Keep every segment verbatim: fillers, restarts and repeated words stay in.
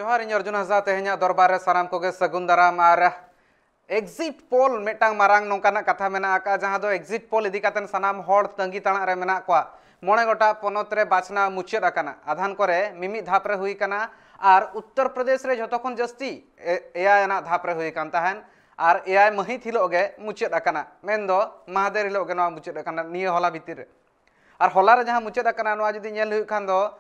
ᱡᱚᱦᱟᱨ, ᱤᱧ ᱚᱨᱡᱩᱱ ᱦᱟᱸᱥᱫᱟ᱾ ᱛᱮᱦᱮᱧᱟᱜ ᱫᱚᱨᱵᱟᱨ ᱨᱮ ᱥᱟᱱᱟᱢ ᱠᱚᱜᱮ ᱥᱟᱹᱜᱩᱱ ᱫᱟᱨᱟᱢ᱾ ᱟᱨ exit poll ᱢᱤᱫᱴᱟᱝ ᱢᱟᱨᱟᱝ ᱱᱚᱝᱠᱟᱱᱟᱜ ᱠᱟᱛᱷᱟ ᱢᱮᱱᱟᱜ ᱟᱠᱟᱫᱼᱟ, ᱡᱟᱦᱟᱸ ᱫᱚ exit poll ᱤᱫᱤ ᱠᱟᱛᱮ ᱥᱟᱱᱟᱢ ᱦᱚᱲ ᱛᱟᱺᱜᱤ ᱛᱟᱲᱟᱜ ᱨᱮ ᱢᱮᱱᱟᱜ ᱠᱚᱣᱟ᱾ ᱢᱚᱬᱮ ᱜᱚᱴᱟᱝ ᱯᱚᱱᱚᱛ ᱨᱮ ᱵᱟᱪᱷᱱᱟᱣ ᱢᱩᱪᱟᱹᱫ ᱟᱠᱟᱱᱟ, ᱟᱫᱷᱟᱱ ᱠᱚᱨᱮ ᱢᱤᱢᱤᱫ ᱫᱷᱟᱯ ᱨᱮ ᱦᱩᱭ ᱟᱠᱟᱱᱟ᱾ ᱟᱨ ᱩᱛᱛᱚᱨ ᱯᱨᱚᱫᱮᱥ ᱨᱮ ᱡᱷᱚᱛᱚ ᱠᱷᱚᱱ ᱡᱟᱹᱥᱛᱤ ᱮ-, ᱮᱭᱟᱭ ᱟᱱᱟᱜ ᱫᱷᱟᱯ ᱨᱮ ᱦᱩᱭ ᱟᱠᱟᱱ ᱛᱟᱦᱮᱸᱱ᱾ ᱟᱨ ᱮᱭᱟᱭ ᱢᱟᱹᱦᱤᱛ ᱦᱤᱞᱳᱜ ᱜᱮ ᱢᱩᱪᱟᱹᱫ ᱟᱠᱟᱱᱟ, ᱢᱮᱱᱫᱚ ᱢᱟᱦᱫᱮᱨ ᱦᱤᱞᱳᱜ ᱜᱮ ᱱᱚᱣᱟ ᱢᱩᱪᱟᱹᱫ ᱟᱠᱟᱱᱟ, ᱱᱤᱭᱟᱹ ᱦᱚᱞᱟ ᱵᱷᱤᱛᱤᱨ ᱨᱮ᱾ ᱟᱨ ᱦᱚᱞᱟ ᱨᱮ ᱡᱟᱦᱟᱸ ᱢᱩᱪᱟᱹᱫ ᱟᱠᱟᱱᱟ, ᱱᱚᱣᱟ ᱡᱩᱫᱤ ᱧᱮᱞ ᱦᱩᱭᱩᱜ ᱠᱷᱟᱱ ᱫᱚ,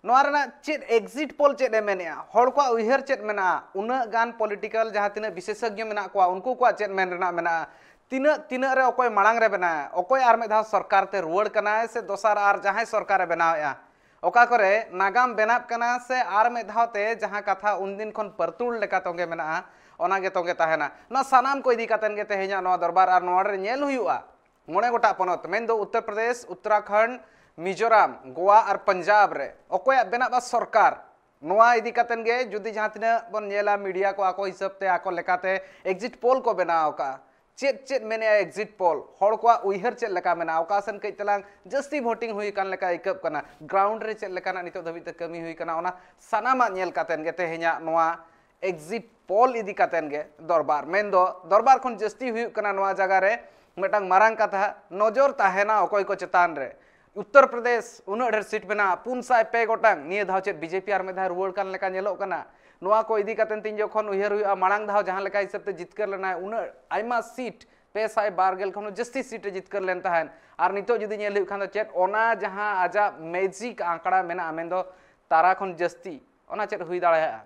ᱱᱚᱣᱟ ᱨᱮᱱᱟᱜ ᱪᱮᱫ exit poll ᱪᱮᱫ ᱮ ᱢᱮᱱᱮᱜᱼᱟ, ᱦᱚᱲ ᱠᱚᱣᱟᱜ ᱩᱭᱦᱟᱹᱨ ᱪᱮᱫ ᱢᱮᱱᱟᱜᱼᱟ, ᱩᱱᱟᱹᱜ ᱜᱟᱱ political ᱡᱟᱦᱟᱸ ᱛᱤᱱᱟᱹᱜ ᱵᱤᱥᱮᱥᱚᱡᱽᱧᱚ ᱢᱮᱱᱟᱜ ᱠᱚᱣᱟ, ᱩᱱᱠᱩ ᱠᱚᱣᱟᱜ ᱪᱮᱫ ᱢᱮᱱ ᱨᱮᱱᱟᱜ ᱢᱮᱱᱟᱜᱼᱟ, ᱛᱤᱱᱟᱹᱜ, ᱛᱤᱱᱟᱹᱜ ᱨᱮ ᱚᱠᱚᱭ ᱢᱟᱲᱟᱝ ᱨᱮ ᱵᱮᱱᱟᱣᱟ, ᱚᱠᱚᱭ ᱟᱨ ᱢᱤᱫ ᱫᱷᱟᱣ ᱥᱚᱨᱠᱟᱨ ᱛᱮ ᱨᱩᱣᱟᱹᱲ ᱠᱟᱱᱟᱭ ᱥᱮ ᱫᱚᱥᱟᱨ ᱟᱨ ᱡᱟᱦᱟᱸᱭ ᱥᱚᱨᱠᱟᱨᱮ ᱵᱮᱱᱟᱣᱮᱜᱼᱟ, ᱚᱠᱟ ᱠᱚᱨᱮ ᱱᱟᱜᱟᱢ ᱵᱮᱱᱟᱜ ᱠᱟᱱᱟ ᱥᱮ ᱟᱨ ᱢᱤᱫ ᱫᱷᱟᱣ ᱛᱮ ᱡᱟᱦᱟᱸ ᱠᱟᱛᱷᱟ ᱩᱱᱫᱤᱱ ᱠᱷᱚᱱ ᱯᱟᱹᱨᱛᱩᱲ ᱞᱮᱠᱟ ᱛᱚᱸᱜᱮ ᱢᱮᱱᱟᱜᱼᱟ, ᱚᱱᱟ ᱜᱮ ᱛᱚᱸᱜᱮ ᱛᱟᱦᱮᱱᱟ᱾ ᱱᱚᱣᱟ ᱥᱟᱱᱟᱢ ᱠᱚ ᱤᱫᱤ ᱠᱟᱛᱮᱱ ᱜᱮ ᱛᱮᱦᱮᱧᱟᱜ ᱱᱚᱣᱟ ᱫᱚᱨᱵᱟᱨ᱾ ᱟᱨ ᱱᱚᱣᱟ ᱨᱮ ᱧᱮᱞ ᱦᱩᱭᱩᱜᱼᱟ, ᱢᱚᱬᱮ ᱜᱚᱴᱟᱝ ᱯᱚᱱᱚᱛ, ᱢᱮᱱᱫᱚ ᱩᱛᱛᱚᱨ ᱯᱨᱚᱫᱮᱥ, ᱩᱛᱛᱚᱨᱟᱠᱷᱚᱸᱰ, ᱢᱤᱡᱳᱨᱟᱢ, ᱜᱳᱣᱟ ᱟᱨ ᱯᱚᱧᱡᱟᱵᱽ ᱨᱮ ᱚᱠᱚᱭᱟᱜ ᱵᱮᱱᱟᱜᱼᱟ ᱥᱚᱨᱠᱟᱨ, ᱱᱚᱣᱟ ᱤᱫᱤ ᱠᱟᱛᱮᱱ ᱜᱮ ᱡᱩᱫᱤ ᱡᱟᱦᱟᱸ ᱛᱤᱱᱟᱹᱜ ᱵᱚᱱ ᱧᱮᱞᱟ, media ᱠᱚ ᱟᱠᱚ ᱦᱤᱥᱟᱹᱵ ᱛᱮ, ᱟᱠᱚ ᱞᱮᱠᱟᱛᱮ exit poll ᱠᱚ ᱵᱮᱱᱟᱣ ᱟᱠᱟᱫᱼᱟ᱾ ᱪᱮᱫ ᱪᱮᱫ ᱢᱮᱱᱮᱜᱼᱟ exit poll, ᱦᱚᱲ ᱠᱚᱣᱟᱜ ᱩᱭᱦᱟᱹᱨ ᱪᱮᱫ ᱞᱮᱠᱟ ᱢᱮᱱᱟᱜᱼᱟ, ᱚᱠᱟ ᱥᱮᱱ ᱠᱟᱹᱡ ᱛᱟᱞᱟᱝ ᱡᱟᱹᱥᱛᱤ voting ᱦᱩᱭ ᱟᱠᱟᱱ ᱞᱮᱠᱟ ᱟᱹᱭᱠᱟᱹᱜ ᱠᱟᱱᱟ, ground ᱨᱮ ᱪᱮᱫ ᱞᱮᱠᱟᱱᱟᱜ ᱱᱤᱛᱚᱜ ᱫᱷᱟᱹᱵᱤᱡ ᱛᱮ ᱠᱟᱹᱢᱤ ᱦᱩᱭ ᱟᱠᱟᱱᱟ, ᱚᱱᱟ ᱥᱟᱱᱟᱢᱟᱜ ᱧᱮᱞ ᱠᱟᱛᱮᱱ ᱜᱮ ᱛᱮᱦᱮᱧᱟᱜ ᱱᱚᱣᱟ exit poll ᱤᱫᱤ ᱠᱟᱛᱮᱱ ᱜᱮ ᱫᱚᱨᱵᱟᱨ᱾ ᱢᱮᱱᱫᱚ ᱫᱚᱨᱵᱟᱨ ᱠᱷᱚᱱ ᱡᱟᱹᱥᱛᱤ ᱦᱩᱭᱩᱜ ᱠᱟᱱᱟ ᱱᱚᱣᱟ ᱡᱟᱭᱜᱟ ᱨᱮ ᱢᱤᱫᱴᱟᱝ ᱢᱟᱨᱟᱝ ᱠᱟᱛᱷᱟ, ᱱᱚᱡᱚᱨ ᱛᱟᱦᱮᱱᱟ ᱚᱠᱚᱭ ᱠᱚ ᱪᱮᱛᱟᱱ ᱨᱮ᱾ ᱩᱛᱛᱚᱨ ᱯᱨᱚᱫᱮᱥ ᱩᱱᱟᱹᱜ ᱰᱷᱮᱨ seat ᱢᱮᱱᱟᱜᱼᱟ, ᱯᱩᱱ ᱥᱟᱭ ᱯᱮ ᱜᱚᱴᱟᱝ᱾ ᱱᱤᱭᱟᱹ ᱫᱷᱟᱣ ᱪᱮᱫ BJP ᱟᱨ ᱢᱤᱫ ᱫᱷᱟᱣ ᱨᱩᱣᱟᱹᱲ ᱠᱟᱱ ᱞᱮᱠᱟ ᱧᱮᱞᱚᱜ ᱠᱟᱱᱟ? ᱱᱚᱣᱟ ᱠᱚ ᱤᱫᱤ ᱠᱟᱛᱮ ᱛᱤᱧ ᱡᱚᱠᱷᱚᱱ ᱩᱭᱦᱟᱹᱨ ᱦᱩᱭᱩᱜᱼᱟ, ᱢᱟᱲᱟᱝ ᱫᱷᱟᱣ ᱡᱟᱦᱟᱸ ᱞᱮᱠᱟ ᱦᱤᱥᱟᱹᱵ ᱛᱮ ᱡᱤᱛᱠᱟᱹᱨ ᱞᱮᱱᱟᱭ, ᱩᱱᱟᱹᱜ ᱟᱭᱢᱟ seat, ᱯᱮ ᱥᱟᱭ ᱵᱟᱨ ᱜᱮᱞ ᱠᱷᱚᱱ ᱦᱚᱸ ᱡᱟᱹᱥᱛᱤ seat ᱮ ᱡᱤᱛᱠᱟᱹᱨ ᱞᱮᱱ ᱛᱟᱦᱮᱸᱫ, ᱟᱨ ᱱᱤᱛᱚᱜ ᱡᱩᱫᱤ ᱧᱮᱞ ᱦᱩᱭᱩᱜ ᱠᱷᱟᱱ ᱫᱚ ᱪᱮᱫ ᱚᱱᱟ ᱡᱟᱦᱟᱸ ᱟᱡᱟᱜ magic ᱟᱸᱠᱲᱟ ᱢᱮᱱᱟᱜᱼᱟ, ᱢᱮᱱᱫᱚ ᱛᱟᱨᱟ ᱠᱷᱚᱱ ᱡᱟᱹᱥᱛᱤ, ᱚᱱᱟ ᱪᱮᱫ ᱦᱩᱭ ᱫᱟᱲᱮᱭᱟᱜᱼᱟ?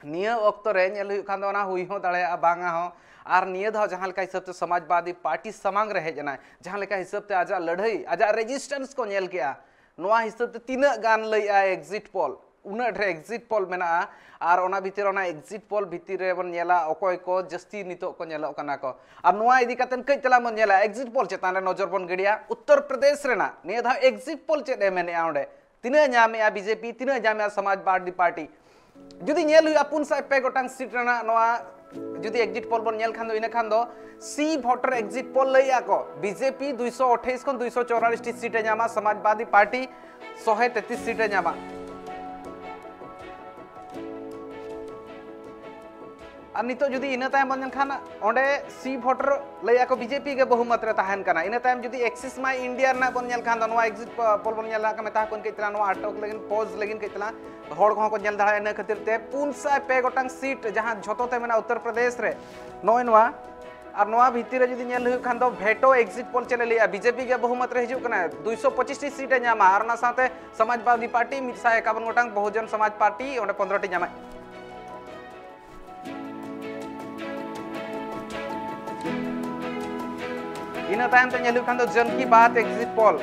ᱱᱤᱭᱟᱹ ᱚᱠᱛᱚ ᱨᱮ ᱧᱮᱞ ᱦᱩᱭᱩᱜ ᱠᱷᱟᱱ ᱫᱚ ᱚᱱᱟ ᱦᱩᱭ ᱦᱚᱸ ᱫᱟᱲᱮᱭᱟᱜᱼᱟ, ᱵᱟᱝᱟ ᱦᱚᱸ᱾ ᱟᱨ ᱱᱤᱭᱟᱹ ᱫᱷᱟᱣ ᱡᱟᱦᱟᱸ ᱞᱮᱠᱟ ᱦᱤᱥᱟᱹᱵ ᱛᱮ ᱥᱚᱢᱟᱡᱽᱵᱟᱫᱤ ᱯᱟᱨᱴᱤ ᱥᱟᱢᱟᱝ ᱨᱮ ᱦᱮᱡ ᱮᱱᱟᱭ, ᱡᱟᱦᱟᱸ ᱞᱮᱠᱟ ᱦᱤᱥᱟᱹᱵ ᱛᱮ ᱟᱡᱟᱜ ᱞᱟᱹᱲᱦᱟᱹᱭ, ᱟᱡᱟᱜ resistance ᱠᱚ ᱧᱮᱞ ᱠᱮᱜᱼᱟ, ᱱᱚᱣᱟ ᱦᱤᱥᱟᱹᱵ ᱛᱮ ᱛᱤᱱᱟᱹᱜ ᱜᱟᱱ ᱞᱟᱹᱭᱮᱜᱼᱟᱭ exit poll, ᱩᱱᱟᱹᱜ ᱰᱷᱮᱨ exit poll ᱢᱮᱱᱟᱜᱼᱟ᱾ ᱟᱨ ᱚᱱᱟ ᱵᱷᱤᱛᱤᱨ, ᱚᱱᱟ exit poll ᱵᱷᱤᱛᱤᱨ ᱨᱮᱵᱚᱱ ᱧᱮᱞᱟ ᱚᱠᱚᱭ ᱠᱚ ᱡᱟᱹᱥᱛᱤ ᱱᱤᱛᱚᱜ ᱠᱚ ᱧᱮᱞᱚᱜ ᱠᱟᱱᱟ ᱠᱚ᱾ ᱟᱨ ᱱᱚᱣᱟ ᱤᱫᱤ ᱠᱟᱛᱮ ᱠᱟᱹᱡ ᱛᱟᱞᱟᱝ ᱵᱚᱱ ᱧᱮᱞᱟ, exit poll ᱪᱮᱛᱟᱱ ᱨᱮ ᱱᱚᱡᱚᱨ ᱵᱚᱱ ᱜᱤᱰᱤᱭᱟ᱾ ᱩᱛᱛᱚᱨ ᱯᱨᱚᱫᱮᱥ ᱨᱮᱱᱟᱜ ᱱᱤᱭᱟᱹ ᱫᱷᱟᱣ exit poll ᱪᱮᱫ ᱮ ᱢᱮᱱᱮᱜᱼᱟ ᱚᱸᱰᱮ? ᱛᱤᱱᱟᱹᱜ ᱧᱟᱢᱮᱜᱼᱟ BJP, ᱛᱤᱱᱟᱹᱜ ᱧᱟᱢᱮᱜᱼᱟ ᱥᱚᱢᱟᱡᱽᱵᱟᱫᱤ ᱯᱟᱨᱴᱤ? ᱡᱩᱫᱤ ᱧᱮᱞ ᱦᱩᱭᱩᱜᱼᱟ, ᱯᱩᱱ ᱥᱟᱭ ᱯᱮ ᱜᱚᱴᱟᱝ seat ᱨᱮᱱᱟᱜ ᱱᱚᱣᱟ ᱡᱩᱫᱤ exit poll ᱵᱚᱱ ᱧᱮᱞ ᱠᱷᱟᱱ ᱫᱚ, ᱤᱱᱟᱹ ᱠᱷᱟᱱ ᱫᱚ C voter exit poll ᱞᱟᱹᱭᱮᱜᱼᱟ ᱠᱚ, BJP ᱫᱩᱭᱥᱚ ᱟᱴᱷᱟᱥ ᱠᱷᱚᱱ ᱫᱩᱭᱥᱚ ᱪᱩᱣᱟᱞᱤᱥ ᱴᱤ seat ᱮ ᱧᱟᱢᱟ, ᱥᱚᱢᱟᱡᱽᱵᱟᱫᱤ ᱯᱟᱨᱴᱤ ᱥᱚᱦᱮ ᱛᱮᱛᱨᱤᱥ seat ᱮ ᱧᱟᱢᱟ᱾ ᱟᱨ ᱱᱤᱛᱚᱜ ᱡᱩᱫᱤ ᱤᱱᱟᱹ ᱛᱟᱭᱚᱢ ᱵᱚᱱ ᱧᱮᱞ ᱠᱷᱟᱱ, ᱚᱸᱰᱮ ᱥᱤ ᱵᱷᱳᱴ ᱞᱟᱹᱭ ᱟᱠᱚ ᱵᱤᱡᱮᱯᱤ ᱜᱮ ᱵᱚᱦᱩᱢᱚᱛ ᱨᱮ ᱛᱟᱦᱮᱱ ᱠᱟᱱᱟ᱾ ᱤᱱᱟᱹ ᱛᱟᱭᱚᱢ ᱡᱩᱫᱤ ᱮᱠᱥᱤᱥ ᱢᱟᱭ ᱤᱱᱰᱤᱭᱟ ᱨᱮᱱᱟᱜ ᱵᱚᱱ ᱧᱮᱞ ᱠᱷᱟᱱ ᱫᱚ, ᱱᱚᱣᱟ ᱮᱠᱡᱤᱴ ᱯᱳᱞ ᱵᱚᱱ ᱧᱮᱞ ᱞᱮᱠᱷᱟᱱ, ᱢᱮᱛᱟ ᱠᱚ ᱠᱟᱹᱡ ᱛᱟᱞᱟᱝ, ᱱᱚᱣᱟ ᱟᱴᱚᱠ ᱞᱟᱹᱜᱤᱫ, ᱯᱚᱡᱽ ᱞᱟᱹᱜᱤᱫ ᱠᱟᱹᱡ ᱛᱟᱞᱟᱝ ᱦᱚᱲ ᱠᱚᱦᱚᱸ ᱠᱚ ᱧᱮᱞ ᱫᱟᱲᱮᱭᱟᱜᱼᱟ᱾ ᱤᱱᱟᱹ ᱠᱷᱟᱹᱛᱤᱨ ᱛᱮ ᱯᱩᱱ ᱥᱟᱭ ᱯᱮ ᱜᱚᱴᱟᱝ ᱥᱤᱴ ᱡᱟᱦᱟᱸ ᱡᱷᱚᱛᱚ ᱛᱮ ᱢᱮᱱᱟᱜᱼᱟ ᱩᱛᱛᱚᱨ ᱯᱨᱚᱫᱮᱥ ᱨᱮ, ᱱᱚᱜᱼᱚᱭ ᱱᱚᱣᱟ᱾ ᱟᱨ ᱱᱚᱣᱟ ᱵᱷᱤᱛᱤᱨ ᱨᱮ ᱡᱩᱫᱤ ᱧᱮᱞ ᱦᱩᱭᱩᱜ ᱠᱷᱟᱱ ᱫᱚ, ᱵᱷᱮᱴᱳ ᱮᱠᱡᱤᱴ ᱯᱳᱞ ᱪᱮᱫ ᱮ ᱞᱟᱹᱭᱟ, ᱵᱤᱡᱮᱯᱤ ᱜᱮ ᱵᱚᱦᱩᱢᱚᱛ ᱨᱮ ᱦᱤᱡᱩᱜ ᱠᱟᱱᱟ, ᱫᱩᱭᱥᱚ ᱯᱚᱸᱪᱤᱥ ᱴᱤ ᱥᱤᱴ ᱮ ᱧᱟᱢᱟ, ᱟᱨ ᱚᱱᱟ ᱥᱟᱶᱛᱮ ᱥᱚᱢᱟᱡᱽᱵᱟᱫᱤ ᱯᱟᱨᱴᱤ ᱢᱤᱫ ᱥᱟᱭ ᱮᱠᱟᱵᱚᱱ ᱜᱚᱴᱟᱝ, ᱵᱚᱦᱩᱡᱚᱱ ᱥᱚᱢᱟᱡᱽ ᱯᱟᱨᱴᱤ ᱚᱸᱰᱮ ᱯᱚᱱᱨᱚ ᱴᱤ ᱧᱟᱢᱟᱭ᱾ ᱤᱱᱟᱹ ᱛᱟᱭᱚᱢ ᱛᱮ ᱧᱮᱞ ᱦᱩᱭᱩᱜ ᱠᱷᱟᱱ ᱫᱚ ᱡᱚᱱ ᱠᱤ ᱵᱟᱛ ᱮᱠᱡᱤᱴ ᱯᱳᱞ,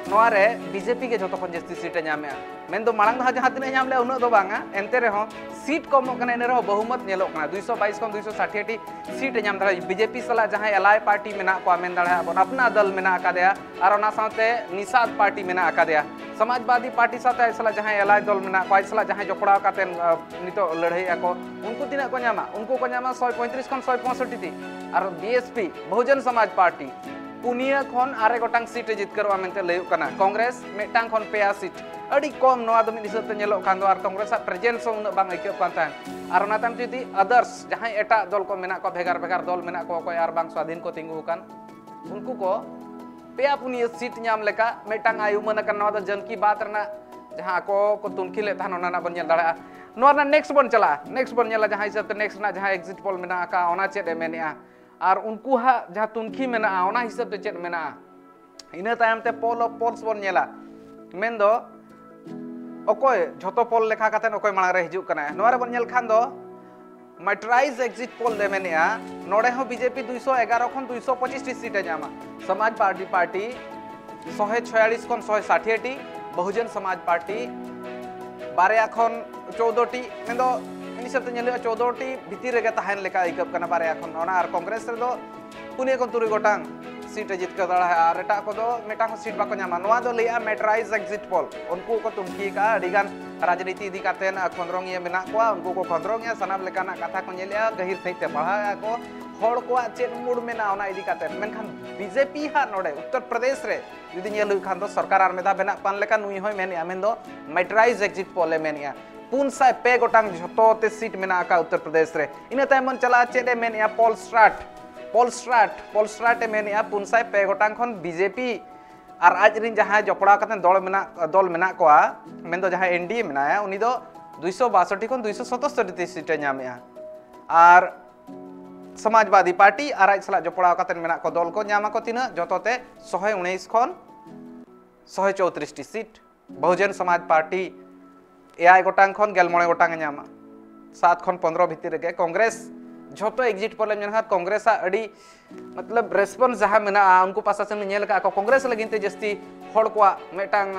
ᱱᱚᱣᱟ ᱨᱮ ᱵᱤᱡᱮᱯᱤ ᱜᱮ ᱡᱷᱚᱛᱚ ᱠᱷᱚᱱ ᱡᱟᱹᱥᱛᱤ ᱥᱤᱴ ᱮ ᱧᱟᱢᱮᱜᱼᱟ᱾ ᱢᱮᱱᱫᱚ ᱢᱟᱲᱟᱝ ᱫᱚ ᱡᱟᱦᱟᱸ ᱛᱤᱱᱟᱹᱜ ᱮ ᱧᱟᱢ ᱞᱮᱜᱼᱟ ᱩᱱᱟᱹᱜ ᱫᱚ ᱵᱟᱝᱟ, ᱮᱱᱛᱮ ᱨᱮᱦᱚᱸ ᱥᱤᱴ ᱠᱚᱢᱚᱜ ᱠᱟᱱᱟ, ᱮᱱ ᱨᱮᱦᱚᱸ ᱵᱚᱦᱩᱢᱚᱛ ᱧᱮᱞᱚᱜ ᱠᱟᱱᱟ, ᱫᱩᱭᱥᱚ ᱵᱟᱭᱤᱥ ᱠᱷᱚᱱ ᱫᱩᱭᱥᱚ ᱥᱟᱴᱷᱤᱭᱟᱹ ᱴᱤ ᱥᱤᱴ ᱮ ᱧᱟᱢ ᱫᱟᱲᱮᱭᱟᱜᱼᱟ᱾ ᱵᱤᱡᱮᱯᱤ ᱥᱟᱞᱟᱜ ᱡᱟᱦᱟᱸᱭ ᱮᱞᱟᱭ ᱯᱟᱨᱴᱤ ᱢᱮᱱᱟᱜ ᱠᱚᱣᱟ, ᱢᱮᱱ ᱫᱟᱲᱮᱭᱟᱜᱼᱟ ᱵᱚᱱ ᱟᱯᱱᱟ ᱫᱚᱞ ᱢᱮᱱᱟᱜ ᱟᱠᱟᱫᱮᱭᱟ, ᱟᱨ ᱚᱱᱟ ᱥᱟᱶᱛᱮ ᱱᱤᱥᱟᱫ ᱯᱟᱨᱴᱤ ᱢᱮᱱᱟᱜ ᱟᱠᱟᱫᱮᱭᱟ᱾ ᱥᱚᱢᱟᱡᱽᱵᱟᱫᱤ ᱯᱟᱨᱴᱤ ᱥᱟᱶᱛᱮ ᱟᱡ ᱥᱟᱞᱟᱜ ᱡᱟᱦᱟᱸᱭ ᱮᱞᱟᱭ ᱫᱚᱞ ᱢᱮᱱᱟᱜ ᱠᱚᱣᱟ, ᱟᱡ ᱥᱟᱞᱟᱜ ᱡᱟᱦᱟᱸᱭ ᱡᱚᱯᱲᱟᱣ ᱠᱟᱛᱮ, ᱟᱸ, ᱱᱤᱛᱚᱜ ᱞᱟᱹᱲᱦᱟᱹᱭᱮᱫᱼᱟ ᱠᱚ, ᱩᱱᱠᱩ ᱛᱤᱱᱟᱹᱜ ᱠᱚ ᱧᱟᱢᱟ? ᱩᱱᱠᱩ ᱠᱚ ᱧᱟᱢᱟ ᱥᱚᱭ ᱯᱚᱸᱭᱛᱨᱤᱥ ᱠᱷᱚᱱ ᱥᱚᱭ ᱯᱚᱸᱭᱥᱚᱴᱴᱤ ᱴᱤ᱾ ᱟᱨ ᱵᱤ ᱮᱥ ᱯᱤ, ᱵᱚᱦᱩᱡᱚᱱ ᱥᱚᱢᱟᱡᱽ ᱯᱟᱨᱴᱤ, ᱯᱩᱱᱭᱟᱹ ᱠᱷᱚᱱ ᱟᱨᱮ ᱜᱚᱴᱟᱝ ᱥᱤᱴ ᱮ ᱡᱤᱛᱠᱟᱹᱨᱚᱜᱼᱟ ᱢᱮᱱᱛᱮ ᱞᱟᱹᱭᱚᱜ ᱠᱟᱱᱟ᱾ ᱠᱚᱝᱜᱨᱮᱥ ᱢᱤᱫᱴᱟᱝ ᱠᱷᱚᱱ ᱯᱮᱭᱟ ᱥᱤᱴ, ᱟᱹᱰᱤ ᱠᱚᱢ᱾ ᱱᱚᱣᱟ ᱫᱚ ᱢᱤᱫ ᱦᱤᱥᱟᱹᱵ ᱛᱮ ᱧᱮᱞᱚᱜ ᱠᱷᱟᱱ ᱫᱚ, ᱟᱨ ᱠᱚᱝᱜᱨᱮᱥ ᱟᱜ ᱯᱨᱮᱡᱮᱱᱥ ᱦᱚᱸ ᱩᱱᱟᱹᱜ ᱵᱟᱝ ᱟᱹᱭᱠᱟᱹᱜ ᱠᱟᱱ ᱛᱟᱦᱮᱸᱫ᱾ ᱟᱨ ᱚᱱᱟ ᱛᱟᱭᱚᱢ ᱡᱩᱫᱤ ᱟᱫᱟᱨᱥ ᱡᱟᱦᱟᱸᱭ ᱮᱴᱟᱜ ᱫᱚᱞ ᱠᱚ ᱢᱮᱱᱟᱜ ᱠᱚᱣᱟ, ᱵᱷᱮᱜᱟᱨ ᱵᱷᱮᱜᱟᱨ ᱫᱚᱞ ᱢᱮᱱᱟᱜ ᱠᱚᱣᱟ, ᱚᱠᱚᱭ ᱟᱨ ᱵᱟᱝ ᱥᱣᱟᱫᱷᱤᱱ ᱠᱚ ᱛᱤᱸᱜᱩ ᱟᱠᱟᱱ, ᱩᱱᱠᱩ ᱠᱚ ᱯᱮᱭᱟ ᱯᱩᱱᱭᱟᱹ ᱥᱤᱴ ᱧᱟᱢ ᱞᱮᱠᱟ ᱢᱤᱫᱴᱟᱝ ᱟᱭ ᱩᱢᱟᱹᱱ ᱟᱠᱟᱱ᱾ ᱱᱚᱣᱟ ᱫᱚ ᱡᱟᱱ ᱠᱤ ᱵᱟᱛ ᱨᱮᱱᱟᱜ ᱡᱟᱦᱟᱸ ᱟᱠᱚ ᱠᱚ ᱛᱩᱱᱠᱷᱤ ᱞᱮᱫ ᱛᱟᱦᱮᱱ, ᱚᱱᱟ ᱨᱮᱱᱟᱜ ᱵᱚᱱ ᱧᱮᱞ ᱫᱟᱲᱮᱭᱟᱜᱼᱟ᱾ ᱱᱚᱣᱟ ᱨᱮᱱᱟᱜ ᱱᱮᱠᱥᱴ ᱵᱚᱱ ᱪᱟᱞᱟᱜᱼᱟ, ᱱᱮᱠᱥᱴ ᱵᱚᱱ ᱧᱮᱞᱟ ᱡᱟᱦᱟᱸ ᱦᱤᱥᱟᱹᱵ ᱛᱮ ᱱᱮᱠᱥᱴ ᱨᱮᱱᱟᱜ ᱡᱟᱦᱟᱸ ᱮᱠᱡᱤᱴ ᱯᱳᱞ ᱢᱮᱱᱟᱜ ᱟᱠᱟᱫᱼᱟ, ᱚᱱᱟ ᱪᱮᱫ ᱮ ᱢᱮᱱᱮᱜᱼᱟ, ᱟᱨ ᱩᱱᱠᱩ ᱦᱟᱸᱜ ᱡᱟᱦᱟᱸ ᱛᱩᱱᱠᱷᱤ ᱢᱮᱱᱟᱜᱼᱟ, ᱚᱱᱟ ᱦᱤᱥᱟᱹᱵ ᱛᱮ ᱪᱮᱫ ᱢᱮᱱᱟᱜᱼᱟ᱾ ᱤᱱᱟᱹ ᱛᱟᱭᱚᱢ ᱛᱮ ᱯᱳᱞ ᱚᱯᱷ ᱯᱳᱞᱥ ᱵᱚᱱ ᱧᱮᱞᱟ, ᱢᱮᱱᱫᱚ ᱚᱠᱚᱭ ᱡᱷᱚᱛᱚ ᱯᱳᱞ ᱞᱮᱠᱷᱟ ᱠᱟᱛᱮ ᱚᱠᱚᱭ ᱢᱟᱲᱟᱝ ᱨᱮ ᱦᱤᱡᱩᱜ ᱠᱟᱱᱟᱭ᱾ ᱱᱚᱣᱟ ᱨᱮᱵᱚᱱ ᱧᱮᱞ ᱠᱷᱟᱱ ᱫᱚ, ᱢᱟᱭᱴᱨᱟᱭᱤᱡᱽ ᱮᱠᱡᱤᱴ ᱯᱳᱞ ᱞᱮ ᱢᱮᱱᱮᱜᱼᱟ, ᱱᱚᱰᱮ ᱦᱚᱸ ᱵᱤᱡᱮᱯᱤ ᱫᱩᱭᱥᱚ ᱮᱜᱟᱨᱚ ᱠᱷᱚᱱ ᱫᱩᱭᱥᱚ ᱯᱚᱸᱪᱤᱥ ᱴᱤ ᱥᱤᱴ ᱮ ᱧᱟᱢᱟ᱾ ᱥᱚᱢᱟᱡᱽᱵᱟᱫᱤ ᱯᱟᱨᱴᱤ ᱥᱚᱦᱮ ᱪᱷᱚᱭᱟᱞᱤᱥ ᱠᱷᱚᱱ ᱥᱚᱦᱮ ᱥᱟᱴᱷᱤᱭᱟᱹ ᱴᱤ, ᱵᱚᱦᱩᱡᱚᱱ ᱥᱚᱢᱟᱡᱽ ᱯᱟᱨᱴᱤ ᱵᱟᱨᱭᱟ ᱠᱷᱚᱱ ᱪᱳᱫᱽᱫᱳ ᱴᱤ, ᱢᱮᱱᱫᱚ ᱢᱤᱫ ᱦᱤᱥᱟᱹᱵ ᱛᱮ ᱧᱮᱞ ᱦᱩᱭᱩᱜᱼᱟ, ᱪᱳᱫᱽᱫᱳ ᱴᱤ ᱵᱷᱤᱛᱤᱨ ᱨᱮᱜᱮ ᱛᱟᱦᱮᱱ ᱞᱮᱠᱟ ᱟᱹᱭᱠᱟᱹᱜ ᱠᱟᱱᱟ ᱵᱟᱨᱭᱟ ᱠᱷᱚᱱ᱾ ᱚᱱᱟ ᱟᱨ ᱠᱚᱝᱜᱨᱮᱥ ᱨᱮᱫᱚ ᱯᱩᱱᱭᱟᱹ ᱠᱷᱚᱱ ᱛᱩᱨᱩᱭ ᱜᱚᱴᱟᱝ ᱥᱤᱴ ᱮ ᱡᱤᱛᱠᱟᱹᱨ ᱫᱟᱲᱮᱭᱟᱜᱼᱟ, ᱟᱨ ᱮᱴᱟᱜ ᱠᱚᱫᱚ ᱢᱤᱫᱴᱟᱝ ᱦᱚᱸ ᱥᱤᱴ ᱵᱟᱠᱚ ᱧᱟᱢᱟ᱾ ᱱᱚᱣᱟ ᱫᱚ ᱞᱟᱹᱭᱮᱜᱼᱟ ᱢᱮᱴᱨᱟᱭᱤᱡᱽ ᱮᱠᱡᱤᱴ ᱯᱳᱞ᱾ ᱩᱱᱠᱩ ᱠᱚ ᱛᱩᱱᱠᱷᱤ ᱟᱠᱟᱫᱼᱟ, ᱟᱹᱰᱤᱜᱟᱱ ᱨᱟᱡᱽᱱᱤᱛᱤ ᱤᱫᱤ ᱠᱟᱛᱮ ᱠᱷᱚᱸᱫᱽᱨᱚᱝᱤᱭᱟᱹ ᱢᱮᱱᱟᱜ ᱠᱚᱣᱟ, ᱩᱱᱠᱩ ᱠᱚ ᱠᱷᱚᱸᱫᱽᱨᱚᱝᱮᱜᱼᱟ, ᱥᱟᱱᱟᱢ ᱞᱮᱠᱟᱱᱟᱜ ᱠᱟᱛᱷᱟ ᱠᱚ ᱧᱮᱞᱮᱜᱼᱟ, ᱜᱟᱹᱦᱤᱨ ᱥᱟᱺᱦᱤᱡ ᱛᱮ ᱯᱟᱲᱦᱟᱣᱮᱜᱼᱟ ᱠᱚ, ᱦᱚᱲ ᱠᱚᱣᱟᱜ ᱪᱮᱫ ᱢᱩᱰ ᱢᱮᱱᱟᱜᱼᱟ ᱚᱱᱟ ᱤᱫᱤ ᱠᱟᱛᱮ᱾ ᱢᱮᱱᱠᱷᱟᱱ ᱵᱤᱡᱮᱯᱤ ᱦᱟᱸᱜ ᱱᱚᱰᱮ ᱩᱛᱛᱚᱨ ᱯᱨᱚᱫᱮᱥ ᱨᱮ ᱡᱩᱫᱤ ᱧᱮᱞ ᱦᱩᱭᱩᱜ ᱠᱷᱟᱱ ᱫᱚ, ᱥᱚᱨᱠᱟᱨ ᱟᱨ ᱢᱤᱫ ᱫᱷᱟᱣ ᱵᱮᱱᱟᱜ ᱠᱟᱱ ᱞᱮᱠᱟ ᱱᱩᱭ ᱦᱚᱸᱭ ᱢᱮᱱᱮᱜᱼᱟ, ᱢᱮᱱᱫᱚ ᱢᱮᱴᱨᱟᱭᱤᱡᱽ ᱮᱠᱡᱤᱴ ᱯᱳᱞ ᱮ ᱢᱮᱱᱮᱜᱼᱟ᱾ ᱯᱩᱱ ᱥᱟᱭ ᱯᱮ ᱜᱚᱴᱟᱝ ᱡᱷᱚᱛᱚ ᱛᱮ ᱥᱤᱴ ᱢᱮᱱᱟᱜ ᱟᱠᱟᱫ ᱩᱛᱛᱚᱨ ᱯᱨᱚᱫᱮᱥ ᱨᱮ᱾ ᱤᱱᱟᱹ ᱛᱟᱭᱚᱢ ᱵᱚᱱ ᱪᱟᱞᱟᱜᱼᱟ, ᱪᱮᱫ ᱮ ᱢᱮᱱᱮᱜᱼᱟ ᱯᱚᱞ ᱥᱴᱨᱟᱴ, ᱯᱚᱞ ᱥᱴᱨᱟᱴ, ᱯᱚᱞ ᱥᱴᱨᱟᱴ ᱮ ᱢᱮᱱᱮᱜᱼᱟ ᱯᱩᱱ ᱥᱟᱭ ᱯᱮ ᱜᱚᱴᱟᱝ ᱠᱷᱚᱱ ᱵᱤᱡᱮᱯᱤ ᱟᱨ ᱟᱡ ᱨᱤᱱ ᱡᱟᱦᱟᱸᱭ ᱡᱚᱯᱲᱟᱣ ᱠᱟᱛᱮ ᱫᱚᱞ ᱢᱮᱱᱟᱜ, ᱫᱚᱞ ᱢᱮᱱᱟᱜ ᱠᱚᱣᱟ, ᱢᱮᱱᱫᱚ ᱡᱟᱦᱟᱸᱭ ᱮᱱᱰᱤᱮ ᱢᱮᱱᱟᱭᱟ, ᱩᱱᱤ ᱫᱚ ᱫᱩᱭᱥᱚ ᱵᱟᱥᱚᱴᱴᱤ ᱠᱷᱚᱱ ᱫᱩᱭᱥᱚ ᱥᱚᱛᱚᱥᱴᱴᱤ ᱥᱤᱴ ᱮ ᱧᱟᱢᱮᱜᱼᱟ᱾ ᱟᱨ ᱥᱚᱢᱟᱡᱽᱵᱟᱫᱤ ᱯᱟᱨᱴᱤ ᱟᱨ ᱟᱡ ᱥᱟᱞᱟᱜ ᱡᱚᱯᱲᱟᱣ ᱠᱟᱛᱮ ᱢᱮᱱᱟᱜ ᱠᱚ ᱫᱚᱞ ᱠᱚ ᱧᱟᱢ ᱟᱠᱚ ᱛᱤᱱᱟᱹᱜ? ᱡᱚᱛᱚ ᱛᱮ ᱥᱚᱦᱮ ᱩᱱᱤᱥ ᱠᱷᱚᱱ ᱥᱚᱦᱮ ᱪᱳᱛᱨᱤᱥ ᱴᱤ ᱥᱤᱴ᱾ ᱵᱚᱦᱩᱡᱚᱱ ᱥᱚᱢᱟᱡᱽ ᱯᱟᱨᱴᱤ ᱮᱭᱟᱭ ᱜᱚᱴᱟᱝ ᱠᱷᱚᱱ ᱜᱮᱞ ᱢᱚᱬᱮ ᱜᱚᱴᱟᱝ ᱮ ᱧᱟᱢᱟ, ᱥᱟᱛ ᱠᱷᱚᱱ ᱯᱚᱱᱨᱚ ᱵᱷᱤᱛᱤᱨ ᱨᱮᱜᱮ᱾ ᱠᱚᱝᱜᱨᱮᱥ, ᱡᱷᱚᱛᱚ ᱮᱠᱡᱤᱴ ᱯᱳᱞ ᱮᱢ ᱧᱮᱞ ᱠᱷᱟᱱ ᱠᱚᱝᱜᱨᱮᱥ ᱟᱜ ᱟᱹᱰᱤ, ᱢᱚᱛᱞᱚᱵ, ᱨᱮᱥᱯᱚᱱᱥ ᱡᱟᱦᱟᱸ ᱢᱮᱱᱟᱜᱼᱟ, ᱩᱱᱠᱩ ᱯᱟᱥᱟ ᱥᱮᱱ ᱧᱮᱞ ᱟᱠᱟᱫ ᱠᱚ, ᱠᱚᱝᱜᱨᱮᱥ ᱞᱟᱹᱜᱤᱫ ᱛᱮ ᱡᱟᱹᱥᱛᱤ ᱦᱚᱲ ᱠᱚᱣᱟᱜ ᱢᱤᱫᱴᱟᱝ,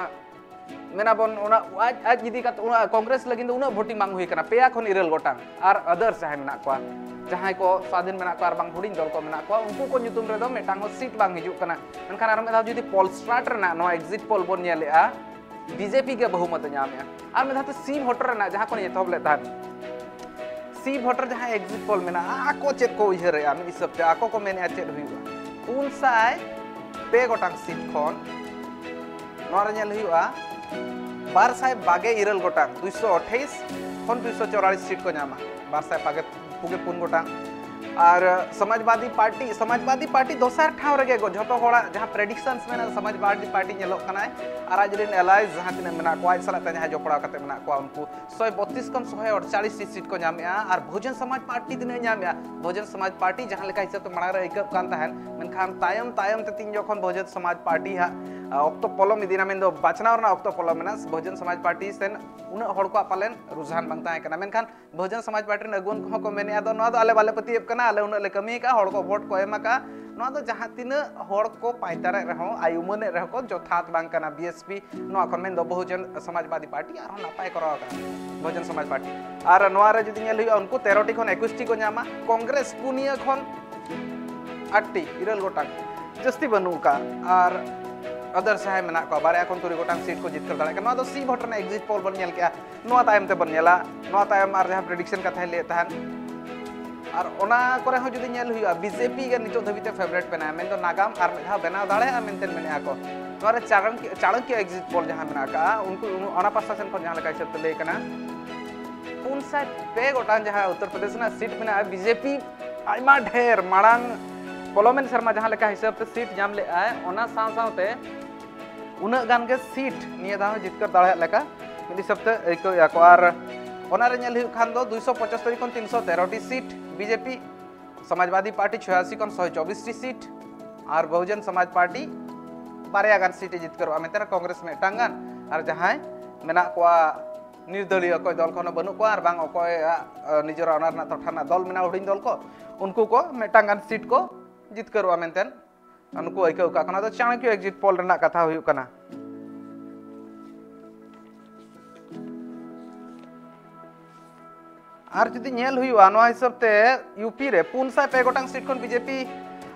ᱢᱮᱱᱟᱵᱚᱱ, ᱚᱱᱟ ᱟᱡ, ᱟᱡ ᱤᱫᱤ ᱠᱟᱛᱮ ᱚᱱᱟ ᱠᱚᱝᱜᱨᱮᱥ ᱞᱟᱹᱜᱤᱫ ᱫᱚ ᱩᱱᱟᱹᱜ ᱵᱷᱳᱴᱤᱝ ᱵᱟᱝ ᱦᱩᱭ ᱠᱟᱱᱟ, ᱯᱮᱭᱟ ᱠᱷᱚᱱ ᱤᱨᱟᱹᱞ ᱜᱚᱴᱟᱝ᱾ ᱟᱨ ᱟᱫᱟᱨᱥ ᱡᱟᱦᱟᱸᱭ ᱢᱮᱱᱟᱜ ᱠᱚᱣᱟ, ᱡᱟᱦᱟᱸᱭ ᱠᱚ ᱥᱟᱫᱷᱤᱱ ᱢᱮᱱᱟᱜ ᱠᱚᱣᱟ ᱟᱨ ᱵᱟᱝ ᱦᱩᱰᱤᱧ ᱫᱚᱞ ᱠᱚ ᱢᱮᱱᱟᱜ ᱠᱚᱣᱟ, ᱩᱱᱠᱩ ᱠᱚ ᱧᱩᱛᱩᱢ ᱨᱮᱫᱚ ᱢᱤᱫᱴᱟᱝ ᱦᱚᱸ ᱥᱤᱴ ᱵᱟᱝ ᱦᱤᱡᱩᱜ ᱠᱟᱱᱟ᱾ ᱢᱮᱱᱠᱷᱟᱱ ᱟᱨ ᱢᱤᱫ ᱫᱷᱟᱣ ᱡᱩᱫᱤ ᱯᱚᱞ ᱥᱴᱨᱟᱴ ᱨᱮᱱᱟᱜ ᱱᱚᱣᱟ ᱮᱠᱡᱤᱴ ᱯᱳᱞ ᱵᱚᱱ ᱧᱮᱞᱮᱜᱼᱟ, ᱵᱤᱡᱮᱯᱤ ᱜᱮ ᱵᱚᱦᱩᱢᱚᱛ ᱮ ᱧᱟᱢᱮᱜᱼᱟ᱾ ᱟᱨ ᱢᱤᱫ ᱫᱷᱟᱣ ᱛᱮ ᱥᱤ ᱵᱷᱳᱴᱟᱨ ᱨᱮᱱᱟᱜ ᱡᱟᱦᱟᱸ ᱠᱷᱚᱱ ᱮᱛᱚᱦᱚᱵ ᱞᱮᱫ ᱛᱟᱦᱮᱸᱫ, ᱥᱤ ᱵᱷᱳᱴᱟᱨ ᱡᱟᱦᱟᱸ ᱮᱠᱡᱤᱴ ᱯᱳᱞ ᱢᱮᱱᱟᱜᱼᱟ, ᱟᱠᱚ ᱪᱮᱫ ᱠᱚ ᱩᱭᱦᱟᱹᱨᱮᱜᱼᱟ, ᱢᱤᱫ ᱦᱤᱥᱟᱹᱵ ᱛᱮ ᱟᱠᱚ ᱠᱚ ᱢᱮᱱᱮᱜᱼᱟ ᱪᱮᱫ ᱦᱩᱭᱩᱜᱼᱟ? ᱯᱩᱱ ᱥᱟᱭ ᱯᱮ ᱜᱚᱴᱟᱝ ᱥᱤᱴ ᱠᱷᱚᱱ ᱱᱚᱣᱟ ᱨᱮ ᱧᱮᱞ ᱦᱩᱭᱩᱜᱼᱟ, ᱵᱟᱨ ᱥᱟᱭ ᱵᱟᱜᱮ ᱤᱨᱟᱹᱞ ᱜᱚᱴᱟᱝ, ᱫᱩᱭᱥᱚ ᱟᱴᱷᱟᱭᱤᱥ ᱠᱷᱚᱱ ᱫᱩᱭᱥᱚ ᱪᱚᱣᱟᱞᱤᱥ ᱥᱤᱴ ᱠᱚ ᱧᱟᱢᱟ, ᱵᱟᱨ ᱥᱟᱭ ᱵᱟᱜᱮ ᱯᱩᱜᱮ ᱯᱩᱱ ᱜᱚᱴᱟᱝ᱾ ᱟᱨ ᱥᱚᱢᱟᱡᱽᱵᱟᱫᱤ ᱯᱟᱨᱴᱤ, ᱥᱚᱢᱟᱡᱽᱵᱟᱫᱤ ᱯᱟᱨᱴᱤ ᱫᱚᱥᱟᱨ ᱴᱷᱟᱶ ᱨᱮᱜᱮ ᱜᱚ-, ᱡᱷᱚᱛᱚ ᱦᱚᱲᱟᱜ ᱡᱟᱦᱟᱸ ᱯᱨᱮᱰᱤᱠᱥᱚᱱᱥ ᱢᱮᱱᱟᱜᱼᱟ, ᱥᱚᱢᱟᱡᱽᱵᱟᱫᱤ ᱯᱟᱨᱴᱤ ᱧᱮᱞᱚᱜ ᱠᱟᱱᱟᱭ ᱟᱨ ᱟᱡ ᱨᱮᱱ ᱮᱞᱟᱭᱥ ᱡᱟᱦᱟᱸ ᱛᱤᱱᱟᱹᱜ ᱢᱮᱱᱟᱜ ᱠᱚᱣᱟ, ᱟᱡ ᱥᱟᱞᱟᱜ ᱛᱮ ᱡᱟᱦᱟᱸᱭ ᱡᱚᱯᱲᱟᱣ ᱠᱟᱛᱮ ᱢᱮᱱᱟᱜ ᱠᱚᱣᱟ, ᱩᱱᱠᱩ ᱥᱚᱭ ᱵᱚᱛᱛᱨᱤᱥ ᱠᱷᱚᱱ ᱥᱚᱭ ᱟᱴᱪᱟᱞᱤᱥ ᱴᱤ ᱥᱤᱴ ᱠᱚ ᱧᱟᱢᱮᱜᱼᱟ᱾ ᱟᱨ ᱵᱚᱦᱩᱡᱚᱱ ᱥᱚᱢᱟᱡᱽ ᱯᱟᱨᱴᱤ ᱛᱤᱱᱟᱹᱜ ᱮ ᱧᱟᱢᱮᱜᱼᱟ? ᱵᱚᱦᱩᱡᱚᱱ ᱥᱚᱢᱟᱡᱽ ᱯᱟᱨᱴᱤ ᱡᱟᱦᱟᱸ ᱞᱮᱠᱟ ᱦᱤᱥᱟᱹᱵ ᱛᱮ ᱢᱟᱲᱟᱝ ᱨᱮ ᱟᱹᱭᱠᱟᱹᱜ ᱠᱟᱱ ᱛᱟᱦᱮᱸᱫ, ᱢᱮᱱᱠᱷᱟᱱ ᱛᱟᱭᱚᱢ ᱛᱟᱭᱚᱢ ᱛᱮ ᱛᱤᱧ ᱡᱚᱠᱷᱚᱱ ᱵᱚᱦᱩᱡᱚᱱ ᱥᱚᱢᱟᱡᱽ ᱯᱟᱨᱴᱤ ᱦᱟᱸᱜ, ᱟ, ᱚᱠᱛᱚ ᱯᱚᱞᱚᱢ ᱤᱫᱤᱭᱮᱱᱟ, ᱢᱮᱱᱫᱚ ᱵᱟᱪᱷᱱᱟᱣ ᱨᱮᱱᱟᱜ ᱚᱠᱛᱚ ᱯᱚᱞᱚᱢ ᱮᱱᱟ, ᱵᱚᱦᱩᱡᱚᱱ ᱥᱚᱢᱟᱡᱽ ᱯᱟᱨᱴᱤ ᱥᱮᱱ ᱩᱱᱟᱹᱜ ᱦᱚᱲ ᱠᱚᱣᱟᱜ ᱯᱟᱞᱮᱱ ᱨᱩᱡᱷᱟᱱ ᱵᱟᱝ ᱛᱟᱦᱮᱸ ᱠᱟᱱᱟ᱾ ᱢᱮᱱᱠᱷᱟᱱ ᱵᱚᱦᱩᱡᱚᱱ ᱥᱚᱢᱟᱡᱽ ᱯᱟᱨᱴᱤ ᱨᱮᱱ ᱟᱹᱜᱩᱣᱟᱹᱱ ᱠᱚᱦᱚᱸ ᱠᱚ ᱢᱮᱱᱮᱜᱼᱟ, "ᱟᱫᱚ ᱱᱚᱣᱟ ᱫᱚ ᱟᱞᱮ ᱵᱟᱞᱮ ᱯᱟᱹᱛᱭᱟᱹᱜ ᱠᱟᱱᱟ, ᱟᱞᱮ ᱩᱱᱟᱹᱜ ᱞᱮ ᱠᱟᱹᱢᱤ ᱟᱠᱟᱫᱼᱟ, ᱦᱚᱲ ᱠᱚ ᱵᱷᱳᱴ ᱠᱚ ᱮᱢ ᱟᱠᱟᱫᱼᱟ, ᱱᱚᱣᱟ ᱫᱚ ᱡᱟᱦᱟᱸ ᱛᱤᱱᱟᱹᱜ ᱦᱚᱲ ᱠᱚ ᱯᱟᱭᱛᱟᱨᱮᱫ ᱨᱮᱦᱚᱸ, ᱟᱭ ᱩᱢᱟᱹᱱᱮᱫ ᱨᱮᱦᱚᱸ ᱠᱚ ᱡᱚᱛᱷᱟᱛ ᱵᱟᱝ ᱠᱟᱱᱟ, ᱵᱤ ᱮᱥ ᱯᱤ ᱱᱚᱣᱟ ᱠᱷᱚᱱ ᱢᱮᱱᱫᱚ ᱵᱚᱦᱩᱡᱚᱱ ᱥᱚᱢᱟᱡᱽᱵᱟᱫᱤ ᱯᱟᱨᱴᱤ ᱟᱨᱦᱚᱸ ᱱᱟᱯᱟᱭ ᱠᱚᱨᱟᱣ ᱟᱠᱟᱫᱼᱟ ᱵᱚᱦᱩᱡᱚᱱ ᱥᱚᱢᱟᱡᱽ ᱯᱟᱨᱴᱤ᱾ ᱟᱨ ᱱᱚᱣᱟ ᱨᱮ ᱡᱩᱫᱤ ᱧᱮᱞ ᱦᱩᱭᱩᱜᱼᱟ, ᱩᱱᱠᱩ ᱛᱮᱨᱚ ᱴᱤ ᱠᱷᱚᱱ ᱮᱠᱩᱥ ᱴᱤ ᱠᱚ ᱧᱟᱢᱟ, ᱠᱚᱝᱜᱨᱮᱥ ᱯᱩᱱᱭᱟᱹ ᱠᱷᱚᱱ ᱟᱴ ᱴᱤ, ᱤᱨᱟᱹᱞ ᱜᱚᱴᱟᱝ, ᱡᱟᱹᱥᱛᱤ ᱵᱟᱹᱱᱩᱜ ᱟᱠᱟᱫᱼᱟ᱾ ᱟᱨ ᱟᱫᱟᱨᱥ ᱡᱟᱦᱟᱸᱭ ᱢᱮᱱᱟᱜ ᱠᱚᱣᱟ, ᱵᱟᱨᱭᱟ ᱠᱷᱚᱱ ᱛᱩᱨᱩᱭ ᱜᱚᱴᱟᱝ ᱥᱤᱴ ᱠᱚ ᱡᱤᱛᱠᱟᱹᱨ ᱫᱟᱲᱮᱭᱟᱜ ᱠᱟᱱᱟ᱾ ᱱᱚᱣᱟ ᱫᱚ ᱥᱤ ᱵᱷᱳᱴ ᱨᱮᱱᱟᱜ ᱮᱠᱡᱤᱴ ᱯᱳᱞ ᱵᱚᱱ ᱧᱮᱞ ᱠᱮᱜᱼᱟ᱾ ᱱᱚᱣᱟ ᱛᱟᱭᱚᱢ ᱛᱮᱵᱚᱱ ᱧᱮᱞᱟ, ᱱᱚᱣᱟ ᱛᱟᱭᱚᱢ ᱟᱨ ᱡᱟᱦᱟᱸ ᱯᱨᱮᱰᱤᱠᱥᱚᱱ ᱠᱟᱛᱷᱟᱧ ᱞᱟᱹᱭᱮᱫ ᱛᱟᱦᱮᱸᱫ, ᱟᱨ ᱚᱱᱟ ᱠᱚᱨᱮ ᱦᱚᱸ ᱡᱩᱫᱤ ᱧᱮᱞ ᱦᱩᱭᱩᱜᱼᱟ, ᱵᱤᱡᱮᱯᱤ ᱜᱮ ᱱᱤᱛᱚᱜ ᱫᱷᱟᱹᱵᱤᱡ ᱛᱮ ᱯᱷᱮᱵᱟᱨᱮᱴ ᱢᱮᱱᱟᱭᱟ, ᱢᱮᱱᱫᱚ ᱱᱟᱜᱟᱢ ᱟᱨ ᱢᱤᱫ ᱫᱷᱟᱣ ᱵᱮᱱᱟᱣ ᱫᱟᱲᱮᱭᱟᱜᱼᱟ ᱢᱮᱱᱛᱮ ᱢᱮᱱᱮᱫᱼᱟ ᱠᱚ᱾ ᱱᱚᱣᱟ ᱨᱮ ᱪᱟᱬᱚᱠᱤᱭᱟᱹ, ᱪᱟᱬᱚᱠᱤᱭᱟᱹ ᱮᱠᱡᱤᱴ ᱯᱳᱞ ᱡᱟᱦᱟᱸ ᱢᱮᱱᱟᱜ ᱟᱠᱟᱫᱼᱟ, ᱩᱱᱠᱩ ᱚᱱᱟ ᱯᱟᱥᱴᱟ ᱥᱮᱱ ᱠᱷᱚᱱ ᱡᱟᱦᱟᱸ ᱞᱮᱠᱟ ᱦᱤᱥᱟᱹᱵ ᱛᱮ ᱞᱟᱹᱭ ᱠᱟᱱᱟ, ᱯᱩᱱ ᱥᱟᱭ ᱯᱮ ᱜᱚᱴᱟᱝ ᱡᱟᱦᱟᱸ ᱩᱛᱛᱚᱨ ᱯᱨᱚᱫᱮᱥ ᱨᱮᱱᱟᱜ ᱥᱤᱴ ᱢᱮᱱᱟᱜᱼᱟ, ᱵᱤᱡᱮᱯᱤ ᱟᱭᱢᱟ ᱰᱷᱮᱨ ᱢᱟᱲᱟᱝ ᱯᱚᱞᱚᱢᱮᱱ ᱥᱮᱨᱢᱟ ᱡᱟᱦᱟᱸ ᱞᱮᱠᱟ ᱦᱤᱥᱟᱹᱵ ᱛᱮ ᱥᱤᱴ ᱧᱟᱢ ᱞᱮᱫᱼᱟᱭ, ᱚᱱᱟ ᱥᱟᱶ ᱥᱟᱶᱛᱮ ᱩᱱᱟᱹᱜ ᱜᱟᱱ ᱜᱮ ᱥᱤᱴ ᱱᱤᱭᱟᱹ ᱫᱷᱟᱣ ᱦᱚᱸ ᱡᱤᱛᱠᱟᱹᱨ ᱫᱟᱲᱮᱭᱟᱜ ᱞᱮᱠᱟ ᱢᱤᱫ ᱦᱤᱥᱟᱹᱵ ᱛᱮ ᱟᱹᱭᱠᱟᱹᱣᱮᱫᱼᱟ ᱠᱚ᱾ ᱟᱨ ᱚᱱᱟ ᱨᱮ ᱧᱮᱞ ᱦᱩᱭᱩᱜ ᱠᱷᱟᱱ ᱫᱚ ᱫᱩᱭᱥᱚ ᱯᱚᱸᱪᱟᱛᱛᱳᱨ ᱠᱷᱚᱱ ᱛᱤᱱᱥᱚ ᱛᱮᱨᱚ ᱴᱤ ᱥᱤᱴ ᱵᱤᱡᱮᱯᱤ, ᱥᱚᱢᱟᱡᱽᱵᱟᱫᱤ ᱯᱟᱨᱴᱤ ᱪᱷᱚᱭᱟᱥᱤ ᱠᱷᱚᱱ ᱥᱚᱭ ᱪᱚᱵᱵᱤᱥ ᱴᱤ ᱥᱤᱴ, ᱟᱨ ᱵᱚᱦᱩᱡᱚᱱ ᱥᱚᱢᱟᱡᱽ ᱯᱟᱨᱴᱤ ᱵᱟᱨᱭᱟ ᱜᱟᱱ ᱥᱤᱴ ᱮ ᱡᱤᱛᱠᱟᱹᱨᱚᱜᱼᱟ ᱢᱮᱱᱛᱮ ᱠᱚᱝᱜᱨᱮᱥ ᱢᱤᱫᱴᱟᱝ ᱜᱟᱱ, ᱟᱨ ᱡᱟᱦᱟᱸᱭ ᱢᱮᱱᱟᱜ ᱠᱚᱣᱟ ᱱᱤᱨᱫᱚᱞᱤᱭᱚ, ᱚᱠᱚᱭ ᱫᱚᱞ ᱠᱷᱚᱱ ᱦᱚᱸ ᱵᱟᱹᱱᱩᱜ ᱠᱚᱣᱟ ᱟᱨ ᱵᱟᱝ ᱚᱠᱚᱭᱟᱜ, ᱟᱸ, ᱱᱤᱡᱮᱨᱟᱜ ᱚᱱᱟ ᱨᱮᱱᱟᱜ ᱴᱚᱴᱷᱟ ᱨᱮᱱᱟᱜ ᱫᱚᱞ ᱢᱮᱱᱟᱜᱼᱟ, ᱦᱩᱰᱤᱧ ᱫᱚᱞ ᱠᱚ, ᱩᱱᱠᱩ ᱠᱚ ᱢᱤᱫᱴᱟᱝ ᱜᱟᱱ ᱥᱤᱴ ᱠᱚ ᱡᱤᱛᱠᱟᱹᱨᱚᱜᱼᱟ ᱢᱮᱱᱛᱮ ᱱᱩᱠᱩ ᱟᱹᱭᱠᱟᱹᱣ ᱠᱟᱜ ᱠᱟᱱᱟ᱾ ᱫᱚ ᱪᱟᱬᱠᱤᱭᱟᱹ ᱮᱠᱡᱤᱴ ᱯᱳᱞ ᱨᱮᱱᱟᱜ ᱠᱟᱛᱷᱟ ᱦᱩᱭᱩᱜ ᱠᱟᱱᱟ᱾ ᱟᱨ ᱡᱩᱫᱤ ᱧᱮᱞ ᱦᱩᱭᱩᱜᱼᱟ, ᱱᱚᱣᱟ ᱦᱤᱥᱟᱹᱵ ᱛᱮ ᱭᱩᱯᱤ ᱨᱮ ᱯᱩᱱ ᱥᱟᱭ ᱯᱮ ᱜᱚᱴᱟᱝ ᱥᱤᱴ ᱠᱷᱚᱱ ᱵᱤᱡᱮᱯᱤ,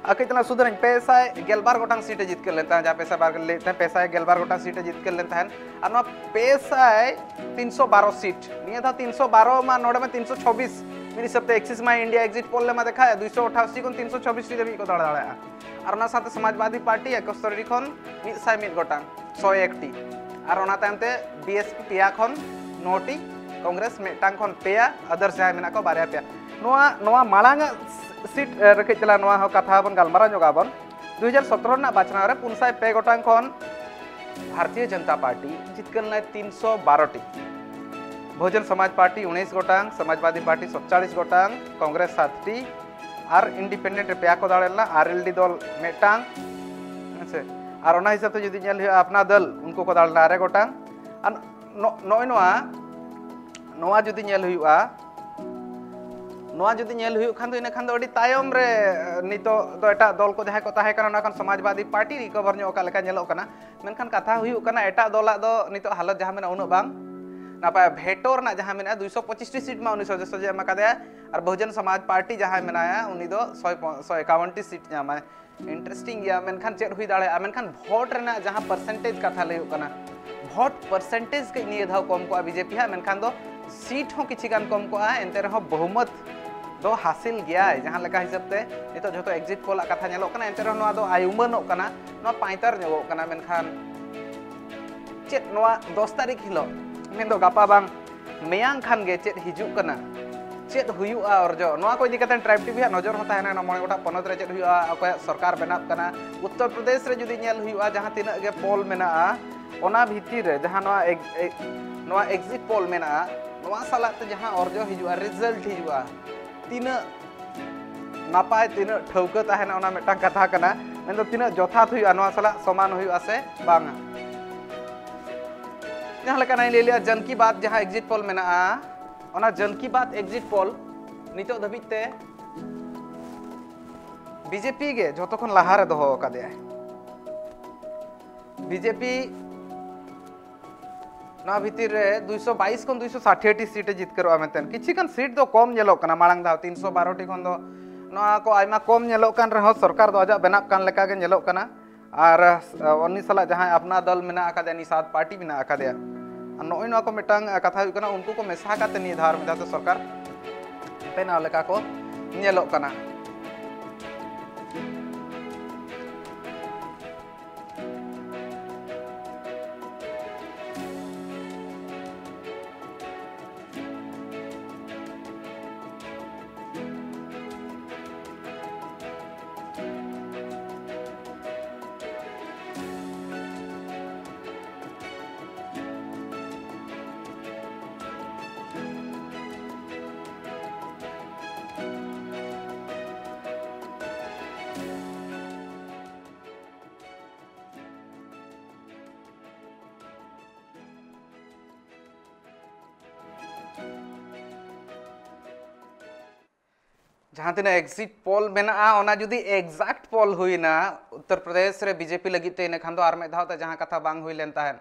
ᱟᱨ ᱠᱟᱹᱡ ᱛᱟᱞᱟᱝ ᱥᱩᱫᱷᱟᱹᱨᱟᱹᱧ, ᱯᱮ ᱥᱟᱭ ᱜᱮᱞᱵᱟᱨ ᱜᱚᱴᱟᱝ ᱥᱤᱴ ᱮ ᱡᱤᱛᱠᱟᱹᱨ ᱞᱮᱱ ᱛᱟᱦᱮᱸᱫ, ᱡᱟᱦᱟᱸ ᱯᱮ ᱥᱟᱭ ᱵᱟᱨ ᱜᱮᱞ ᱞᱟᱹᱭᱮᱫ ᱛᱟᱦᱮᱸᱫ, ᱯᱮ ᱥᱟᱭ ᱜᱮᱞᱵᱟᱨ ᱜᱚᱴᱟᱝ ᱥᱤᱴ ᱮ ᱡᱤᱛᱠᱟᱹᱨ ᱞᱮᱱ ᱛᱟᱦᱮᱸᱫ᱾ ᱟᱨ ᱱᱚᱣᱟ ᱯᱮ ᱥᱟᱭ ᱛᱤᱱᱥᱚ ᱵᱟᱨᱚ ᱥᱤᱴ, ᱱᱤᱭᱟᱹ ᱫᱷᱟᱣ ᱛᱤᱱᱥᱚ ᱵᱟᱨᱚ ᱢᱟ, ᱱᱚᱰᱮ ᱢᱟ ᱛᱤᱱᱥᱚ ᱪᱷᱚᱵᱵᱤᱥ, ᱢᱤᱫ ᱦᱤᱥᱟᱹᱵ ᱛᱮ ᱮᱠᱥᱤᱥ ᱢᱟᱭ ᱤᱱᱰᱤᱭᱟ ᱮᱠᱡᱤᱴ ᱯᱳᱞ ᱞᱮ ᱮᱢᱟ ᱫᱮᱠᱷᱟᱣᱮᱫ, ᱫᱩᱭᱥᱚ ᱟᱴᱷᱟᱥᱤ ᱠᱷᱚᱱ ᱛᱤᱱᱥᱚ ᱪᱷᱚᱵᱵᱤᱥ ᱴᱤ ᱫᱷᱟᱹᱵᱤᱡ ᱠᱚ ᱫᱟᱲᱮ ᱫᱟᱲᱮᱭᱟᱜᱼᱟ᱾ ᱟᱨ ᱚᱱᱟ ᱥᱟᱶᱛᱮ ᱥᱚᱢᱟᱡᱽᱵᱟᱫᱤ ᱯᱟᱨᱴᱤ ᱮᱠᱚᱥᱛᱚᱨᱤ ᱠᱷᱚᱱ ᱢᱤᱫ ᱥᱟᱭ ᱢᱤᱫ ᱜᱚᱴᱟᱝ, ᱥᱚᱭ ᱮᱠ ᱴᱤ᱾ ᱟᱨ ᱚᱱᱟ ᱛᱟᱭᱚᱢ ᱛᱮ ᱵᱤ ᱮᱥ ᱯᱤ ᱯᱮᱭᱟ ᱠᱷᱚᱱ ᱱᱚ ᱴᱤ, ᱠᱚᱝᱜᱨᱮᱥ ᱢᱤᱫᱴᱟᱝ ᱠᱷᱚᱱ ᱯᱮᱭᱟ, ᱟᱫᱟᱨᱥ ᱡᱟᱦᱟᱸᱭ ᱢᱮᱱᱟᱜ ᱠᱚᱣᱟ ᱵᱟᱨᱭᱟ ᱯᱮᱭᱟ᱾ ᱱᱚᱣᱟ, ᱱᱚᱣᱟ ᱢᱟᱲᱟᱝ ᱟᱜ ᱥᱤᱴ, ᱮ, ᱨᱮ ᱠᱟᱹᱡ ᱪᱟᱞᱟᱝ ᱱᱚᱣᱟ ᱦᱚᱸ ᱠᱟᱛᱷᱟ ᱵᱚᱱ ᱜᱟᱞᱢᱟᱨᱟᱣ ᱧᱚᱜ ᱟᱵᱚᱱ᱾ ᱫᱩ ᱦᱟᱡᱟᱨ ᱥᱚᱛᱨᱚ ᱨᱮᱱᱟᱜ ᱵᱟᱪᱷᱱᱟᱣ ᱨᱮ ᱯᱩᱱ ᱥᱟᱭ ᱯᱮ ᱜᱚᱴᱟᱝ ᱠᱷᱚᱱ ᱵᱷᱟᱨᱚᱛᱤᱭᱚ ᱡᱚᱱᱚᱛᱟ ᱯᱟᱨᱴᱤ ᱡᱤᱛᱠᱟᱹᱨ ᱞᱮᱱᱟᱭ ᱛᱤᱱᱥᱚ ᱵᱟᱨᱚ ᱴᱤ, ᱵᱚᱦᱩᱡᱚᱱ ᱥᱚᱢᱟᱡᱽ ᱯᱟᱨᱴᱤ ᱩᱱᱤᱥ ᱜᱚᱴᱟᱝ, ᱥᱚᱢᱟᱡᱽᱵᱟᱫᱤ ᱯᱟᱨᱴᱤ ᱥᱟᱛᱪᱚᱞᱞᱤᱥ ᱜᱚᱴᱟᱝ, ᱠᱚᱝᱜᱨᱮᱥ ᱥᱟᱛ ᱴᱤ, ᱟᱨ ᱤᱱᱰᱤᱯᱮᱱᱰᱮᱱᱴ ᱨᱮ ᱯᱮᱭᱟ ᱠᱚ ᱫᱟᱲᱮ ᱞᱮᱱᱟ, ᱟᱨ ᱮᱞ ᱰᱤ ᱫᱚᱞ ᱢᱤᱫᱴᱟᱝ, ᱦᱮᱸ ᱥᱮ᱾ ᱟᱨ ᱚᱱᱟ ᱦᱤᱥᱟᱹᱵ ᱛᱮ ᱡᱩᱫᱤ ᱧᱮᱞ ᱦᱩᱭᱩᱜᱼᱟ, ᱟᱯᱱᱟ ᱫᱚᱞ, ᱩᱱᱠᱩ ᱠᱚ ᱫᱟᱲᱮ ᱞᱮᱱᱟ ᱟᱨᱮ ᱜᱚᱴᱟᱝ᱾ ᱟᱨ ᱱᱚ-, ᱱᱚᱜᱼᱚᱭ ᱱᱚᱣᱟ, ᱱᱚᱣᱟ ᱡᱩᱫᱤ ᱧᱮᱞ ᱦᱩᱭᱩᱜᱼᱟ, ᱱᱚᱣᱟ ᱡᱩᱫᱤ ᱧᱮᱞ ᱦᱩᱭᱩᱜ ᱠᱷᱟᱱ ᱫᱚ, ᱤᱱᱟᱹ ᱠᱷᱟᱱ ᱫᱚ ᱟᱹᱰᱤ ᱛᱟᱭᱚᱢ ᱨᱮ, ᱮ, ᱱᱤᱛᱚᱜ ᱫᱚ ᱮᱴᱟᱜ ᱫᱚᱞ ᱠᱚ ᱡᱟᱦᱟᱸᱭ ᱠᱚ ᱛᱟᱦᱮᱸ ᱠᱟᱱᱟ, ᱚᱱᱟ ᱠᱷᱚᱱ ᱥᱚᱢᱟᱡᱽᱵᱟᱫᱤ ᱯᱟᱨᱴᱤ ᱨᱤᱠᱚᱵᱷᱟᱨ ᱧᱚᱜ ᱟᱠᱟᱫ ᱞᱮᱠᱟ ᱧᱮᱞᱚᱜ ᱠᱟᱱᱟ᱾ ᱢᱮᱱᱠᱷᱟᱱ ᱠᱟᱛᱷᱟ ᱦᱩᱭᱩᱜ ᱠᱟᱱᱟ, ᱮᱴᱟᱜ ᱫᱚᱞᱟᱜ ᱫᱚ ᱱᱤᱛᱚᱜ ᱦᱟᱞᱚᱛ ᱡᱟᱦᱟᱸ ᱢᱮᱱᱟᱜᱼᱟ, ᱩᱱᱟᱹᱜ ᱵᱟᱝ ᱱᱟᱯᱟᱭᱟ᱾ ᱵᱷᱮᱴᱳ ᱨᱮᱱᱟᱜ ᱡᱟᱦᱟᱸ ᱢᱮᱱᱟᱜᱼᱟ, ᱫᱩᱭᱥᱚ ᱯᱚᱸᱪᱤᱥ ᱴᱤ ᱥᱤᱴ ᱢᱟ ᱩᱱᱤ ᱥᱚᱡᱮ ᱥᱚᱡᱮ ᱮᱢ ᱟᱠᱟᱫᱮᱭᱟ, ᱟᱨ ᱵᱚᱦᱩᱡᱚᱱ ᱥᱚᱢᱟᱡᱽ ᱯᱟᱨᱴᱤ ᱡᱟᱦᱟᱸᱭ ᱢᱮᱱᱟᱭᱟ, ᱩᱱᱤ ᱫᱚ ᱥᱚᱭ ᱯᱚ-, ᱥᱚᱭ ᱮᱠᱟᱣᱚᱱ ᱴᱤ ᱥᱤᱴ ᱧᱟᱢᱟᱭ᱾ ᱤᱱᱴᱟᱨᱮᱥᱴᱤᱝ ᱜᱮᱭᱟ, ᱢᱮᱱᱠᱷᱟᱱ ᱪᱮᱫ ᱦᱩᱭ ᱫᱟᱲᱮᱭᱟᱜᱼᱟ? ᱢᱮᱱᱠᱷᱟᱱ ᱵᱷᱳᱴ ᱨᱮᱱᱟᱜ ᱡᱟᱦᱟᱸ ᱯᱟᱨᱥᱮᱱᱴᱮᱡᱽ ᱠᱟᱛᱷᱟ ᱞᱟᱹᱭᱚᱜ ᱠᱟᱱᱟ, ᱵᱷᱳᱴ ᱯᱟᱨᱥᱮᱱᱴᱮᱡᱽ ᱠᱟᱹᱡ ᱱᱤᱭᱟᱹ ᱫᱷᱟᱣ ᱠᱚᱢ ᱠᱚᱜᱼᱟ ᱵᱤᱡᱮᱯᱤ ᱦᱟᱸᱜ, ᱢᱮᱱᱠᱷᱟᱱ ᱫᱚ ᱥᱤᱴ ᱦᱚᱸ ᱠᱤᱪᱷᱤ ᱜᱟᱱ ᱠᱚᱢ ᱠᱚᱜᱼᱟ, ᱮᱱᱛᱮ ᱨᱮᱦᱚᱸ ᱵᱚᱦᱩᱢᱚᱛ ᱫᱚ ᱦᱟᱥᱤᱞ ᱜᱮᱭᱟᱭ, ᱡᱟᱦᱟᱸ ᱞᱮᱠᱟ ᱦᱤᱥᱟᱹᱵ ᱛᱮ ᱱᱤᱛᱚᱜ ᱡᱷᱚᱛᱚ ᱮᱠᱡᱤᱴ ᱯᱳᱞ ᱟᱜ ᱠᱟᱛᱷᱟ ᱧᱮᱞᱚᱜ ᱠᱟᱱᱟ᱾ ᱮᱱᱛᱮ ᱨᱮᱦᱚᱸ ᱱᱚᱣᱟ ᱫᱚ ᱟᱭᱩᱢᱟᱹᱱᱚᱜ ᱠᱟᱱᱟ, ᱱᱚᱣᱟ ᱯᱟᱸᱭᱛᱟᱨ ᱧᱚᱜᱚᱜ ᱠᱟᱱᱟ᱾ ᱢᱮᱱᱠᱷᱟᱱ ᱪᱮᱫ ᱱᱚᱣᱟ ᱫᱚᱥ ᱛᱟᱹᱨᱤᱠᱷ ᱦᱤᱞᱳᱜ, ᱢᱮᱱᱫᱚ ᱜᱟᱯᱟ ᱵᱟᱝ ᱢᱮᱭᱟᱝ ᱠᱷᱟᱱ ᱜᱮ ᱪᱮᱫ ᱦᱤᱡᱩᱜ ᱠᱟᱱᱟ, ᱪᱮᱫ ᱦᱩᱭᱩᱜᱼᱟ ᱚᱨᱡᱚ, ᱱᱚᱣᱟ ᱠᱚ ᱤᱫᱤ ᱠᱟᱛᱮ ᱴᱨᱟᱭᱤᱵᱽ ᱴᱤᱵᱷᱤ ᱟᱜ ᱱᱚᱡᱚᱨ ᱦᱚᱸ ᱛᱟᱦᱮᱱᱟ᱾ ᱱᱚᱣᱟ ᱢᱚᱬᱮ ᱜᱚᱴᱟᱝ ᱯᱚᱱᱚᱛ ᱨᱮ ᱪᱮᱫ ᱦᱩᱭᱩᱜᱼᱟ, ᱚᱠᱚᱭᱟᱜ ᱥᱚᱨᱠᱟᱨ ᱵᱮᱱᱟᱜ ᱠᱟᱱᱟ, ᱩᱛᱛᱚᱨ ᱯᱨᱚᱫᱮᱥ ᱨᱮ ᱡᱩᱫᱤ ᱧᱮᱞ ᱦᱩᱭᱩᱜᱼᱟ, ᱡᱟᱦᱟᱸ ᱛᱤᱱᱟᱹᱜ ᱜᱮ ᱯᱳᱞ ᱢᱮᱱᱟᱜᱼᱟ, ᱚᱱᱟ ᱵᱷᱤᱛᱤᱨ ᱨᱮ ᱡᱟᱦᱟᱸ ᱱᱚᱣᱟ ᱮᱜ-, ᱮᱜ-, ᱱᱚᱣᱟ ᱮᱠᱡᱤᱴ ᱯᱳᱞ ᱢᱮᱱᱟᱜᱼᱟ, ᱱᱚᱣᱟ ᱥᱟᱞᱟᱜ ᱛᱮ ᱡᱟᱦᱟᱸ ᱚᱨᱡᱚ ᱦᱤᱡᱩᱜᱼᱟ, ᱨᱤᱡᱟᱞᱴ ᱦᱤᱡᱩᱜᱼᱟ, ᱛᱤᱱᱟᱹᱜ ᱱᱟᱯᱟᱭ, ᱛᱤᱱᱟᱹᱜ ᱴᱷᱟᱹᱣᱠᱟᱹ ᱛᱟᱦᱮᱱᱟ, ᱚᱱᱟ ᱢᱤᱫᱴᱟᱝ ᱠᱟᱛᱷᱟ ᱠᱟᱱᱟ᱾ ᱢᱮᱱᱫᱚ ᱛᱤᱱᱟᱹᱜ ᱡᱚᱛᱷᱟᱛ ᱦᱩᱭᱩᱜᱼᱟ, ᱱᱚᱣᱟ ᱥᱟᱞᱟᱜ ᱥᱚᱢᱟᱱ ᱦᱩᱭᱩᱜᱼᱟ ᱥᱮ ᱵᱟᱝᱟ᱾ ᱡᱟᱦᱟᱸ ᱞᱮᱠᱟ ᱱᱟᱧ ᱞᱟᱹᱭ ᱞᱮᱜᱼᱟ, ᱡᱟᱱ ᱠᱤ ᱵᱟᱛ ᱡᱟᱦᱟᱸ ᱮᱠᱡᱤᱴ ᱯᱳᱞ ᱢᱮᱱᱟᱜᱼᱟ, ᱚᱱᱟ ᱡᱟᱱ ᱠᱤ ᱵᱟᱛ ᱮᱠᱡᱤᱴ ᱯᱳᱞ ᱱᱤᱛᱚᱜ ᱫᱷᱟᱹᱵᱤᱡ ᱛᱮ ᱵᱤᱡᱮᱯᱤ ᱜᱮ ᱡᱷᱚᱛᱚ ᱠᱷᱚᱱ ᱞᱟᱦᱟ ᱨᱮ ᱫᱚᱦᱚ ᱟᱠᱟᱫᱮᱭᱟᱭ᱾ ᱵᱤᱡᱮᱯᱤ ᱱᱚᱣᱟ ᱵᱷᱤᱛᱤᱨ ᱨᱮ ᱫᱩᱭᱥᱚ ᱵᱟᱭᱤᱥ ᱠᱷᱚᱱ ᱫᱩᱭᱥᱚ ᱥᱟᱴᱷᱤᱭᱟᱹ ᱴᱤ ᱥᱤᱴ ᱮ ᱡᱤᱛᱠᱟᱹᱨᱚᱜᱼᱟ ᱢᱮᱱᱛᱮ᱾ ᱠᱤᱪᱷᱤ ᱜᱟᱱ ᱥᱤᱴ ᱫᱚ ᱠᱚᱢ ᱧᱮᱞᱚᱜ ᱠᱟᱱᱟ, ᱢᱟᱲᱟᱝ ᱫᱷᱟᱣ ᱛᱤᱱᱥᱚ ᱵᱟᱨᱚ ᱴᱤ ᱠᱷᱚᱱ ᱫᱚ ᱱᱚᱣᱟ ᱠᱚ ᱟᱭᱢᱟ ᱠᱚᱢ ᱧᱮᱞᱚᱜ ᱠᱟᱱ ᱨᱮᱦᱚᱸ, ᱥᱚᱨᱠᱟᱨ ᱫᱚ ᱟᱡᱟᱜ ᱵᱮᱱᱟᱜ ᱠᱟᱱ ᱞᱮᱠᱟ ᱜᱮ ᱧᱮᱞᱚᱜ ᱠᱟᱱᱟ᱾ ᱟᱨ, ᱟᱸ, ᱩᱱᱤ ᱥᱟᱞᱟᱜ ᱡᱟᱦᱟᱸᱭ ᱟᱯᱱᱟ ᱫᱚᱞ ᱢᱮᱱᱟᱜ ᱟᱠᱟᱫᱮᱭᱟ, ᱱᱤᱥᱟᱫ ᱯᱟᱨᱴᱤ ᱢᱮᱱᱟᱜ ᱟᱠᱟᱫᱮᱭᱟ, ᱟᱨ ᱱᱚᱜᱼᱚᱭ ᱱᱚᱣᱟ ᱠᱚ ᱢᱤᱫᱴᱟᱝ, ᱟᱸ, ᱠᱟᱛᱷᱟ ᱦᱩᱭᱩᱜ ᱠᱟᱱᱟ, ᱩᱱᱠᱩ ᱠᱚ ᱢᱮᱥᱟ ᱠᱟᱛᱮ ᱱᱤᱭᱟᱹ ᱫᱷᱟᱣ ᱟᱨ ᱢᱤᱫ ᱫᱷᱟᱣ ᱛᱮ ᱥᱚᱨᱠᱟᱨ ᱵᱮᱱᱟᱣ ᱞᱮᱠᱟ ᱠᱚ ᱧᱮᱞᱚᱜ ᱠᱟᱱᱟ᱾ ᱡᱟᱦᱟᱸ ᱛᱤᱱᱟᱹᱜ ᱮᱠᱡᱤᱴ ᱯᱳᱞ ᱢᱮᱱᱟᱜᱼᱟ, ᱚᱱᱟ ᱡᱩᱫᱤ ᱮᱠᱡᱟᱠᱴ ᱯᱳᱞ ᱦᱩᱭᱱᱟ ᱩᱛᱛᱚᱨ ᱯᱨᱚᱫᱮᱥ ᱨᱮ ᱵᱤᱡᱮᱯᱤ ᱞᱟᱹᱜᱤᱫ ᱛᱮ, ᱤᱱᱟᱹ ᱠᱷᱟᱱ ᱫᱚ ᱟᱨ ᱢᱤᱫ ᱫᱷᱟᱣ ᱛᱮ ᱡᱟᱦᱟᱸ ᱠᱟᱛᱷᱟ ᱵᱟᱝ ᱦᱩᱭ ᱞᱮᱱ ᱛᱟᱦᱮᱸᱫ,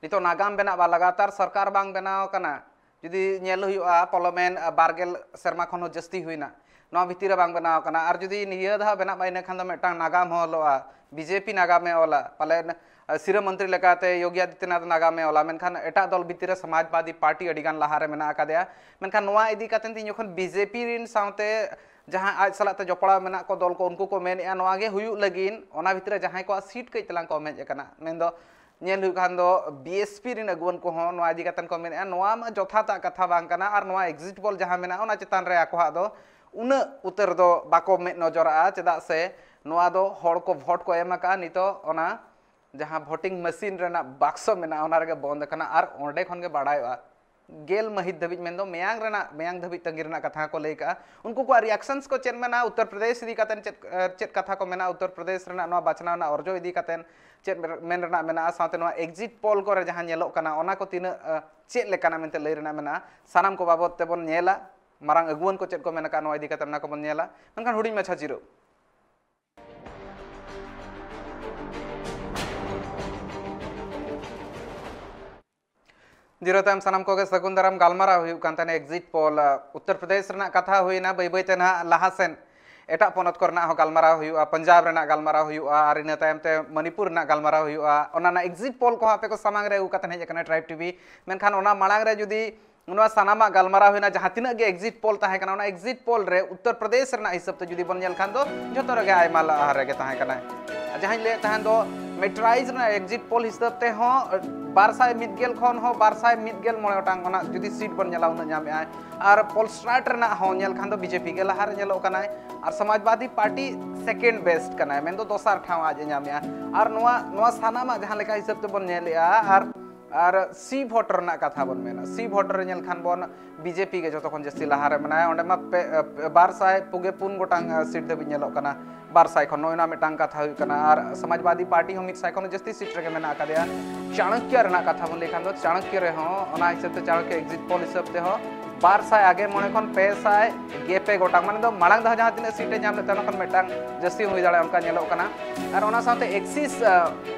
ᱱᱤᱛᱚᱜ ᱱᱟᱜᱟᱢ ᱵᱮᱱᱟᱜᱼᱟ, ᱞᱟᱜᱟᱛᱟᱨ ᱥᱚᱨᱠᱟᱨ ᱵᱟᱝ ᱵᱮᱱᱟᱣ ᱟᱠᱟᱱᱟ᱾ ᱡᱩᱫᱤ ᱧᱮᱞ ᱦᱩᱭᱩᱜᱼᱟ, ᱯᱟᱨᱞᱟᱢᱮᱱᱴ ᱵᱟᱨ ᱜᱮᱞ ᱥᱮᱨᱢᱟ ᱠᱷᱚᱱ ᱦᱚᱸ ᱡᱟᱹᱥᱛᱤ ᱦᱩᱭᱱᱟ, ᱱᱚᱣᱟ ᱵᱷᱤᱛᱤᱨ ᱨᱮ ᱵᱟᱝ ᱵᱮᱱᱟᱣ ᱟᱠᱟᱱᱟ᱾ ᱟᱨ ᱡᱩᱫᱤ ᱱᱤᱭᱟᱹ ᱫᱷᱟᱣ ᱵᱮᱱᱟᱜ ᱢᱟ, ᱤᱱᱟᱹ ᱠᱷᱟᱱ ᱫᱚ ᱢᱤᱫᱴᱟᱝ ᱱᱟᱜᱟᱢ ᱦᱚᱸ ᱚᱞᱚᱜᱼᱟ, ᱵᱤᱡᱮᱯᱤ ᱱᱟᱜᱟᱢᱮ ᱚᱞᱟ᱾ ᱯᱟᱞᱮᱱ ᱥᱤᱨᱟᱹ ᱢᱚᱱᱛᱨᱤ ᱞᱮᱠᱟᱛᱮ ᱭᱳᱜᱤ ᱟᱫᱤᱛᱭᱚᱱᱟᱛᱷ ᱱᱟᱜᱟᱢᱮ ᱚᱞᱟ, ᱢᱮᱱᱠᱷᱟᱱ ᱮᱴᱟᱜ ᱫᱚᱞ ᱵᱷᱤᱛᱤᱨ ᱨᱮ ᱥᱚᱢᱟᱡᱽᱵᱟᱫᱤ ᱯᱟᱨᱴᱤ ᱟᱹᱰᱤ ᱜᱟᱱ ᱞᱟᱦᱟ ᱨᱮ ᱢᱮᱱᱟᱜ ᱟᱠᱟᱫᱮᱭᱟ᱾ ᱢᱮᱱᱠᱷᱟᱱ ᱱᱚᱣᱟ ᱤᱫᱤ ᱠᱟᱛᱮ ᱛᱮᱦᱮᱧ ᱡᱚᱠᱷᱚᱱ ᱵᱤᱡᱮᱯᱤ ᱨᱤᱱ ᱥᱟᱶᱛᱮ ᱡᱟᱦᱟᱸ ᱟᱡ ᱥᱟᱞᱟᱜ ᱛᱮ ᱡᱚᱯᱲᱟᱣ ᱢᱮᱱᱟᱜ ᱠᱚ ᱫᱚᱞ ᱠᱚ, ᱩᱱᱠᱩ ᱠᱚ ᱢᱮᱱᱮᱫᱼᱟ ᱱᱚᱣᱟ ᱜᱮ ᱦᱩᱭᱩᱜ ᱞᱟᱹᱜᱤᱫ, ᱚᱱᱟ ᱵᱷᱤᱛᱨᱤ ᱨᱮ ᱡᱟᱦᱟᱸᱭ ᱠᱚᱣᱟᱜ ᱥᱤᱴ ᱠᱟᱹᱡ ᱛᱟᱞᱟᱝ ᱠᱚᱢ ᱦᱮᱡ ᱟᱠᱟᱱᱟ, ᱢᱮᱱᱫᱚ ᱧᱮᱞ ᱦᱩᱭᱩᱜ ᱠᱷᱟᱱ ᱫᱚ ᱵᱤ ᱮᱥ ᱯᱤ ᱨᱤᱱ ᱟᱹᱜᱩᱣᱟᱹᱱ ᱠᱚᱦᱚᱸ ᱱᱚᱣᱟ ᱤᱫᱤ ᱠᱟᱛᱮ ᱠᱚ ᱢᱮᱱᱮᱫᱼᱟ ᱱᱚᱣᱟ ᱢᱟ ᱡᱚᱛᱷᱟᱛᱟᱜ ᱠᱟᱛᱷᱟ ᱵᱟᱝ ᱠᱟᱱᱟ, ᱟᱨ ᱱᱚᱣᱟ ᱮᱠᱡᱤᱴ ᱯᱳᱞ ᱡᱟᱦᱟᱸ ᱢᱮᱱᱟᱜᱼᱟ ᱚᱱᱟ ᱪᱮᱛᱟᱱ ᱨᱮ ᱟᱠᱚᱣᱟᱜ ᱫᱚ ᱩᱱᱟᱹᱜ ᱩᱛᱟᱹᱨ ᱫᱚ ᱵᱟᱠᱚ ᱢᱮᱫ ᱱᱚᱡᱚᱨᱟᱜᱼᱟ, ᱪᱮᱫᱟᱜ ᱥᱮ ᱱᱚᱣᱟ ᱫᱚ ᱦᱚᱲ ᱠᱚ ᱵᱷᱳᱴ ᱠᱚ ᱮᱢ ᱟᱠᱟᱫᱼᱟ, ᱱᱤᱛᱚᱜ ᱚᱱᱟ ᱡᱟᱦᱟᱸ ᱵᱷᱳᱴᱤᱝ ᱢᱮᱥᱤᱱ ᱨᱮᱱᱟᱜ ᱵᱟᱠᱥᱚ ᱢᱮᱱᱟᱜᱼᱟ ᱚᱱᱟ ᱨᱮᱜᱮ ᱵᱚᱱᱫ ᱟᱠᱟᱱᱟ, ᱟᱨ ᱚᱸᱰᱮ ᱠᱷᱚᱱ ᱜᱮ ᱵᱟᱲᱟᱭᱚᱜᱼᱟ ᱜᱮᱞ ᱢᱟᱹᱦᱤᱛ ᱫᱷᱟᱹᱵᱤᱡ, ᱢᱮᱱᱫᱚ ᱢᱮᱭᱟᱝ ᱨᱮᱱᱟᱜ, ᱢᱮᱭᱟᱝ ᱫᱷᱟᱹᱵᱤᱡ ᱛᱟᱺᱜᱤ ᱨᱮᱱᱟᱜ ᱠᱟᱛᱷᱟ ᱠᱚ ᱞᱟᱹᱭ ᱠᱟᱜᱼᱟ᱾ ᱩᱱᱠᱩ ᱠᱚᱣᱟᱜ ᱨᱤᱭᱟᱠᱥᱚᱱᱥ ᱠᱚ ᱪᱮᱫ ᱢᱮᱱᱟᱜᱼᱟ, ᱩᱛᱛᱚᱨ ᱯᱨᱚᱫᱮᱥ ᱤᱫᱤ ᱠᱟᱛᱮ ᱪᱮᱫ, ᱪᱮᱫ ᱠᱟᱛᱷᱟ ᱠᱚ ᱢᱮᱱᱟᱜᱼᱟ, ᱩᱛᱛᱚᱨ ᱯᱨᱚᱫᱮᱥ ᱨᱮᱱᱟᱜ ᱱᱚᱣᱟ ᱵᱟᱪᱷᱱᱟᱣ ᱨᱮᱱᱟᱜ ᱚᱨᱡᱚ ᱤᱫᱤ ᱠᱟᱛᱮ ᱪᱮᱫ ᱢᱮᱱ ᱨᱮᱱᱟᱜ ᱢᱮᱱᱟᱜᱼᱟ, ᱥᱟᱶᱛᱮ ᱱᱚᱣᱟ ᱮᱠᱡᱤᱴ ᱯᱳᱞ ᱠᱚᱨᱮ ᱡᱟᱦᱟᱸ ᱧᱮᱞᱚᱜ ᱠᱟᱱᱟ ᱚᱱᱟ ᱠᱚ ᱛᱤᱱᱟᱹᱜ, ᱟᱸ, ᱪᱮᱫ ᱞᱮᱠᱟᱱᱟ ᱢᱮᱱᱛᱮ ᱞᱟᱹᱭ ᱨᱮᱱᱟᱜ ᱢᱮᱱᱟᱜᱼᱟ, ᱥᱟᱱᱟᱢ ᱠᱚ ᱵᱟᱵᱚᱫ ᱛᱮᱵᱚᱱ ᱧᱮᱞᱟ᱾ ᱢᱟᱨᱟᱝ ᱟᱹᱜᱩᱣᱟᱹᱱ ᱠᱚ ᱪᱮᱫ ᱠᱚ ᱢᱮᱱ ᱟᱠᱟᱫ ᱱᱚᱣᱟ ᱤᱫᱤ ᱠᱟᱛᱮ ᱚᱱᱟ ᱠᱚᱵᱚᱱ ᱧᱮᱞᱟ᱾ ᱢᱮᱱᱠᱷᱟᱱ ᱦᱩᱰᱤᱧ ᱢᱟᱪᱷᱟ ᱡᱤᱨᱟᱹᱣ᱾ ᱡᱤᱨᱟᱹᱣ ᱛᱟᱭᱚᱢ ᱥᱟᱱᱟᱢ ᱠᱚᱜᱮ ᱥᱟᱹᱜᱩᱱ ᱫᱟᱨᱟᱢ᱾ ᱜᱟᱞᱢᱟᱨᱟᱣ ᱦᱩᱭᱩᱜ ᱠᱟᱱ ᱛᱟᱦᱮᱱᱟ ᱮᱠᱡᱤᱴ ᱯᱳᱞ, ᱟ, ᱩᱛᱛᱚᱨ ᱯᱨᱚᱫᱮᱥ ᱨᱮᱱᱟᱜ ᱠᱟᱛᱷᱟ ᱦᱩᱭᱱᱟ, ᱵᱟᱹᱭ ᱵᱟᱹᱭ ᱛᱮ ᱱᱟᱦᱟᱜ ᱞᱟᱦᱟ ᱥᱮᱱ ᱮᱴᱟᱜ ᱯᱚᱱᱚᱛ ᱠᱚᱨᱮᱱᱟᱜ ᱦᱚᱸ ᱜᱟᱞᱢᱟᱨᱟᱣ ᱦᱩᱭᱩᱜᱼᱟ, ᱯᱚᱧᱡᱟᱵᱽ ᱨᱮᱱᱟᱜ ᱜᱟᱞᱢᱟᱨᱟᱣ ᱦᱩᱭᱩᱜᱼᱟ, ᱟᱨ ᱤᱱᱟᱹ ᱛᱟᱭᱚᱢ ᱛᱮ ᱢᱚᱱᱤᱯᱩᱨ ᱨᱮᱱᱟᱜ ᱜᱟᱞᱢᱟᱨᱟᱣ ᱦᱩᱭᱩᱜᱼᱟ᱾ ᱚᱱᱟ ᱨᱮᱱᱟᱜ ᱮᱠᱡᱤᱴ ᱯᱳᱞ ᱠᱚᱦᱚᱸ ᱟᱯᱮ ᱠᱚ ᱥᱟᱢᱟᱝ ᱨᱮ ᱟᱹᱜᱩ ᱠᱟᱛᱮ ᱦᱮᱡ ᱟᱠᱟᱱᱟ ᱴᱨᱟᱭᱤᱵᱽ ᱴᱤᱵᱷᱤ᱾ ᱢᱮᱱᱠᱷᱟᱱ ᱚᱱᱟ ᱢᱟᱲᱟᱝ ᱨᱮ ᱡᱩᱫᱤ ᱱᱚᱣᱟ ᱥᱟᱱᱟᱢᱟᱜ ᱜᱟᱞᱢᱟᱨᱟᱣ ᱦᱩᱭᱱᱟ, ᱡᱟᱦᱟᱸ ᱛᱤᱱᱟᱹᱜ ᱜᱮ ᱮᱠᱡᱤᱴ ᱯᱳᱞ ᱛᱟᱦᱮᱸ ᱠᱟᱱᱟ, ᱚᱱᱟ ᱮᱠᱡᱤᱴ ᱯᱳᱞ ᱨᱮ ᱩᱛᱛᱚᱨ ᱯᱨᱚᱫᱮᱥ ᱨᱮᱱᱟᱜ ᱦᱤᱥᱟᱹᱵ ᱛᱮ ᱡᱩᱫᱤ ᱵᱚᱱ ᱧᱮᱞ ᱠᱷᱟᱱ ᱫᱚ ᱡᱷᱚᱛᱚ ᱨᱮᱜᱮ ᱟᱭᱢᱟ ᱞᱟᱦᱟ ᱨᱮᱜᱮ ᱛᱟᱦᱮᱸ ᱠᱟᱱᱟᱭ᱾ ᱟᱨ ᱡᱟᱦᱟᱸᱧ ᱞᱟᱹᱭᱮᱫ ᱛᱟᱦᱮᱸ ᱫᱚ ᱢᱮᱴᱨᱟᱭᱤᱡᱽ ᱨᱮᱱᱟᱜ ᱮᱠᱡᱤᱴ ᱯᱳᱞ ᱦᱤᱥᱟᱹᱵ ᱛᱮᱦᱚᱸ ᱵᱟᱨ ᱥᱟᱭ ᱢᱤᱫ ᱜᱮᱞ ᱠᱷᱚᱱ ᱦᱚᱸ ᱵᱟᱨ ᱥᱟᱭ ᱢᱤᱫ ᱜᱮᱞ ᱢᱚᱬᱮ ᱜᱚᱴᱟᱝ ᱚᱱᱟ ᱡᱩᱫᱤ ᱥᱤᱴ ᱵᱚᱱ ᱧᱮᱞᱟ ᱩᱱᱟᱹᱜ ᱧᱟᱢᱮᱜᱼᱟᱭ᱾ ᱟᱨ ᱯᱳᱞᱥᱴᱨᱟᱴ ᱨᱮᱱᱟᱜ ᱦᱚᱸ ᱧᱮᱞ ᱠᱷᱟᱱ ᱫᱚ ᱵᱤᱡᱮᱯᱤ ᱜᱮ ᱞᱟᱦᱟ ᱨᱮ ᱧᱮᱞᱚᱜ ᱠᱟᱱᱟᱭ, ᱟᱨ ᱥᱚᱢᱟᱡᱽᱵᱟᱫᱤ ᱯᱟᱨᱴᱤ ᱥᱮᱠᱮᱱᱰ ᱵᱮᱥᱴ ᱠᱟᱱᱟᱭ, ᱢᱮᱱᱫᱚ ᱫᱚᱥᱟᱨ ᱴᱷᱟᱶ ᱟᱡ ᱮ ᱧᱟᱢᱮᱜᱼᱟ᱾ ᱟᱨ ᱱᱚᱣᱟ, ᱱᱚᱣᱟ ᱥᱟᱱᱟᱢᱟᱜ ᱡᱟᱦᱟᱸ ᱞᱮᱠᱟ ᱦᱤᱥᱟᱹᱵ ᱛᱮᱵᱚᱱ ᱧᱮᱞᱮᱜᱼᱟ, ᱟᱨ ᱟᱨ ᱥᱤ ᱵᱷᱳᱴ ᱨᱮᱱᱟᱜ ᱠᱟᱛᱷᱟ ᱵᱚᱱ ᱢᱮᱱᱟ, ᱥᱤ ᱵᱷᱳᱴ ᱨᱮ ᱧᱮᱞ ᱠᱷᱟᱱ ᱵᱚᱱ ᱵᱤᱡᱮᱯᱤ ᱜᱮ ᱡᱚᱛᱚ ᱠᱷᱚᱱ ᱡᱟᱹᱥᱛᱤ ᱞᱟᱦᱟ ᱨᱮ ᱢᱮᱱᱟᱭᱟ, ᱚᱸᱰᱮ ᱢᱟ ᱯᱮ, ᱵᱟᱨ ᱥᱟᱭ ᱯᱩᱜᱮ ᱯᱩᱱ ᱜᱚᱴᱟᱝ ᱥᱤᱴ ᱫᱷᱟᱹᱵᱤᱡ ᱧᱮᱞᱚᱜ ᱠᱟᱱᱟ, ᱵᱟᱨ ᱥᱟᱭ ᱠᱷᱚᱱ, ᱱᱚᱜᱼᱚᱭ ᱱᱚᱣᱟ ᱢᱤᱫᱴᱟᱝ ᱠᱟᱛᱷᱟ ᱦᱩᱭᱩᱜ ᱠᱟᱱᱟ᱾ ᱟᱨ ᱥᱚᱢᱟᱡᱽᱵᱟᱫᱤ ᱯᱟᱨᱴᱤ ᱦᱚᱸ ᱢᱤᱫ ᱥᱟᱭ ᱠᱷᱚᱱ ᱦᱚᱸ ᱡᱟᱹᱥᱛᱤ ᱥᱤᱴ ᱨᱮᱜᱮ ᱢᱮᱱᱟᱜ ᱟᱠᱟᱫᱮᱭᱟ᱾ ᱪᱟᱬᱚᱠᱭᱚ ᱨᱮᱱᱟᱜ ᱠᱟᱛᱷᱟ ᱵᱚᱱ ᱞᱟᱹᱭ ᱠᱷᱟᱱ ᱫᱚ ᱪᱟᱬᱚᱠᱭᱚ ᱨᱮᱦᱚᱸ ᱚᱱᱟ ᱦᱤᱥᱟᱹᱵ ᱛᱮ ᱪᱟᱬᱚᱠᱭᱚ ᱮᱠᱡᱤᱴ ᱯᱳᱞ ᱦᱤᱥᱟᱹᱵ ᱛᱮᱦᱚᱸ ᱵᱟᱨ ᱥᱟᱭ ᱟᱜᱮ ᱢᱚᱬᱮ ᱠᱷᱚᱱ ᱯᱮ ᱥᱟᱭ ᱜᱮᱯᱮ ᱜᱚᱴᱟᱝ, ᱢᱟᱱᱮ ᱫᱚ ᱢᱟᱲᱟᱝ ᱫᱷᱟᱣ ᱡᱟᱦᱟᱸ ᱛᱤᱱᱟᱹᱜ ᱥᱤᱴ ᱮ ᱧᱟᱢ ᱞᱮᱫ ᱛᱟᱦᱮᱸ ᱚᱱᱟ ᱠᱷᱚᱱ ᱢᱤᱫᱴᱟᱝ ᱡᱟᱹᱥᱛᱤ ᱦᱚᱸ ᱦᱩᱭ ᱫᱟᱲᱮᱭᱟᱜᱼᱟ, ᱚᱱᱠᱟ ᱧᱮᱞᱚᱜ ᱠᱟᱱᱟ᱾ ᱟᱨ ᱚᱱᱟ ᱥᱟᱶᱛᱮ ᱮᱠᱥᱤᱥ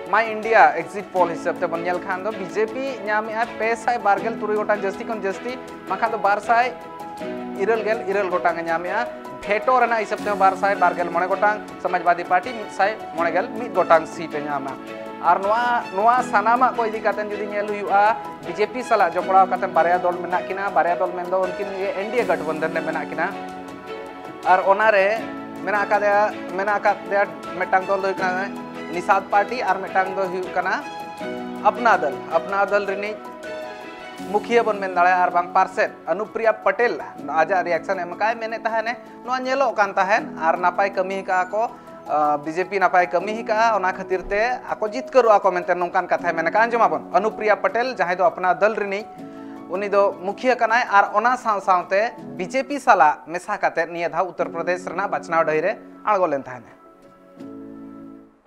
ᱢᱟᱭ ᱤᱱᱰᱤᱭᱟ ᱮᱠᱡᱤᱴ ᱯᱳᱞ ᱦᱤᱥᱟᱹᱵ ᱛᱮᱵᱚᱱ ᱧᱮᱞ ᱠᱷᱟᱱ ᱫᱚ ᱵᱤᱡᱮᱯᱤ ᱧᱟᱢᱮᱜᱼᱟ ᱯᱮ ᱥᱟᱭ ᱵᱟᱨ ᱜᱮᱞ ᱛᱩᱨᱩᱭ ᱜᱚᱴᱟᱝ, ᱡᱟᱹᱥᱛᱤ ᱠᱷᱚᱱ ᱡᱟᱹᱥᱛᱤ, ᱵᱟᱝᱠᱷᱟᱱ ᱫᱚ ᱵᱟᱨ ᱥᱟᱭ ᱤᱨᱟᱹᱞ ᱜᱮᱞ ᱤᱨᱟᱹᱞ ᱜᱚᱴᱟᱝ ᱮ ᱧᱟᱢᱮᱜᱼᱟ᱾ ᱵᱷᱮᱴᱳ ᱨᱮᱱᱟᱜ ᱦᱤᱥᱟᱹᱵ ᱛᱮᱦᱚᱸ ᱵᱟᱨ ᱥᱟᱭ ᱵᱟᱨ ᱜᱮᱞ ᱢᱚᱬᱮ ᱜᱚᱴᱟᱝ, ᱥᱚᱢᱟᱡᱽᱵᱟᱫᱤ ᱯᱟᱨᱴᱤ ᱢᱤᱫ ᱥᱟᱭ ᱢᱚᱬᱮ ᱜᱮᱞ ᱢᱤᱫ ᱜᱚᱴᱟᱝ ᱥᱤᱴ ᱮ ᱧᱟᱢᱟ᱾ ᱟᱨ ᱱᱚᱣᱟ ᱱᱚᱣᱟ ᱥᱟᱱᱟᱢᱟᱜ ᱠᱚ ᱤᱫᱤ ᱠᱟᱛᱮ ᱡᱩᱫᱤ ᱧᱮᱞ ᱦᱩᱭᱩᱜᱼᱟ, ᱵᱤᱡᱮᱯᱤ ᱥᱟᱞᱟᱜ ᱡᱚᱯᱲᱟᱣ ᱠᱟᱛᱮ ᱵᱟᱨᱭᱟ ᱫᱚᱞ ᱢᱮᱱᱟᱜ ᱠᱤᱱᱟ, ᱵᱟᱨᱭᱟ ᱫᱚᱞ ᱢᱮᱱᱫᱚ ᱩᱱᱠᱤᱱ ᱮᱱᱰᱤᱮ ᱜᱟᱴᱷᱵᱚᱱᱫᱷᱚᱱ ᱨᱮ ᱢᱮᱱᱟᱜ ᱠᱤᱱᱟ᱾ ᱟᱨ ᱚᱱᱟᱨᱮ ᱢᱮᱱᱟᱜ ᱟᱠᱟᱫᱮᱭᱟ ᱢᱮᱱᱟᱜ ᱟᱠᱟᱫᱮᱭᱟ ᱢᱤᱫᱴᱟᱝ ᱫᱚᱞ ᱫᱚ ᱦᱩᱭᱩᱜ ᱠᱟᱱᱟ ᱱᱤᱥᱟᱫ ᱯᱟᱨᱴᱤ ᱟᱨ ᱢᱤᱫᱴᱟᱝ ᱫᱚ ᱦᱩᱭᱩᱜ ᱠᱟᱱᱟ ᱟᱯᱱᱟ ᱫᱚᱞ᱾ ᱟᱯᱱᱟ ᱫᱚᱞ ᱨᱤᱱᱤᱡ ᱢᱩᱠᱷᱤᱭᱟᱹ ᱵᱚᱱ ᱢᱮᱱ ᱫᱟᱲᱮᱭᱟᱜᱼᱟ ᱟᱨ ᱵᱟᱝ ᱯᱟᱨᱥᱮᱛ ᱟᱱᱩᱯᱨᱤᱭᱟ ᱯᱟᱴᱮᱞ ᱟᱡᱟᱜ ᱨᱤᱭᱟᱠᱥᱚᱱ ᱮᱢ ᱟᱠᱟᱫ ᱢᱮᱱᱮᱫ ᱛᱟᱦᱮᱱᱮ ᱱᱚᱣᱟ ᱧᱮᱞᱚᱜ ᱠᱟᱱ ᱛᱟᱦᱮᱸᱫ ᱟᱨ ᱱᱟᱯᱟᱭ ᱠᱟᱹᱢᱤ ᱟᱠᱟᱫᱼᱟ ᱠᱚ᱾ ᱵᱤᱡᱮᱯᱤ ᱱᱟᱯᱟᱭ ᱠᱟᱹᱢᱤ ᱟᱠᱟᱫᱼᱟ, ᱚᱱᱟ ᱠᱷᱟᱹᱛᱤᱨ ᱛᱮ ᱟᱠᱚ ᱡᱤᱛᱠᱟᱹᱨᱚᱜᱼᱟ ᱠᱚ ᱢᱮᱱᱛᱮ ᱱᱚᱝᱠᱟᱱ ᱠᱟᱛᱷᱟᱭ ᱢᱮᱱ ᱟᱠᱟᱫᱼᱟ᱾ ᱟᱸᱡᱚᱢᱟᱵᱚᱱ, ᱟᱱᱩᱯᱨᱤᱭᱟ ᱯᱟᱴᱮᱞ ᱡᱟᱦᱟᱸᱭ ᱫᱚ ᱟᱯᱱᱟ ᱫᱚᱞ ᱨᱤᱱᱤᱡ, ᱩᱱᱤ ᱫᱚ ᱢᱩᱠᱷᱤᱭᱟᱹ ᱠᱟᱱᱟᱭ ᱟᱨ ᱚᱱᱟ ᱥᱟᱶ ᱥᱟᱶᱛᱮ ᱵᱤᱡᱮᱯᱤ ᱥᱟᱞᱟᱜ ᱢᱮᱥᱟ ᱠᱟᱛᱮ ᱱᱤᱭᱟᱹ ᱫᱷᱟᱣ ᱩᱛᱛᱚᱨ ᱯᱨᱚᱫᱮᱥ ᱨᱮᱱᱟᱜ ᱵᱟᱪᱷᱱᱟᱣ ᱰᱟᱹᱦᱤ ᱨᱮ ᱟᱬᱜᱚ ᱞᱮᱱ ᱛᱟᱦᱮᱱᱟ᱾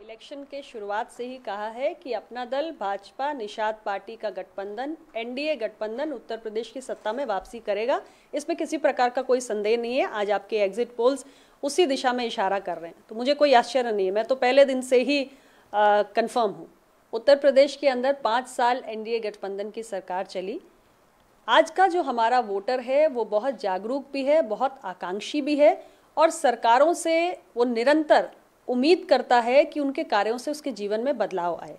इलेक्शन के शुरुआत से ही कहा है कि अपना दल भाजपा निषाद पार्टी का गठबंधन, एनडीए गठबंधन उत्तर प्रदेश की सत्ता में वापसी करेगा। इसमें किसी प्रकार का कोई संदेह नहीं है। आज आपके एग्जिट पोल्स उसी दिशा में इशारा कर रहे हैं, तो मुझे कोई आश्चर्य नहीं है। मैं तो पहले दिन से ही कंफर्म हूँ। उत्तर प्रदेश के अंदर पाँच साल एनडीए गठबंधन की सरकार चली। आज का जो हमारा वोटर है, वो बहुत जागरूक भी है, बहुत आकांक्षी भी है, और सरकारों से वो निरंतर उम्मीद करता है कि उनके कार्यों से उसके जीवन में बदलाव आए।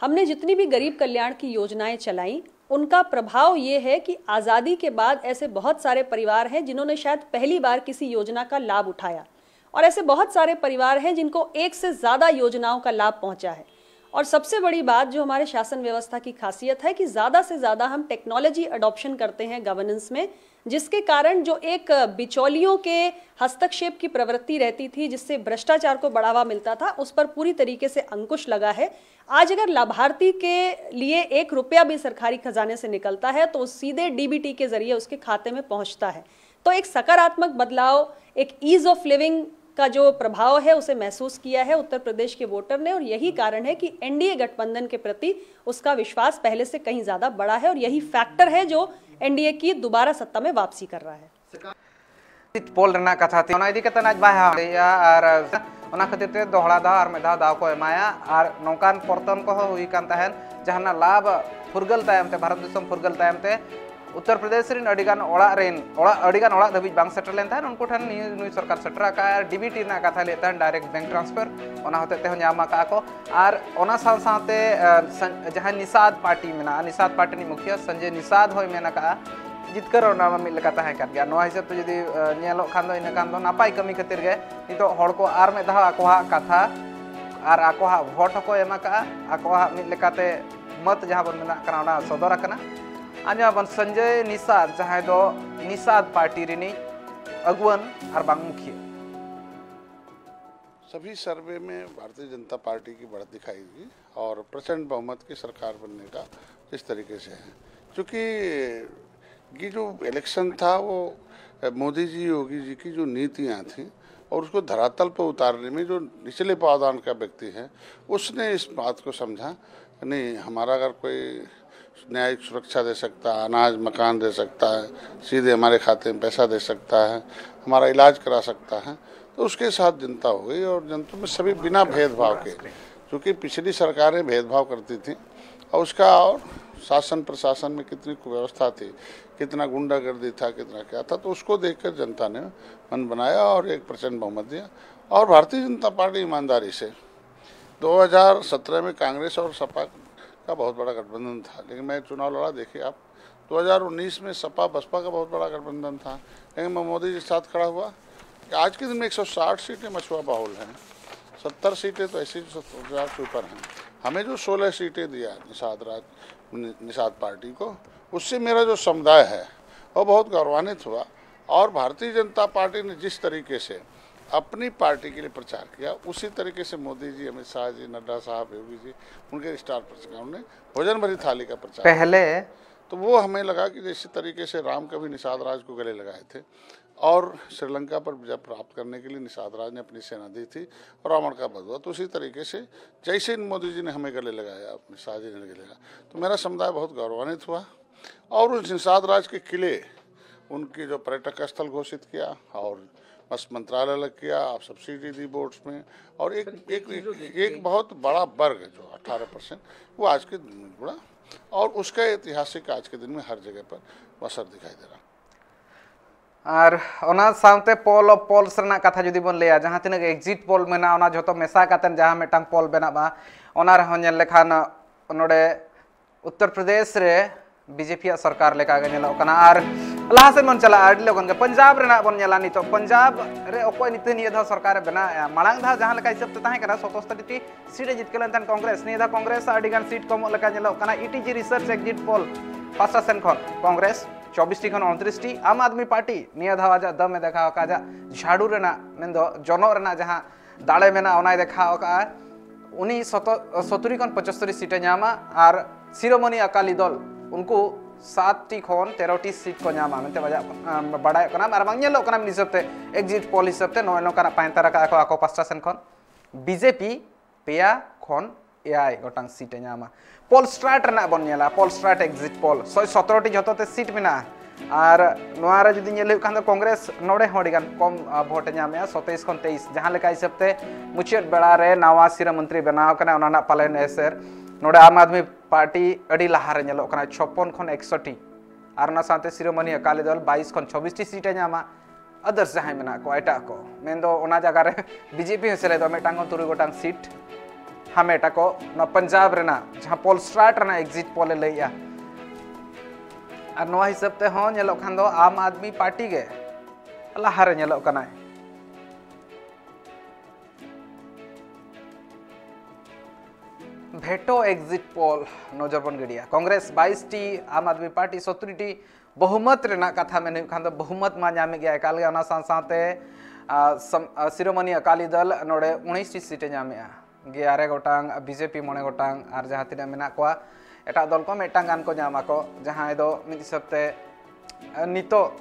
हमने जितनी भी गरीब कल्याण की योजनाएं चलाईं, उनका प्रभाव ये है कि आज़ादी के बाद ऐसे बहुत सारे परिवार हैं जिन्होंने शायद पहली बार किसी योजना का लाभ उठाया, और ऐसे बहुत सारे परिवार हैं जिनको एक से ज़्यादा योजनाओं का लाभ पहुंचा है। और सबसे बड़ी बात जो हमारे शासन व्यवस्था की खासियत है कि ज़्यादा से ज़्यादा हम टेक्नोलॉजी अडॉप्शन करते हैं गवर्नेंस में, जिसके कारण जो एक बिचौलियों के हस्तक्षेप की प्रवृत्ति रहती थी, जिससे भ्रष्टाचार को बढ़ावा मिलता था, उस पर पूरी तरीके से अंकुश लगा है। आज अगर लाभार्थी के लिए एक रुपया भी सरकारी खजाने से निकलता है तो सीधे डीबीटी के जरिए उसके खाते में पहुंचता है। तो एक सकारात्मक बदलाव, एक ईज ऑफ लिविंग का जो प्रभाव है उसे महसूस किया है उत्तर प्रदेश के वोटर ने, और यही कारण है कि एनडीए गठबंधन के प्रति उसका विश्वास पहले से कहीं ज्यादा बढ़ा है, और यही फैक्टर है जो एनडीए की दोबारा सत्ता में वापसी कर रहा है। ᱯᱳᱞ ᱨᱮᱱᱟᱜ ᱠᱟᱛᱷᱟ ᱛᱮ ᱚᱱᱟ ᱤᱫᱤ ᱠᱟᱛᱮ ᱟᱡ ᱵᱟᱭ ᱦᱟᱦᱟᱲᱟᱜᱼᱟ ᱟᱨ ᱚᱱᱟ ᱠᱷᱟᱹᱛᱤᱨ ᱛᱮ ᱫᱚᱦᱲᱟ ᱫᱷᱟᱣ ᱟᱨ ᱢᱤᱫ ᱫᱷᱟᱣ ᱫᱟᱣ ᱠᱚ ᱮᱢᱟᱭᱟ ᱟᱨ ᱱᱚᱝᱠᱟᱱ ᱯᱚᱨᱛᱚᱱ ᱠᱚᱦᱚᱸ ᱦᱩᱭ ᱠᱟᱱ ᱛᱟᱦᱮᱸᱫ ᱡᱟᱦᱟᱱᱟᱜ ᱞᱟᱵᱷ ᱯᱷᱩᱨᱜᱟᱹᱞ ᱛᱟᱭᱚᱢ ᱛᱮ ᱵᱷᱟᱨᱚᱛ ᱫᱤᱥᱚᱢ ᱯᱷᱩᱨᱜᱟᱹᱞ ᱛᱟᱭᱚᱢ ᱛᱮ ᱩᱛᱛᱚᱨ ᱯᱨᱚᱫᱮᱥ ᱨᱮᱱ ᱟᱹᱰᱤᱜᱟᱱ ᱚᱲᱟᱜ ᱨᱮᱱ ᱚᱲᱟᱜ ᱟᱹᱰᱤᱜᱟᱱ ᱚᱲᱟᱜ ᱫᱷᱟᱹᱵᱤᱡ ᱵᱟᱝ ᱥᱮᱴᱮᱨ ᱞᱮᱱ ᱛᱟᱦᱮᱸᱫ, ᱩᱱᱠᱩ ᱴᱷᱮᱱ ᱱᱤᱭᱟᱹ ᱱᱩᱭ ᱥᱚᱨᱠᱟᱨ ᱥᱮᱴᱮᱨ ᱟᱠᱟᱫᱼᱟ᱾ ᱟᱨ ᱰᱤᱵᱤᱴᱤ ᱨᱮᱱᱟᱜ ᱠᱟᱛᱷᱟ ᱞᱟᱹᱭᱮᱫ ᱛᱟᱦᱮᱸᱫ, ᱰᱟᱭᱨᱮᱠᱴ ᱵᱮᱝᱠ ᱴᱨᱟᱱᱥᱯᱷᱟᱨ, ᱚᱱᱟ ᱦᱚᱛᱮᱡ ᱛᱮᱦᱚᱸ ᱧᱟᱢ ᱟᱠᱟᱫᱼᱟ ᱠᱚ᱾ ᱟᱨ ᱚᱱᱟ ᱥᱟᱶ ᱥᱟᱶᱛᱮ ᱟᱨ, ᱥᱟᱱ- ᱡᱟᱦᱟᱸ ᱱᱤᱥᱟᱫ ᱯᱟᱨᱴᱤ ᱢᱮᱱᱟᱜᱼᱟ, ᱱᱤᱥᱟᱫ ᱯᱟᱨᱴᱤ ᱨᱤᱱᱤᱡ ᱢᱩᱠᱷᱤᱭᱟᱹ ᱥᱚᱧᱡᱚᱭ ᱱᱤᱥᱟᱫ ᱦᱚᱸᱭ ᱢᱮᱱ ᱟᱠᱟᱫᱼᱟ, ᱡᱤᱛᱠᱟᱹᱨ ᱚᱱᱟ ᱢᱟ ᱢᱤᱫ ᱞᱮᱠᱟ ᱛᱟᱦᱮᱸ ᱠᱟᱱ ᱜᱮᱭᱟ᱾ ᱱᱚᱣᱟ ᱦᱤᱥᱟᱹᱵ ᱛᱮ ᱡᱩᱫᱤ ᱟᱨ, ᱧᱮᱞᱚᱜ ᱠᱷᱟᱱ ᱫᱚ, ᱤᱱᱟᱹ ᱠᱷᱟᱱ ᱫᱚ ᱱᱟᱯᱟᱭ ᱠᱟᱹᱢᱤ ᱠᱷᱟᱹᱛᱤᱨ ᱜᱮ ᱱᱤᱛᱚᱜ ᱦᱚᱲ ᱠᱚ ᱟᱨ ᱢᱤᱫ ᱫᱷᱟᱣ ᱟᱠᱚᱣᱟᱜ ᱠᱟᱛᱷᱟ ᱟᱨ ᱟᱠᱚᱣᱟᱜ ᱵᱷᱳᱴ ᱦᱚᱸᱠᱚ ᱮᱢ ᱟᱠᱟᱫᱼᱟ, ᱟᱠᱚᱣᱟᱜ ᱢᱤᱫ ᱞᱮᱠᱟᱛᱮ ᱢᱚᱛ ᱡᱟᱦᱟᱸ ᱵᱚᱱ ᱢᱮᱛᱟᱜ ᱠᱟᱱᱟ, ᱚᱱᱟ ᱥᱚᱫᱚᱨ ᱟᱠᱟᱱᱟ᱾ ᱟᱸᱡᱚᱢ ᱟᱵᱚᱱ ᱥᱚᱧᱡᱚᱭ ᱱᱤᱥᱟᱫ, ᱡᱟᱦᱟᱸᱭ ᱫᱚ ᱱᱤᱥᱟᱫ ᱯᱟᱨᱴᱤ ᱨᱤᱱᱤᱡ ᱟᱹᱜᱩᱣᱟᱹᱱ ᱟᱨ ᱵᱟᱝ ᱢᱩᱠᱷᱤᱭᱟᱹ᱾ सभी सर्वे में भारतीय जनता पार्टी की बढ़त दिखाई दी और प्रचंड बहुमत की सरकार बनने का जिस तरीके से है, क्योंकि ये जो इलेक्शन था, वो मोदी जी, योगी जी की जो नीतियां थी और उसको धरातल पर उतारने में जो निचले पावदान का व्यक्ति है, उसने इस बात को समझा, नहीं, हमारा अगर कोई न्यायिक सुरक्षा दे सकता है, अनाज मकान दे सकता है, सीधे हमारे खाते में पैसा दे सकता है, हमारा इलाज करा सकता है, तो उसके साथ जनता हो गई। और जनता में सभी बिना भेदभाव के, क्योंकि पिछली सरकारें भेदभाव करती थी और उसका, और शासन प्रशासन में कितनी कुव्यवस्था थी, कितना गुंडागर्दी था, कितना क्या था, तो उसको देखकर जनता ने मन बनाया और एक प्रचंड बहुमत दिया। और भारतीय जनता पार्टी ईमानदारी से, दो हज़ार सत्रह में कांग्रेस और सपा का बहुत बड़ा गठबंधन था, लेकिन मैं चुनाव लड़ा, देखिए आप, दो हज़ार उन्नीस में सपा बसपा का बहुत बड़ा गठबंधन था, लेकिन मैं मोदी जी के साथ खड़ा हुआ। आज के दिन में एक सौ साठ सीटें मछुआ बाहुल हैं, सत्तर सीटें तो ऐसी जो सत्तर हज़ार से ऊपर हैं। हमें जो सोलह सीटें दिया निषाद राज, नि-, निषाद पार्टी को, उससे मेरा जो समुदाय है, वो बहुत गौरवान्वित हुआ। और भारतीय जनता पार्टी ने जिस तरीके से अपनी पार्टी के लिए प्रचार किया, उसी तरीके से मोदी जी, अमित शाह जी, नड्डा साहब, योगी जी, उनके स्टार प्रचारकों ने भोजन भरी थाली का प्रचार किया। पहले तो वो हमें लगा कि जिस तरीके से राम कभी निषाद राज को गले लगाए थे और श्रीलंका पर विजय प्राप्त करने के लिए निषाद राज ने अपनी सेना दी थी और रावण का वध हुआ, तो उसी तरीके से जैसे इन मोदी जी ने हमें गले लगाया, अपने शाह जी ने गले लगाया, तो मेरा समुदाय बहुत गौरवान्वित हुआ। और उस निषाद राज के किले, उनके जो पर्यटक स्थल घोषित किया और मत्स्य मंत्रालय अलग किया, आप सब्सिडी दी बोट्स में, और एक एक एक, एक बहुत बड़ा वर्ग जो अठारह परसेंट, वो आज के दिन में जुड़ा। और उसका ऐतिहासिक आज के दिन में हर जगह पर असर दिखाई दे रहा। ᱟᱨ ᱚᱱᱟ ᱥᱟᱶᱛᱮ ᱯᱳᱞ ᱚᱯᱷ ᱯᱳᱞᱥ ᱨᱮᱱᱟᱜ ᱠᱟᱛᱷᱟ ᱡᱩᱫᱤ ᱵᱚᱱ ᱞᱟᱹᱭᱟ, ᱡᱟᱦᱟᱸ ᱛᱤᱱᱟᱹᱜ ᱮᱠᱡᱤᱴ ᱯᱳᱞ ᱢᱮᱱᱟᱜᱼᱟ, ᱚᱱᱟ ᱡᱷᱚᱛᱚ ᱢᱮᱥᱟ ᱠᱟᱛᱮ ᱡᱟᱦᱟᱸ ᱢᱤᱫᱴᱟᱝ ᱯᱳᱞ ᱵᱮᱱᱟᱜᱼᱟ, ᱚᱱᱟ ᱨᱮᱦᱚᱸ ᱧᱮᱞ ᱞᱮᱠᱷᱟᱱ ᱱᱚᱰᱮ ᱩᱛᱛᱚᱨ ᱯᱨᱚᱫᱮᱥ ᱨᱮ ᱵᱤᱡᱮᱯᱤ ᱭᱟᱜ ᱥᱚᱨᱠᱟᱨ ᱞᱮᱠᱟ ᱜᱮ ᱧᱮᱞᱚᱜ ᱠᱟᱱᱟ᱾ ᱟᱨ ᱞᱟᱦᱟ ᱥᱮᱫ ᱵᱚᱱ ᱪᱟᱞᱟᱜᱼᱟ, ᱟᱹᱰᱤ ᱞᱚᱜᱚᱱ ᱜᱮ ᱯᱚᱧᱡᱟᱵᱽ ᱨᱮᱱᱟᱜ ᱵᱚᱱ ᱧᱮᱞᱟ᱾ ᱱᱤᱛᱚᱜ ᱯᱚᱧᱡᱟᱵᱽ ᱨᱮ ᱚᱠᱚᱭ ᱱᱤᱛᱚᱜ ᱱᱤᱭᱟᱹ ᱫᱷᱟᱣ ᱥᱚᱨᱠᱟᱨᱮ ᱵᱮᱱᱟᱣᱮᱫᱼᱟ? ᱢᱟᱲᱟᱝ ᱫᱷᱟᱣ ᱡᱟᱦᱟᱸ ᱞᱮᱠᱟ ᱦᱤᱥᱟᱹᱵ ᱛᱮ ᱛᱟᱦᱮᱸ ᱠᱟᱱᱟ, ᱥᱚᱛᱚᱥᱴᱤ ᱥᱤᱴ ᱮ ᱡᱤᱛᱠᱟᱹᱣ ᱞᱮᱱ ᱛᱟᱦᱮᱸᱫ ᱠᱚᱝᱜᱨᱮᱥ, ᱱᱤᱭᱟᱹ ᱫᱷᱟᱣ ᱠᱚᱝᱜᱨᱮᱥ ᱟᱹᱰᱤ ᱜᱟᱱ ᱥᱤᱴ ᱠᱚᱢᱚᱜ ᱞᱮᱠᱟ ᱧᱮᱞᱚᱜ ᱠᱟᱱᱟ᱾ E T G research exit ᱯᱳᱞ ᱯᱟᱥᱴᱟ ᱥᱮᱱ ᱠᱷᱚᱱ ᱠᱚᱝᱜᱨᱮᱥ ᱪᱚᱵᱵᱤᱥ ᱴᱤ ᱠᱷᱚᱱ ᱩᱱᱛᱨᱤᱥ ᱴᱤ, ᱟᱢ ᱟᱫᱢᱤ ᱯᱟᱨᱴᱤ ᱱᱤᱭᱟᱹ ᱫᱷᱟᱣ ᱟᱡᱟᱜ ᱫᱟᱢ ᱮ ᱫᱮᱠᱷᱟᱣ ᱟᱠᱟᱫ, ᱟᱡᱟᱜ ᱡᱷᱟᱲᱩ ᱨᱮᱱᱟᱜ, ᱢᱮᱱᱫᱚ ᱡᱚᱱᱚᱜ ᱨᱮᱱᱟᱜ ᱡᱟᱦᱟᱸ ᱫᱟᱲᱮ ᱢᱮᱱᱟᱜᱼᱟ, ᱚᱱᱟᱭ ᱫᱮᱠᱷᱟᱣ ᱟᱠᱟᱫᱼᱟ᱾ ᱩᱱᱤ ᱥᱚᱛᱚ-, ᱥᱚᱛᱩᱨᱤ ᱠᱷᱚᱱ ᱯᱚᱸᱪᱟᱥᱛᱚᱨᱤ ᱥᱤᱴ ᱮ ᱧᱟᱢᱟ ᱟᱨ ᱥᱤᱨᱳᱢᱚᱱᱤ ᱟᱠᱟᱞᱤ ᱫᱚᱞ ᱩᱱᱠᱩ ᱥᱟᱛ ᱴᱤ ᱠᱷᱚᱱ ᱛᱮᱨᱚ ᱴᱤ ᱥᱤᱴ ᱠᱚ ᱧᱟᱢᱟ ᱢᱮᱱᱛᱮ ᱵᱟᱡᱟᱜ, ᱟᱸ, ᱵᱟᱰᱟᱭᱚᱜ ᱠᱟᱱᱟ᱾ ᱟᱨ ᱵᱟᱝ ᱧᱮᱞᱚᱜ ᱠᱟᱱᱟ ᱢᱤᱫ ᱦᱤᱥᱟᱹᱵ ᱛᱮ, ᱮᱠᱡᱤᱴ ᱯᱳᱞ ᱦᱤᱥᱟᱹᱵ ᱛᱮ ᱱᱚᱜᱼᱚᱭ ᱱᱚᱝᱠᱟᱱᱟᱜ ᱯᱟᱭᱛᱟᱨᱟ ᱠᱟᱜᱼᱟ ᱠᱚ ᱟᱠᱚ ᱯᱟᱥᱴᱟ ᱥᱮᱱ ᱠᱷᱚᱱ᱾ ᱵᱤᱡᱮᱯᱤ ᱯᱮᱭᱟ ᱠᱷᱚᱱ ᱮᱭᱟᱭ ᱜᱚᱴᱟᱝ ᱥᱤᱴ ᱮ ᱧᱟᱢᱟ᱾ ᱯᱳᱞ ᱥᱴᱨᱟᱴ ᱨᱮᱱᱟᱜ ᱵᱚᱱ ᱧᱮᱞᱟ, ᱯᱳᱞ ᱥᱴᱨᱟᱴ ᱮᱠᱡᱤᱴ ᱯᱳᱞ, ᱥᱚᱭ ᱥᱚᱛᱨᱚ ᱴᱤ ᱡᱷᱚᱛᱚ ᱛᱮ ᱥᱤᱴ ᱢᱮᱱᱟᱜᱼᱟ᱾ ᱟᱨ ᱱᱚᱣᱟ ᱨᱮ ᱡᱩᱫᱤ ᱧᱮᱞ ᱦᱩᱭᱩᱜ ᱠᱷᱟᱱ ᱫᱚ ᱠᱚᱝᱜᱨᱮᱥ ᱱᱚᱰᱮ ᱦᱚᱸ ᱟᱹᱰᱤ ᱜᱟᱱ ᱠᱚᱢ, ᱟ, ᱵᱷᱳᱴ ᱮ ᱧᱟᱢᱮᱜᱼᱟ, ᱥᱚᱛᱟᱭᱤᱥ ᱠᱷᱚᱱ ᱛᱮᱭᱤᱥ, ᱡᱟᱦᱟᱸ ᱞᱮᱠᱟ ᱦᱤᱥᱟᱹᱵ ᱛᱮ ᱢᱩᱪᱟᱹᱫ ᱵᱮᱲᱟ ᱨᱮ ᱱᱟᱣᱟ ᱥᱤᱨᱟᱹ ᱢᱚᱱᱛᱨᱤ ᱵᱮᱱᱟᱣ ᱠᱟᱱᱟ, ᱚᱱᱟ ᱨᱮᱱᱟᱜ ᱯᱟᱞᱮᱱ ᱮᱥᱮᱨ᱾ ᱱᱚᱰᱮ ᱟᱢ ᱟᱫᱢᱤ ᱯᱟᱨᱴᱤ ᱟᱹᱰᱤ ᱞᱟᱦᱟ ᱨᱮ ᱧᱮᱞᱚᱜ ᱠᱟᱱᱟ, ᱪᱷᱚᱯᱯᱚᱱ ᱠᱷᱚᱱ ᱮᱠᱥᱚᱴᱤ, ᱟᱨ ᱚᱱᱟ ᱥᱟᱶᱛᱮ ᱥᱤᱨᱳᱢᱚᱱᱤ ᱟᱠᱟᱞᱤ ᱫᱚᱞ ᱵᱟᱭᱤᱥ ᱠᱷᱚᱱ ᱪᱷᱚᱵᱵᱤᱥ ᱴᱤ ᱥᱤᱴ ᱮ ᱧᱟᱢᱟ᱾ ᱟᱫᱟᱨᱥ ᱡᱟᱦᱟᱸᱭ ᱢᱮᱱᱟᱜ ᱠᱚᱣᱟ ᱮᱴᱟᱜ ᱠᱚ, ᱢᱮᱱᱫᱚ ᱚᱱᱟ ᱡᱟᱭᱜᱟ ᱨᱮ ᱵᱤᱡᱮᱯᱤ ᱦᱚᱸ ᱥᱮᱞᱮᱫᱚᱜ, ᱢᱤᱫᱴᱟᱝ ᱠᱷᱚᱱ ᱛᱩᱨᱩᱭ ᱜᱚᱴᱟᱝ ᱥᱤᱴ ᱦᱟᱢᱮᱴ ᱟᱠᱚ᱾ ᱱᱚᱣᱟ ᱯᱚᱧᱡᱟᱵᱽ ᱨᱮᱱᱟᱜ ᱡᱟᱦᱟᱸ ᱯᱳᱞ ᱥᱴᱨᱟᱴ ᱨᱮᱱᱟᱜ ᱮᱠᱡᱤᱴ ᱯᱳᱞ ᱮ ᱞᱟᱹᱭᱮᱜᱼᱟ, ᱟᱨ ᱱᱚᱣᱟ ᱦᱤᱥᱟᱹᱵ ᱛᱮᱦᱚᱸ ᱧᱮᱞᱚᱜ ᱠᱷᱟᱱ ᱫᱚ ᱟᱢ ᱟᱫᱢᱤ ᱯᱟᱨᱴᱤ ᱜᱮ ᱞᱟᱦᱟᱨᱮ ᱧᱮᱞᱚᱜ ᱠᱟᱱᱟᱭ᱾ ᱵᱷᱮᱴᱳ ᱮᱠᱡᱤᱴ ᱯᱳᱞ ᱱᱚᱡᱚᱨ ᱵᱚᱱ ᱜᱤᱰᱤᱭᱟ, ᱠᱚᱝᱜᱨᱮᱥ ᱵᱟᱭᱤᱥ ᱴᱤ, ᱟᱢ ᱟᱫᱢᱤ ᱯᱟᱨᱴᱤ ᱥᱚᱛᱨᱤ ᱴᱤ᱾ ᱵᱚᱦᱩᱢᱚᱛ ᱨᱮᱱᱟᱜ ᱠᱟᱛᱷᱟ ᱢᱮᱱ ᱦᱩᱭᱩᱜ ᱠᱷᱟᱱ ᱫᱚ ᱵᱚᱦᱩᱢᱚᱛ ᱢᱟ ᱧᱟᱢᱮᱫ ᱜᱮᱭᱟ ᱮᱠᱟᱞ ᱜᱮ, ᱚᱱᱟ ᱥᱟᱶ ᱥᱟᱶᱛᱮ, ᱟ, ᱥᱟᱢ-, ᱟ, ᱥᱤᱨᱳᱢᱚᱱᱤ ᱟᱠᱟᱞᱤ ᱫᱚᱞ ᱱᱚᱰᱮ ᱩᱱᱤᱥ ᱴᱤ ᱥᱤᱴ ᱮ ᱧᱟᱢᱮᱜᱼᱟ᱾ ᱜᱮ ᱟᱨᱮ ᱜᱚᱴᱟᱝ, ᱵᱤᱡᱮᱯᱤ ᱢᱚᱬᱮ ᱜᱚᱴᱟᱝ, ᱟᱨ ᱡᱟᱦᱟᱸ ᱛᱤᱱᱟᱹᱜ ᱢᱮᱱᱟᱜ ᱠᱚᱣᱟ ᱮᱴᱟᱜ ᱫᱚᱞ ᱠᱚ ᱢᱤᱫᱴᱟᱝ ᱜᱟᱱ ᱠᱚ ᱧᱟᱢ ᱟᱠᱚ, ᱡᱟᱦᱟᱸᱭ ᱫᱚ ᱢᱤᱫ ᱦᱤᱥᱟᱹᱵ ᱛᱮ, ᱟ, ᱱᱤᱛᱚᱜ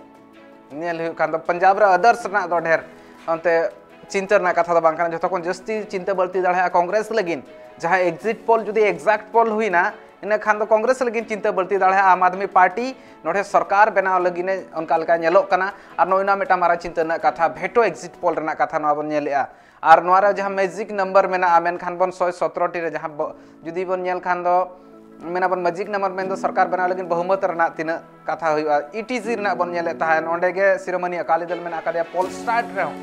ᱧᱮᱞ ᱦᱩᱭᱩᱜ ᱠᱷᱟᱱ ᱫᱚ ᱯᱚᱧᱡᱟᱵᱽ ᱨᱮ ᱟᱫᱟᱨᱥ ᱨᱮᱱᱟᱜ ᱫᱚ ᱰᱷᱮᱨ ᱚᱱᱛᱮ ᱪᱤᱱᱛᱟᱹ ᱨᱮᱱᱟᱜ ᱠᱟᱛᱷᱟ ᱫᱚ ᱵᱟᱝ ᱠᱟᱱᱟ᱾ ᱡᱷᱚᱛᱚ ᱠᱷᱚᱱ ᱡᱟᱹᱥᱛᱤ ᱪᱤᱱᱛᱟᱹ ᱵᱟᱹᱲᱛᱤ ᱫᱟᱲᱮᱭᱟᱜᱼᱟ ᱠᱚᱝᱜᱨᱮᱥ ᱞᱟᱹᱜᱤᱫ᱾ ᱡᱟᱦᱟᱸ ᱮᱠᱡᱤᱴ ᱯᱳᱞ ᱡᱩᱫᱤ ᱮᱠᱡᱟᱠᱴ ᱯᱳᱞ ᱦᱩᱭᱱᱟ, ᱤᱱᱟᱹ ᱠᱷᱟᱱ ᱫᱚ ᱠᱚᱝᱜᱨᱮᱥ ᱞᱟᱹᱜᱤᱫ ᱪᱤᱱᱛᱟᱹ ᱵᱟᱹᱲᱛᱤ ᱫᱟᱲᱮᱭᱟᱜᱼᱟ᱾ ᱟᱢ ᱟᱫᱢᱤ ᱯᱟᱨᱴᱤ ᱱᱚᱰᱮ ᱥᱚᱨᱠᱟᱨ ᱵᱮᱱᱟᱣ ᱞᱟᱹᱜᱤᱫ ᱮ ᱚᱱᱠᱟ ᱞᱮᱠᱟ ᱧᱮᱞᱚᱜ ᱠᱟᱱᱟ᱾ ᱟᱨ ᱱᱚᱜᱼᱚᱭ ᱱᱚᱣᱟ ᱢᱤᱫᱴᱟᱝ ᱢᱟᱨᱟᱝ ᱪᱤᱱᱛᱟᱹ ᱨᱮᱱᱟᱜ ᱠᱟᱛᱷᱟ, ᱵᱷᱮᱴᱳ ᱮᱠᱡᱤᱴ ᱯᱳᱞ ᱨᱮᱱᱟᱜ ᱠᱟᱛᱷᱟ ᱱᱚᱣᱟ ᱵᱚᱱ ᱧᱮᱞᱮᱜᱼᱟ᱾ ᱟᱨ ᱱᱚᱣᱟ ᱨᱮ ᱡᱟᱦᱟᱸ ᱢᱮᱡᱤᱠ ᱱᱟᱢᱵᱟᱨ ᱢᱮᱱᱟᱜᱼᱟ, ᱢᱮᱱᱠᱷᱟᱱ ᱵᱚᱱ ᱥᱚᱭ ᱥᱚᱛᱨᱚ ᱴᱤ ᱨᱮ ᱡᱟᱦᱟᱸ ᱵᱚ-, ᱡᱩᱫᱤ ᱵᱚᱱ ᱧᱮᱞ ᱠᱷᱟᱱ ᱫᱚ ᱢᱮᱱᱟᱵᱚᱱ ᱢᱮᱡᱤᱠ ᱱᱟᱢᱵᱟᱨ ᱢᱮᱱᱫᱚ ᱥᱚᱨᱠᱟᱨ ᱵᱮᱱᱟᱣ ᱞᱟᱹᱜᱤᱫ ᱵᱚᱦᱩᱢᱚᱛ ᱨᱮᱱᱟᱜ ᱛᱤᱱᱟᱹᱜ ᱠᱟᱛᱷᱟ ᱦᱩᱭᱩᱜᱼᱟ, ᱤ ᱴᱤ ᱥᱤ ᱨᱮᱱᱟᱜ ᱵᱚᱱ ᱧᱮᱞᱮᱫ ᱛᱟᱦᱮᱸᱫ, ᱚᱸᱰᱮ ᱜᱮ ᱥᱤᱨᱳᱢᱚᱱᱤ ᱟᱠᱟᱞᱤ ᱫᱚᱞ ᱢᱮᱱᱟᱜ ᱟᱠᱟᱫᱮᱭᱟ᱾ ᱯᱚᱞ ᱥᱴᱟᱨᱴ ᱨᱮᱦᱚᱸ,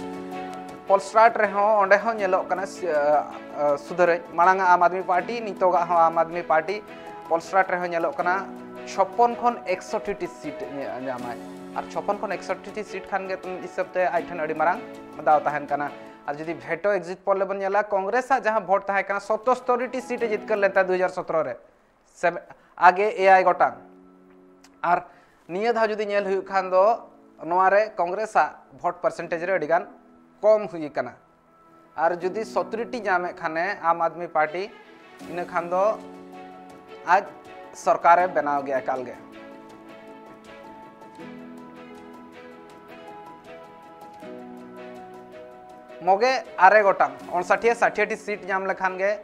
ᱯᱚᱞ ᱥᱴᱟᱨᱴ ᱨᱮᱦᱚᱸ ᱚᱸᱰᱮ ᱦᱚᱸ ᱧᱮᱞᱚᱜ ᱠᱟᱱᱟ ᱥᱤ-, ᱟᱸ, ᱟᱸ, ᱥᱩᱫᱷᱟᱹᱨᱟᱹᱧ, ᱢᱟᱲᱟᱝ ᱟᱜ ᱟᱢ ᱟᱫᱢᱤ ᱯᱟᱨᱴᱤ, ᱱᱤᱛᱚᱜᱟᱜ ᱦᱚᱸ ᱟᱢ ᱟᱫᱢᱤ ᱯᱟᱨᱴᱤ, ᱯᱚᱞ ᱥᱴᱟᱨᱴ ᱨᱮᱦᱚᱸ ᱧᱮᱞᱚᱜ ᱠᱟᱱᱟ ᱪᱷᱚᱯᱯᱚᱱ ᱠᱷᱚᱱ ᱮᱠᱥᱚᱴᱴᱤ ᱴᱤ ᱥᱤᱴ ᱧᱟ-, ᱧᱟᱢᱟᱭ᱾ ᱟᱨ ᱪᱷᱚᱯᱯᱚᱱ ᱠᱷᱚᱱ ᱮᱠᱥᱚᱴᱴᱤ ᱴᱤ ᱥᱤᱴ ᱠᱷᱟᱱ ᱜᱮ ᱢᱤᱫ ᱦᱤᱥᱟᱹᱵ ᱛᱮ ᱟᱡ ᱴᱷᱮᱱ ᱟᱹᱰᱤ ᱢᱟᱨᱟᱝ ᱫᱟᱣ ᱛᱟᱦᱮᱱ ᱠᱟᱱᱟ᱾ ᱟᱨ ᱡᱩᱫᱤ ᱵᱷᱮᱴᱳ ᱮᱠᱡᱤᱴ ᱯᱳᱞ ᱨᱮᱵᱚᱱ ᱧᱮᱞᱟ, ᱠᱚᱝᱜᱨᱮᱥ ᱟᱜ ᱡᱟᱦᱟᱸ ᱵᱷᱳᱴ ᱛᱟᱦᱮᱸ ᱠᱟᱱᱟ, ᱥᱚᱛᱚᱥᱛᱚᱨᱤ ᱴᱤ ᱥᱤᱴ ᱮ ᱡᱤᱛᱠᱟᱹᱨ ᱞᱮᱱ ᱛᱟᱦᱮᱸᱫ ᱫᱩ ᱦᱟᱡᱟᱨ ᱥᱚᱛᱨᱚ ᱨᱮ᱾ ᱥᱮ ᱟᱜᱮ ᱮᱭᱟᱭ ᱜᱚᱴᱟᱝ᱾ ᱟᱨ ᱱᱤᱭᱟᱹ ᱫᱷᱟᱣ ᱡᱩᱫᱤ ᱧᱮᱞ ᱦᱩᱭᱩᱜ ᱠᱷᱟᱱ ᱫᱚ, ᱱᱚᱣᱟ ᱨᱮ ᱠᱚᱝᱜᱨᱮᱥ ᱟᱜ ᱵᱷᱳᱴ ᱯᱟᱨᱥᱮᱱᱴᱮᱡᱽ ᱨᱮ ᱟᱹᱰᱤ ᱜᱟᱱ ᱠᱚᱢ ᱦᱩᱭ ᱟᱠᱟᱱᱟ᱾ ᱟᱨ ᱡᱩᱫᱤ ᱥᱚᱛᱨᱤ ᱴᱤ ᱧᱟᱢᱮᱫ ᱠᱷᱟᱱᱮ ᱟᱢ ᱟᱫᱢᱤ ᱯᱟᱨᱴᱤ, ᱤᱱᱟᱹ ᱠᱷᱟᱱ ᱫᱚ ᱟᱡ ᱥᱚᱨᱠᱟᱨᱮ ᱵᱮᱱᱟᱣ ᱜᱮᱭᱟ ᱮᱠᱟᱞ ᱜᱮ᱾ ᱢᱚᱜᱮ ᱟᱨᱮ ᱜᱚᱴᱟᱝ, ᱚᱱᱥᱟᱴᱷᱤᱭᱟ ᱥᱟᱴᱷᱤᱭᱟ ᱴᱤ ᱥᱤᱴ ᱧᱟᱢ ᱞᱮᱠᱷᱟᱱ ᱜᱮ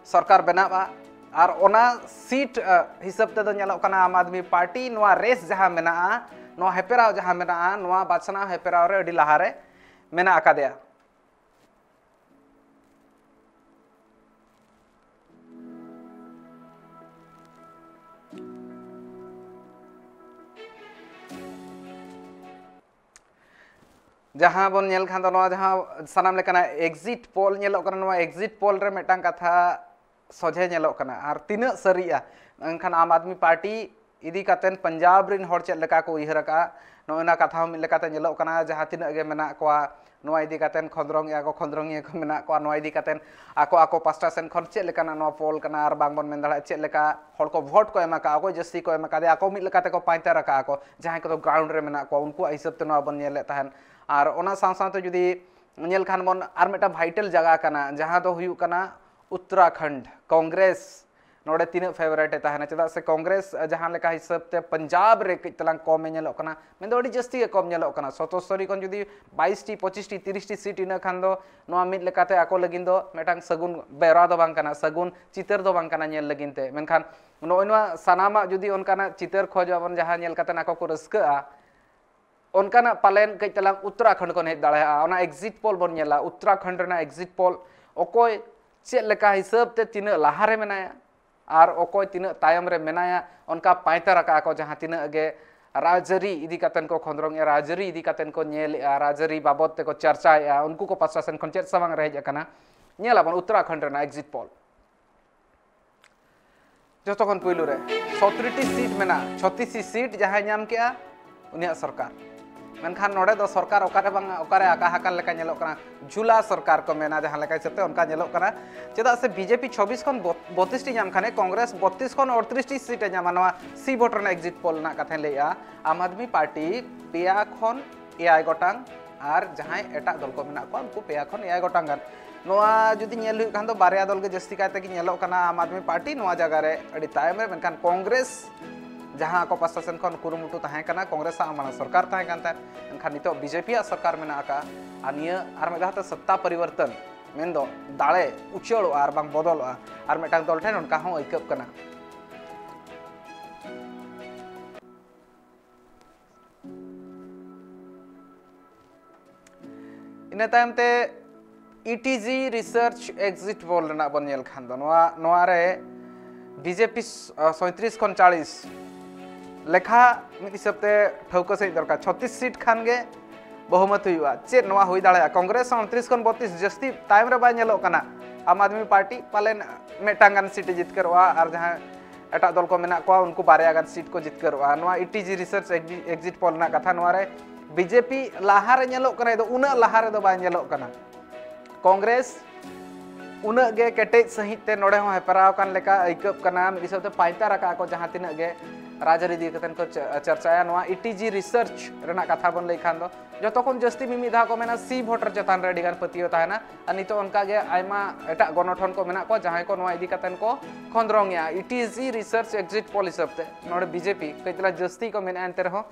ᱥᱚᱨᱠᱟᱨ ᱵᱮᱱᱟᱜᱼᱟ᱾ ᱟᱨ ᱚᱱᱟ ᱥᱤᱴ, ᱟᱸ, ᱦᱤᱥᱟᱹᱵ ᱛᱮᱫᱚ ᱧᱮᱞᱚᱜ ᱠᱟᱱᱟ, ᱟᱢ ᱟᱫᱢᱤ ᱯᱟᱨᱴᱤ ᱱᱚᱣᱟ ᱨᱮᱥ ᱡᱟᱦᱟᱸ ᱢᱮᱱᱟᱜᱼᱟ, ᱱᱚᱣᱟ ᱦᱮᱯᱮᱨᱟᱣ ᱡᱟᱦᱟᱸ ᱢᱮᱱᱟᱜᱼᱟ, ᱱᱚᱣᱟ ᱵᱟᱪᱷᱱᱟᱣ ᱦᱮᱯᱮᱨᱟᱣ ᱨᱮ ᱟᱹᱰᱤ ᱞᱟᱦᱟᱨᱮ ᱢᱮᱱᱟᱜ ᱟᱠᱟᱫᱮᱭᱟ᱾ ᱡᱟᱦᱟᱸ ᱵᱚᱱ ᱧᱮᱞ ᱠᱷᱟᱱ ᱫᱚ, ᱱᱚᱣᱟ ᱡᱟᱦᱟᱸ ᱥᱟᱱᱟᱢ ᱞᱮᱠᱟᱱᱟᱜ ᱮᱠᱡᱤᱴ ᱯᱳᱞ ᱧᱮᱞᱚᱜ ᱠᱟᱱᱟ, ᱱᱚᱣᱟ ᱮᱠᱡᱤᱴ ᱯᱳᱞ ᱨᱮ ᱢᱤᱫᱴᱟᱝ ᱠᱟᱛᱷᱟ ᱥᱚᱡᱷᱮ ᱧᱮᱞᱚᱜ ᱠᱟᱱᱟ, ᱟᱨ ᱛᱤᱱᱟᱹᱜ ᱥᱟᱹᱨᱤᱜᱼᱟ᱾ ᱢᱮᱱᱠᱷᱟᱱ ᱟᱢ ᱟᱫᱢᱤ ᱯᱟᱨᱴᱤ ᱤᱫᱤ ᱠᱟᱛᱮᱱ ᱯᱟᱧᱡᱟᱵᱽ ᱨᱮᱱ ᱦᱚᱲ ᱪᱮᱫ ᱞᱮᱠᱟ ᱠᱚ ᱩᱭᱦᱟᱹᱨ ᱟᱠᱟᱫᱼᱟ, ᱱᱚᱜᱼᱚ ᱱᱟ ᱠᱟᱛᱷᱟ ᱦᱚᱸ ᱢᱤᱫ ᱞᱮᱠᱟᱛᱮ ᱧᱮᱞᱚᱜ ᱠᱟᱱᱟ᱾ ᱡᱟᱦᱟᱸ ᱛᱤᱱᱟᱹᱜ ᱜᱮ ᱢᱮᱱᱟᱜ ᱠᱚᱣᱟ, ᱱᱚᱣᱟ ᱤᱫᱤ ᱠᱟᱛᱮᱱ ᱠᱷᱚᱸᱫᱽᱨᱚᱝ ᱮᱫᱼᱟ ᱠᱚ, ᱠᱷᱚᱸᱫᱽᱨᱚᱝᱤᱭᱟᱹ ᱠᱚ ᱢᱮᱱᱟᱜ ᱠᱚᱣᱟ, ᱱᱚᱣᱟ ᱤᱫᱤ ᱠᱟᱛᱮᱱ ᱟᱠᱚ ᱟᱠᱚ ᱯᱟᱥᱴᱟ ᱥᱮᱱ ᱠᱷᱚᱱ ᱪᱮᱫ ᱞᱮᱠᱟᱱᱟᱜ ᱱᱚᱣᱟ ᱯᱳᱞ ᱠᱟᱱᱟ, ᱟᱨ ᱵᱟᱝ ᱵᱚᱱ ᱢᱮᱱ ᱫᱟᱲᱮᱭᱟᱜᱼᱟ ᱪᱮᱫ ᱞᱮᱠᱟ ᱦᱚᱲ ᱠᱚ ᱵᱷᱳᱴ ᱠᱚ ᱮᱢ ᱟᱠᱟᱫᱼᱟ, ᱚᱠᱚᱭ ᱡᱟᱹᱥᱛᱤ ᱠᱚ ᱮᱢ ᱟᱠᱟᱫᱮᱭᱟ, ᱟᱠᱚ ᱢᱤᱫ ᱞᱮᱠᱟ ᱛᱮᱠᱚ ᱯᱟᱸᱭᱛᱟᱨ ᱟᱠᱟᱫᱼᱟ ᱠᱚ, ᱡᱟᱦᱟᱸᱭ ᱠᱚᱫᱚ ᱜᱨᱟᱣᱩᱱᱰ ᱨᱮ ᱢᱮᱱᱟᱜ ᱠᱚᱣᱟ, ᱩᱱᱠᱩᱣᱟᱜ ᱦᱤᱥᱟᱹᱵ ᱛᱮ ᱱᱚᱣᱟ ᱵᱚᱱ ᱧᱮᱞᱮᱫ ᱛᱟᱦᱮᱱ᱾ ᱟᱨ ᱚᱱᱟ ᱥᱟᱶ ᱥᱟᱶᱛᱮ ᱡᱩᱫᱤ ᱧᱮᱞ ᱠᱷᱟᱱ ᱵᱚᱱ, ᱟᱨ ᱢᱤᱫᱴᱟᱝ ᱵᱷᱟᱭᱴᱟᱞ ᱡᱟᱭᱜᱟ ᱠᱟᱱᱟ, ᱡᱟᱦᱟᱸ ᱫᱚ ᱦᱩᱭᱩᱜ ᱠᱟᱱᱟ ᱩᱛᱛᱚᱨᱟᱠᱷᱚᱸᱰ᱾ ᱠᱚᱝᱜᱨᱮᱥ ᱱᱚᱰᱮ ᱛᱤᱱᱟᱹᱜ ᱯᱷᱮᱵᱟᱨᱮᱴ ᱮ ᱛᱟᱦᱮᱱᱟ, ᱪᱮᱫᱟᱜ ᱥᱮ ᱠᱚᱝᱜᱨᱮᱥ ᱡᱟᱦᱟᱸ ᱞᱮᱠᱟ ᱦᱤᱥᱟᱹᱵ ᱛᱮ ᱯᱟᱧᱡᱟᱵᱽ ᱨᱮ ᱠᱟᱹᱡ ᱛᱟᱞᱟᱝ ᱠᱚᱢ ᱮ ᱧᱮᱞᱚᱜ ᱠᱟᱱᱟ, ᱢᱮᱱᱫᱚ ᱟᱹᱰᱤ ᱡᱟᱹᱥᱛᱤ ᱜᱮ ᱠᱚᱢ ᱧᱮᱞᱚᱜ ᱠᱟᱱᱟ᱾ ᱥᱚᱛᱚᱥᱛᱚᱨᱤ ᱠᱷᱚᱱ ᱡᱩᱫᱤ ᱵᱟᱭᱤᱥ ᱴᱤ, ᱯᱚᱸᱪᱤᱥ ᱴᱤ, ᱛᱤᱨᱤᱥ ᱴᱤ ᱥᱤᱴ, ᱤᱱᱟᱹ ᱠᱷᱟᱱ ᱫᱚ ᱱᱚᱣᱟ ᱢᱤᱫ ᱞᱮᱠᱟᱛᱮ ᱟᱠᱚ ᱞᱟᱹᱜᱤᱫ ᱫᱚ ᱢᱤᱫᱴᱟᱝ ᱥᱟᱹᱜᱩᱱ ᱵᱮᱣᱨᱟ ᱫᱚ ᱵᱟᱝ ᱠᱟᱱᱟ, ᱥᱟᱹᱜᱩᱱ ᱪᱤᱛᱟᱹᱨ ᱫᱚ ᱵᱟᱝ ᱠᱟᱱᱟ ᱧᱮᱞ ᱞᱟᱹᱜᱤᱫ ᱛᱮ᱾ ᱢᱮᱱᱠᱷᱟᱱ ᱱᱚᱜᱼᱚᱭ ᱱᱚᱣᱟ ᱥᱟᱱᱟᱢᱟᱜ ᱡᱩᱫᱤ ᱚᱱᱠᱟᱱᱟᱜ ᱪᱤᱛᱟᱹᱨ ᱠᱷᱚᱡᱚᱜ ᱟᱵᱚᱱ, ᱡᱟᱦᱟᱸ ᱧᱮᱞ ᱠᱟᱛᱮ ᱟᱠᱚ ᱠᱚ ᱨᱟᱹᱥᱠᱟᱹᱜᱼᱟ, ᱚᱱᱠᱟᱱᱟᱜ ᱯᱟᱞᱮᱱ ᱠᱟᱹᱡ ᱛᱟᱞᱟᱝ ᱩᱛᱛᱚᱨᱟᱠᱷᱚᱸᱰ ᱠᱷᱚᱱ ᱦᱮᱡ ᱫᱟᱲᱮᱭᱟᱜᱼᱟ᱾ ᱚᱱᱟ ᱮᱠᱡᱤᱴ ᱯᱳᱞ ᱵᱚᱱ ᱧᱮᱞᱟ, ᱩᱛᱛᱚᱨᱟᱠᱷᱚᱸᱰ ᱨᱮᱱᱟᱜ ᱮᱠᱡᱤᱴ ᱯᱳᱞ, ᱚᱠᱚᱭ ᱪᱮᱫ ᱞᱮᱠᱟ ᱦᱤᱥᱟᱹᱵ ᱛᱮ ᱛᱤᱱᱟᱹᱜ ᱞᱟᱦᱟ ᱨᱮ ᱢᱮᱱᱟᱭᱟ, ᱟᱨ ᱚᱠᱚᱭ ᱛᱤᱱᱟᱹᱜ ᱛᱟᱭᱚᱢ ᱨᱮ ᱢᱮᱱᱟᱭᱟ, ᱚᱱᱠᱟ ᱯᱟᱭᱛᱟᱨ ᱟᱠᱟᱫᱼᱟ ᱠᱚ ᱡᱟᱦᱟᱸ ᱛᱤᱱᱟᱹᱜ ᱜᱮ ᱨᱟᱡᱽᱟᱹᱨᱤ ᱤᱫᱤ ᱠᱟᱛᱮᱱ ᱠᱚ ᱠᱷᱚᱸᱫᱽᱨᱚᱝᱮᱫᱼᱟ, ᱨᱟᱡᱽᱟᱹᱨᱤ ᱤᱫᱤ ᱠᱟᱛᱮᱱ ᱠᱚ ᱧᱮᱞᱮᱫᱼᱟ, ᱨᱟᱡᱽᱟᱹᱨᱤ ᱵᱟᱵᱚᱫ ᱛᱮᱠᱚ ᱪᱟᱨᱪᱟᱭᱮᱫᱼᱟ, ᱩᱱᱠᱩ ᱠᱚ ᱯᱟᱥᱴᱟ ᱥᱮᱱ ᱠᱷᱚᱱ ᱪᱮᱫ ᱥᱟᱢᱟᱝ ᱨᱮ ᱦᱮᱡ ᱟᱠᱟᱱᱟ? ᱧᱮᱞᱟᱵᱚᱱ ᱩᱛᱛᱚᱨᱟᱠᱷᱚᱸᱰ ᱨᱮᱱᱟᱜ ᱮᱠᱡᱤᱴ ᱯᱳᱞ᱾ ᱡᱚᱛᱚ ᱠᱷᱚᱱ ᱯᱩᱭᱞᱩ ᱨᱮ ᱪᱷᱚᱛᱨᱤᱥ ᱴᱤ ᱥᱤᱴ ᱢᱮᱱᱟᱜᱼᱟ, ᱪᱷᱚᱛᱨᱤᱥ ᱴᱤ ᱥᱤᱴ ᱡᱟᱦᱟᱸᱭ ᱧᱟᱢ ᱠᱮᱜᱼᱟ, ᱩᱱᱤᱭᱟᱜ ᱥᱚᱨᱠᱟᱨ᱾ ᱢᱮᱱᱠᱷᱟᱱ ᱱᱚᱰᱮ ᱫᱚ ᱥᱚᱨᱠᱟᱨ ᱚᱠᱟᱨᱮ ᱵᱟᱝ ᱚᱠᱟᱨᱮ ᱟᱠᱟ ᱦᱟᱠᱟᱱ ᱞᱮᱠᱟ ᱧᱮᱞᱚᱜ ᱠᱟᱱᱟ, ᱡᱷᱩᱞᱟ ᱥᱚᱨᱠᱟᱨ ᱠᱚ ᱢᱮᱱᱟ, ᱡᱟᱦᱟᱸ ᱞᱮᱠᱟ ᱦᱤᱥᱟᱹᱵ ᱛᱮ ᱚᱱᱠᱟ ᱧᱮᱞᱚᱜ ᱠᱟᱱᱟ᱾ ᱪᱮᱫᱟᱜ ᱥᱮ ᱵᱤᱡᱮᱯᱤ ᱪᱷᱚᱵᱵᱤᱥ ᱠᱷᱚᱱ ᱵᱚᱛ-, ᱵᱚᱛᱤᱥ ᱴᱤ ᱧᱟᱢ ᱠᱷᱟᱱᱮ ᱠᱚᱝᱜᱨᱮᱥ ᱵᱚᱛᱤᱥ ᱠᱷᱚᱱ ᱟᱴᱛᱨᱤᱥ ᱴᱤ ᱥᱤᱴ ᱮ ᱧᱟᱢᱟ᱾ ᱱᱚᱣᱟ ᱥᱤ ᱵᱷᱳᱴ ᱨᱮᱱᱟᱜ ᱮᱠᱡᱤᱴ ᱯᱳᱞ ᱨᱮᱱᱟᱜ ᱠᱟᱛᱷᱟᱧ ᱞᱟᱹᱭᱮᱜᱼᱟ᱾ ᱟᱢ ᱟᱫᱢᱤ ᱯᱟᱨᱴᱤ ᱯᱮᱭᱟ ᱠᱷᱚᱱ ᱮᱭᱟᱭ ᱜᱚᱴᱟᱝ, ᱟᱨ ᱡᱟᱦᱟᱸᱭ ᱮᱴᱟᱜ ᱫᱚᱞ ᱠᱚ ᱢᱮᱱᱟᱜ ᱠᱚᱣᱟ ᱩᱱᱠᱩ ᱯᱮᱭᱟ ᱠᱷᱚᱱ ᱮᱭᱟᱭ ᱜᱚᱴᱟᱝ ᱜᱟᱱ᱾ ᱱᱚᱣᱟ ᱡᱩᱫᱤ ᱧᱮᱞ ᱦᱩᱭᱩᱜ ᱠᱷᱟᱱ ᱫᱚ ᱵᱟᱨᱭᱟ ᱫᱚᱞ ᱜᱮ ᱡᱟᱹᱥᱛᱤ ᱠᱟᱭ ᱛᱮᱜᱮ ᱧᱮᱞᱚᱜ ᱠᱟᱱᱟ, ᱟᱢ ᱟᱫᱢᱤ ᱯᱟᱨᱴᱤ ᱱᱚᱣᱟ ᱡᱟᱭᱜᱟ ᱨᱮ ᱟᱹᱰᱤ ᱛᱟᱭᱚᱢ ᱨᱮ, ᱢᱮᱱᱠᱷᱟᱱ ᱠᱚᱝᱜᱨᱮᱥ ᱡᱟᱦᱟᱸ ᱟᱠᱚ ᱯᱟᱥᱴᱟ ᱥᱮᱱ ᱠᱷᱚᱱ ᱠᱩᱨᱩᱢᱩᱴᱩ ᱛᱟᱦᱮᱸ ᱠᱟᱱᱟ, ᱠᱚᱝᱜᱨᱮᱥ ᱟᱜ ᱢᱟᱲᱟᱝ ᱥᱚᱨᱠᱟᱨ ᱛᱟᱦᱮᱸ ᱠᱟᱱ ᱛᱟᱦᱮᱸᱫ, ᱢᱮᱱᱠᱷᱟᱱ ᱱᱤᱛᱚᱜ ᱵᱤᱡᱮᱯᱤ ᱟᱜ ᱥᱚᱨᱠᱟᱨ ᱢᱮᱱᱟᱜ ᱟᱠᱟᱫᱼᱟ᱾ ᱟᱨ ᱱᱤᱭᱟᱹ ᱟᱨ ᱢᱤᱫ ᱫᱷᱟᱣ ᱛᱮ ᱥᱚᱛᱛᱟ ᱯᱚᱨᱤᱵᱚᱨᱛᱚᱱ, ᱢᱮᱱᱫᱚ ᱫᱟᱲᱮ ᱩᱪᱟᱹᱲᱚᱜᱼᱟ ᱟᱨ ᱵᱟᱝ ᱵᱚᱫᱚᱞᱚᱜᱼᱟ, ᱟᱨ ᱢᱤᱫᱴᱟᱝ ᱫᱚᱞ ᱴᱷᱮᱱ ᱚᱱᱠᱟ ᱦᱚᱸ ᱟᱹᱭᱠᱟᱹᱜ ᱠᱟᱱᱟ᱾ ᱤᱱᱟᱹ ᱛᱟᱭᱚᱢ ᱛᱮ E T G research exit poll ᱨᱮᱱᱟᱜ ᱵᱚᱱ ᱧᱮᱞ ᱠᱷᱟᱱ ᱫᱚ, ᱱᱚᱣᱟ, ᱱᱚᱣᱟ ᱨᱮ ᱵᱤᱡᱮᱯᱤ ᱥᱚᱸᱭᱛᱨᱤᱥ ᱠᱷᱚᱱ ᱪᱟᱞᱤᱥ ᱞᱮᱠᱷᱟ ᱢᱤᱫ ᱦᱤᱥᱟᱹᱵ ᱛᱮ ᱴᱷᱟᱹᱣᱠᱟᱹ ᱥᱟᱺᱦᱤᱡ ᱫᱚᱨᱠᱟᱨ, ᱪᱷᱚᱛᱤᱥ ᱥᱤᱴ ᱠᱷᱟᱱ ᱜᱮ ᱵᱚᱦᱩᱢᱚᱛ ᱦᱩᱭᱩᱜᱼᱟ᱾ ᱪᱮᱫ ᱱᱚᱣᱟ ᱦᱩᱭ ᱫᱟᱲᱮᱭᱟᱜᱼᱟ? ᱠᱚᱝᱜᱨᱮᱥ ᱦᱚᱸ ᱩᱱᱛᱨᱤᱥ ᱠᱷᱚᱱ ᱵᱚᱛᱤᱥ ᱡᱟᱹᱥᱛᱤ ᱛᱟᱭᱚᱢ ᱨᱮ ᱵᱟᱭ ᱧᱮᱞᱚᱜ ᱠᱟᱱᱟ᱾ ᱟᱢ ᱟᱫᱢᱤ ᱯᱟᱨᱴᱤ ᱯᱟᱞᱮᱱ ᱢᱤᱫᱴᱟᱝ ᱜᱟᱱ ᱥᱤᱴ ᱮ ᱡᱤᱛᱠᱟᱹᱨᱚᱜᱼᱟ, ᱟᱨ ᱡᱟᱦᱟᱸ ᱮᱴᱟᱜ ᱫᱚᱞ ᱠᱚ ᱢᱮᱱᱟᱜ ᱠᱚᱣᱟ ᱩᱱᱠᱩ ᱵᱟᱨᱭᱟ ᱜᱟᱱ ᱥᱤᱴ ᱠᱚ ᱡᱤᱛᱠᱟᱹᱨᱚᱜᱼᱟ᱾ ᱱᱚᱣᱟ E T G research exit poll ᱨᱮᱱᱟᱜ ᱠᱟᱛᱷᱟ᱾ ᱱᱚᱣᱟ ᱨᱮ ᱵᱤᱡᱮᱯᱤ ᱞᱟᱦᱟ ᱨᱮ ᱧᱮᱞᱚᱜ ᱠᱟᱱᱟ, ᱫᱚ ᱩᱱᱟᱹᱜ ᱞᱟᱦᱟ ᱨᱮᱫᱚ ᱵᱟᱭ ᱧᱮᱞᱚᱜ ᱠᱟᱱᱟ᱾ ᱠᱚᱝᱜᱨᱮᱥ ᱩᱱᱟᱹᱜ ᱜᱮ ᱠᱮᱴᱮᱡ ᱥᱟᱺᱦᱤᱡ ᱛᱮ ᱱᱚᱰᱮ ᱦᱚᱸ ᱦᱮᱯᱨᱟᱣ ᱟᱠᱟᱱ ᱞᱮᱠᱟ ᱟᱹᱭᱠᱟᱹᱜ ᱠᱟᱱᱟ᱾ ᱢᱤᱫ ᱦᱤᱥᱟᱹᱵ ᱛᱮ ᱯᱟᱭᱛᱟᱨ ᱟᱠᱟᱫᱼᱟ ᱠᱚ ᱡᱟᱦᱟᱸ ᱛᱤᱱᱟᱹᱜ ᱜᱮ ᱨᱟᱡᱽᱟᱹᱨᱤ ᱤᱫᱤ ᱠᱟᱛᱮ ᱠᱚ ᱪᱟ-, ᱪᱟᱨᱪᱟᱭᱟ᱾ ᱱᱚᱣᱟ ᱤ ᱴᱤ ᱡᱤ research ᱨᱮᱱᱟᱜ ᱠᱟᱛᱷᱟ ᱵᱚᱱ ᱞᱟᱹᱭ ᱠᱷᱟᱱ ᱫᱚ, ᱡᱚᱛᱚ ᱠᱷᱚᱱ ᱡᱟᱹᱥᱛᱤ ᱢᱤᱢᱤᱫ ᱫᱷᱟᱣ ᱠᱚ ᱢᱮᱱᱟ ᱥᱤ ᱵᱷᱳᱴᱟᱨ ᱪᱮᱛᱟᱱ ᱨᱮ ᱟᱹᱰᱤ ᱜᱟᱱ ᱯᱟᱹᱛᱭᱟᱹᱣ ᱛᱟᱦᱮᱱᱟ᱾ ᱟᱨ ᱱᱤᱛᱚᱜ ᱚᱱᱠᱟ ᱜᱮ ᱟᱭᱢᱟ ᱮᱴᱟᱜ ᱜᱚᱱᱚᱴᱷᱚᱱ ᱠᱚ ᱢᱮᱱᱟᱜ ᱠᱚᱣᱟ ᱡᱟᱦᱟᱸᱭ ᱠᱚ ᱱᱚᱣᱟ ᱤᱫᱤ ᱠᱟᱛᱮ ᱠᱚ ᱠᱷᱚᱸᱫᱽᱨᱚᱝ ᱮᱜᱼᱟ᱾ E T G research exit poll ᱦᱤᱥᱟᱹᱵ ᱛᱮ ᱱᱚᱰᱮ ᱵᱤᱡᱮᱯᱤ ᱠᱟᱹᱡ ᱛᱟᱞᱟ ᱡᱟᱹᱥᱛᱤ ᱠᱚ ᱢᱮᱱᱮᱜᱼᱟ, ᱮᱱᱛᱮ ᱨᱮᱦᱚᱸ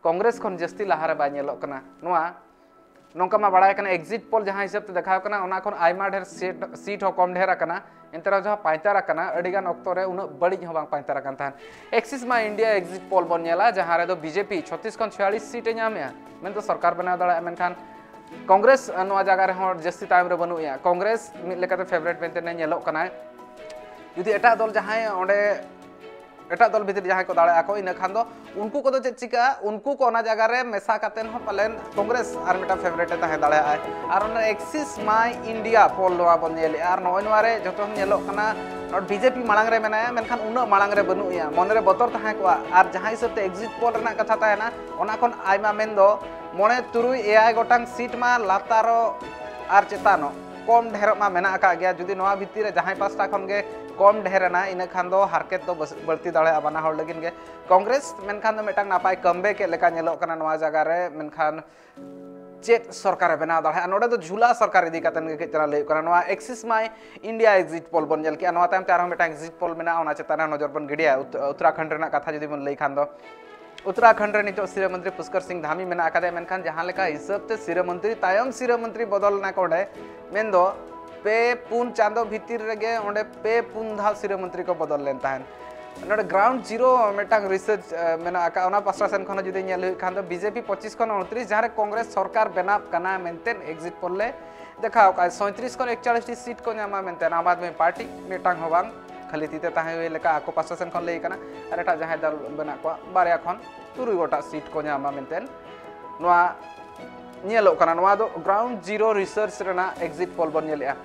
ᱠᱚᱝᱜᱨᱮᱥ ᱠᱷᱚᱱ ᱡᱟᱹᱥᱛᱤ ᱞᱟᱦᱟ ᱨᱮ ᱵᱟᱭ ᱧᱮᱞᱚᱜ ᱠᱟᱱᱟ᱾ ᱱᱚᱣᱟ ᱱᱚᱝᱠᱟ ᱢᱟ ᱵᱟᱲᱟᱭ ᱠᱟᱱᱟ, exit poll ᱡᱟᱦᱟᱸ ᱦᱤᱥᱟᱹᱵ ᱛᱮ ᱫᱮᱠᱷᱟᱣ ᱠᱟᱱᱟ, ᱚᱱᱟ ᱠᱷᱚᱱ ᱟᱭᱢᱟ ᱰᱷᱮᱨ ᱥᱤᱴ, ᱥᱤᱴ ᱦᱚᱸ ᱠᱚᱢ ᱰᱷᱮᱨ ᱟᱠᱟᱱᱟ᱾ ᱮᱱᱛᱮ ᱨᱮᱦᱚᱸ ᱡᱟᱦᱟᱸ ᱯᱟᱭᱛᱟᱨ ᱟᱠᱟᱱᱟ, ᱟᱹᱰᱤ ᱜᱟᱱ ᱚᱠᱛᱚ ᱨᱮ ᱩᱱᱟᱹᱜ ᱵᱟᱹᱲᱤᱡ ᱦᱚᱸ ᱵᱟᱝ ᱯᱟᱭᱛᱟᱨ ᱟᱠᱟᱱ ᱛᱟᱦᱮᱸᱫ᱾ Axis My India exit poll ᱵᱚᱱ ᱧᱮᱞᱟ, ᱡᱟᱦᱟᱸ ᱨᱮᱫᱚ ᱵᱤᱡᱮᱯᱤ ᱪᱷᱚᱛᱤᱥ ᱠᱷᱚᱱ ᱪᱷᱤᱭᱟᱞᱤᱥ ᱥᱤᱴ ᱮ ᱧᱟᱢᱮᱜᱼᱟ, ᱢᱮᱱᱫᱚ ᱥᱚᱨᱠᱟᱨ ᱵᱮᱱᱟᱣ ᱫᱟᱲᱮᱭᱟᱜᱼᱟ, ᱢᱮᱱᱠᱷᱟᱱ ᱠᱚᱝᱜᱨᱮᱥ ᱱᱚᱣᱟ ᱡᱟᱭᱜᱟ ᱨᱮᱦᱚᱸ ᱡᱟᱹᱥᱛᱤ ᱛᱟᱭᱚᱢ ᱨᱮ ᱵᱟᱹᱱᱩᱜ ᱮᱭᱟ᱾ ᱠᱚᱝᱜᱨᱮᱥ ᱢᱤᱫ ᱞᱮᱠᱟᱛᱮ favourite ᱢᱮᱱᱛᱮ ᱧᱮᱞᱚᱜ ᱠᱟᱱᱟᱭ᱾ ᱡᱩᱫᱤ ᱮᱴᱟᱜ ᱫᱚᱞ ᱡᱟᱦᱟᱸᱭ ᱚᱸᱰᱮ ᱮᱴᱟᱜ ᱫᱚᱞ ᱵᱷᱤᱛᱨᱤ ᱡᱟᱦᱟᱸᱭ ᱠᱚ ᱫᱟᱲᱮᱭᱟᱜᱼᱟ ᱠᱚ, ᱤᱱᱟᱹ ᱠᱷᱟᱱ ᱫᱚ ᱩᱱᱠᱩ ᱠᱚᱫᱚ ᱪᱮᱫ ᱪᱤᱠᱟᱹᱜᱼᱟ, ᱩᱱᱠᱩ ᱠᱚ ᱚᱱᱟ ᱡᱟᱭᱜᱟ ᱨᱮ ᱢᱮᱥᱟ ᱠᱟᱛᱮ ᱦᱚᱸ ᱯᱟᱞᱮᱱ ᱠᱚᱝᱜᱨᱮᱥ ᱟᱨ ᱢᱤᱫᱴᱟᱝ ᱯᱷᱮᱵᱟᱨᱤᱴ ᱮ ᱛᱟᱦᱮᱸ ᱫᱟᱲᱮᱭᱟᱜᱼᱟᱭ᱾ ᱟᱨ ᱚᱱᱟ ᱮᱠᱥᱤᱥ ᱢᱟᱭ ᱤᱱᱰᱤᱭᱟ ᱯᱳᱞ ᱱᱚᱣᱟ ᱵᱚᱱ ᱧᱮᱞᱮᱜᱼᱟ, ᱟᱨ ᱱᱚᱜᱼᱚᱭ ᱱᱚᱣᱟ ᱨᱮ ᱡᱚᱛᱚ ᱧᱮᱞᱚᱜ ᱠᱟᱱᱟ ᱱᱚᱰᱮ ᱵᱤᱡᱮᱯᱤ ᱢᱟᱲᱟᱝ ᱨᱮ ᱢᱮᱱᱟᱭᱟ, ᱢᱮᱱᱠᱷᱟᱱ ᱩᱱᱟᱹᱜ ᱢᱟᱲᱟᱝ ᱨᱮ ᱵᱟᱹᱱᱩᱜ ᱮᱭᱟ᱾ ᱢᱚᱱᱮ ᱨᱮ ᱵᱚᱛᱚᱨ ᱛᱟᱦᱮᱸ ᱠᱚᱜᱼᱟ, ᱟᱨ ᱡᱟᱦᱟᱸ ᱦᱤᱥᱟᱹᱵ ᱛᱮ ᱮᱠᱡᱤᱴ ᱯᱳᱞ ᱨᱮᱱᱟᱜ ᱠᱟᱛᱷᱟ ᱛᱟᱦᱮᱱᱟ, ᱚᱱᱟ ᱠᱷᱚᱱ ᱟᱭᱢᱟ ᱢᱮᱱᱫᱚ ᱢᱚᱬᱮ ᱛᱩᱨᱩᱭ ᱮᱭᱟᱭ ᱜᱚᱴᱟᱝ ᱥᱤᱴ ᱢᱟ ᱞᱟᱛᱟᱨᱚᱜ ᱟᱨ ᱪᱮᱛᱟᱱᱚᱜ ᱠᱚᱢ ᱰᱷᱮᱨᱚᱜ ᱢᱟ ᱢᱮᱱᱟᱜ ᱟᱠᱟᱫ ᱜᱮᱭᱟ᱾ ᱡᱩᱫᱤ ᱱᱚᱣᱟ ᱵᱷᱤᱛᱤᱨ ᱨᱮ ᱡᱟᱦᱟᱸᱭ ᱯᱟᱥᱴᱟ ᱠᱷᱚᱱ ᱜᱮ ᱠᱚᱢ ᱰᱷᱮᱨ ᱮᱱᱟ, ᱤᱱᱟᱹ ᱠᱷᱟᱱ ᱫᱚ ᱦᱟᱨᱠᱮᱛ ᱫᱚ ᱵᱟᱹᱥ-, ᱵᱟᱹᱲᱛᱤ ᱫᱟᱲᱮᱭᱟᱜᱼᱟ ᱵᱟᱱᱟ ᱦᱚᱲ ᱞᱟᱹᱜᱤᱫ ᱜᱮ᱾ ᱠᱚᱝᱜᱨᱮᱥ ᱢᱮᱱᱠᱷᱟᱱ ᱫᱚ ᱢᱤᱫᱴᱟᱝ ᱱᱟᱯᱟᱭ ᱠᱟᱢᱵᱮᱠ ᱮᱫ ᱞᱮᱠᱟ ᱧᱮᱞᱚᱜ ᱠᱟᱱᱟ ᱱᱚᱣᱟ ᱡᱟᱭᱜᱟ ᱨᱮ, ᱢᱮᱱᱠᱷᱟᱱ ᱪᱮᱫ ᱥᱚᱨᱠᱟᱨᱮ ᱵᱮᱱᱟᱣ ᱫᱟᱲᱮᱭᱟᱜᱼᱟ? ᱱᱚᱰᱮ ᱫᱚ ᱡᱷᱩᱞᱟ ᱥᱚᱨᱠᱟᱨ ᱤᱫᱤ ᱠᱟᱛᱮ ᱜᱮ ᱠᱟᱹᱡ ᱪᱟᱞᱟᱣ ᱞᱟᱹᱭ ᱦᱩᱭᱩᱜ ᱠᱟᱱᱟ᱾ ᱱᱚᱣᱟ ᱮᱠᱥᱤᱥ ᱢᱟᱭ ᱤᱱᱰᱤᱭᱟ ᱮᱠᱡᱤᱴ ᱯᱳᱞ ᱵᱚᱱ ᱧᱮᱞ ᱠᱮᱜᱼᱟ, ᱱᱚᱣᱟ ᱛᱟᱭᱚᱢ ᱛᱮ ᱟᱨᱦᱚᱸ ᱢᱤᱫᱴᱟᱝ ᱮᱠᱡᱤᱴ ᱯᱳᱞ ᱢᱮᱱᱟᱜᱼᱟ, ᱚᱱᱟ ᱪᱮᱛᱟᱱ ᱨᱮ ᱱᱚᱡᱚᱨ ᱵᱚᱱ ᱜᱤᱰᱤᱭᱟ᱾ ᱩᱛ-, ᱩᱛᱛᱚᱨᱟᱠᱷᱚᱸᱰ ᱨᱮᱱᱟᱜ ᱠᱟᱛᱷᱟ ᱡᱩᱫᱤ ᱵᱚᱱ ᱞᱟᱹᱭ ᱠᱷᱟᱱ ᱫᱚ, ᱩᱛᱛᱚᱨᱟᱠᱷᱚᱸᱰ ᱨᱮ ᱱᱤᱛᱚᱜ ᱥᱤᱨᱟᱹ ᱢᱚᱱᱛᱨᱤ ᱯᱩᱥᱠᱚᱨ ᱥᱤᱝ ᱫᱷᱟᱢᱤ ᱢᱮᱱᱟᱜ ᱟᱠᱟᱫᱮᱭᱟ, ᱢᱮᱱᱠᱷᱟᱱ ᱡᱟᱦᱟᱸ ᱞᱮᱠᱟ ᱦᱤᱥᱟᱹᱵ ᱛᱮ ᱥᱤᱨᱟᱹ ᱢᱚᱱᱛᱨᱤ ᱛᱟᱭᱚᱢ ᱥᱤᱨᱟᱹ ᱢᱚᱱᱛᱨᱤ ᱵᱚᱫᱚᱞ ᱮᱱᱟ ᱠᱚ ᱚᱸᱰᱮ, ᱢᱮᱱᱫᱚ ᱯᱮ ᱯᱩᱱ ᱪᱟᱸᱫᱚ ᱵᱷᱤᱛᱤᱨ ᱨᱮᱜᱮ ᱚᱸᱰᱮ ᱯᱮ ᱯᱩᱱ ᱫᱷᱟᱣ ᱥᱤᱨᱟᱹ ᱢᱚᱱᱛᱨᱤ ᱠᱚ ᱵᱚᱫᱚᱞ ᱞᱮᱱ ᱛᱟᱦᱮᱸᱫ᱾ ᱱᱚᱰᱮ ᱜᱨᱟᱣᱩᱱᱰ ᱡᱤᱨᱳ ᱢᱤᱫᱴᱟᱝ ᱨᱤᱥᱟᱨᱪ, ᱮ, ᱢᱮᱱᱟᱜ ᱟᱠᱟᱫ, ᱚᱱᱟ ᱯᱟᱥᱴᱟ ᱥᱮᱱ ᱠᱷᱚᱱ ᱦᱚᱸ ᱡᱩᱫᱤ ᱧᱮᱞ ᱦᱩᱭᱩᱜ ᱠᱷᱟᱱ ᱫᱚ ᱵᱤᱡᱮᱯᱤ ᱯᱚᱸᱪᱤᱥ ᱠᱷᱚᱱ ᱩᱱᱛᱨᱤᱥ, ᱡᱟᱦᱟᱸ ᱨᱮ ᱠᱚᱝᱜᱨᱮᱥ ᱥᱚᱨᱠᱟᱨ ᱵᱮᱱᱟᱣ ᱠᱟᱱᱟ ᱢᱮᱱᱛᱮ ᱮᱠᱡᱤᱴ ᱯᱳᱞ ᱞᱮ ᱫᱮᱠᱷᱟᱣ ᱟᱠᱟᱫ, ᱥᱚᱸᱭᱛᱨᱤᱥ ᱠᱷᱚᱱ ᱮᱠᱪᱟᱞᱤᱥ ᱴᱤ ᱥᱤᱴ ᱠᱚ ᱧᱟᱢᱟ ᱢᱮᱱᱛᱮ᱾ ᱟᱢ ᱟᱫᱢᱤ ᱯᱟᱨᱴᱤ ᱢᱤᱫᱴᱟᱝ ᱦᱚᱸ ᱵᱟᱝ, ᱠᱷᱟᱹᱞᱤ ᱛᱤ ᱛᱮ ᱛᱟᱦᱮᱸ ᱦᱩᱭ ᱞᱮᱠᱟ ᱟᱠᱚ ᱯᱟᱥᱴᱟ ᱥᱮᱱ ᱠᱷᱚᱱ ᱞᱟᱹᱭ ᱠᱟᱱᱟ, ᱟᱨ ᱮᱴᱟᱜ ᱡᱟᱦᱟᱸᱭ ᱫᱚᱞ ᱢᱮᱱᱟᱜ ᱠᱚᱣᱟ ᱵᱟᱨᱭᱟ ᱠᱷᱚᱱ ᱛᱩᱨᱩᱭ ᱜᱚᱴᱟᱝ ᱥᱤᱴ ᱠᱚ ᱧᱟᱢᱟ ᱢᱮᱱᱛᱮ ᱱᱚᱣᱟ ᱧᱮᱞᱚᱜ ᱠᱟᱱᱟ᱾ ᱱᱚᱣᱟ ᱫᱚ ᱜᱨᱟᱣᱩᱱᱰ ᱡᱤᱨᱳ ᱨᱤᱥᱟᱨᱪ ᱨᱮᱱᱟᱜ ᱮᱠᱡᱤᱴ ᱯᱳᱞ ᱵᱚᱱ ᱧᱮᱞᱮᱜᱼᱟ᱾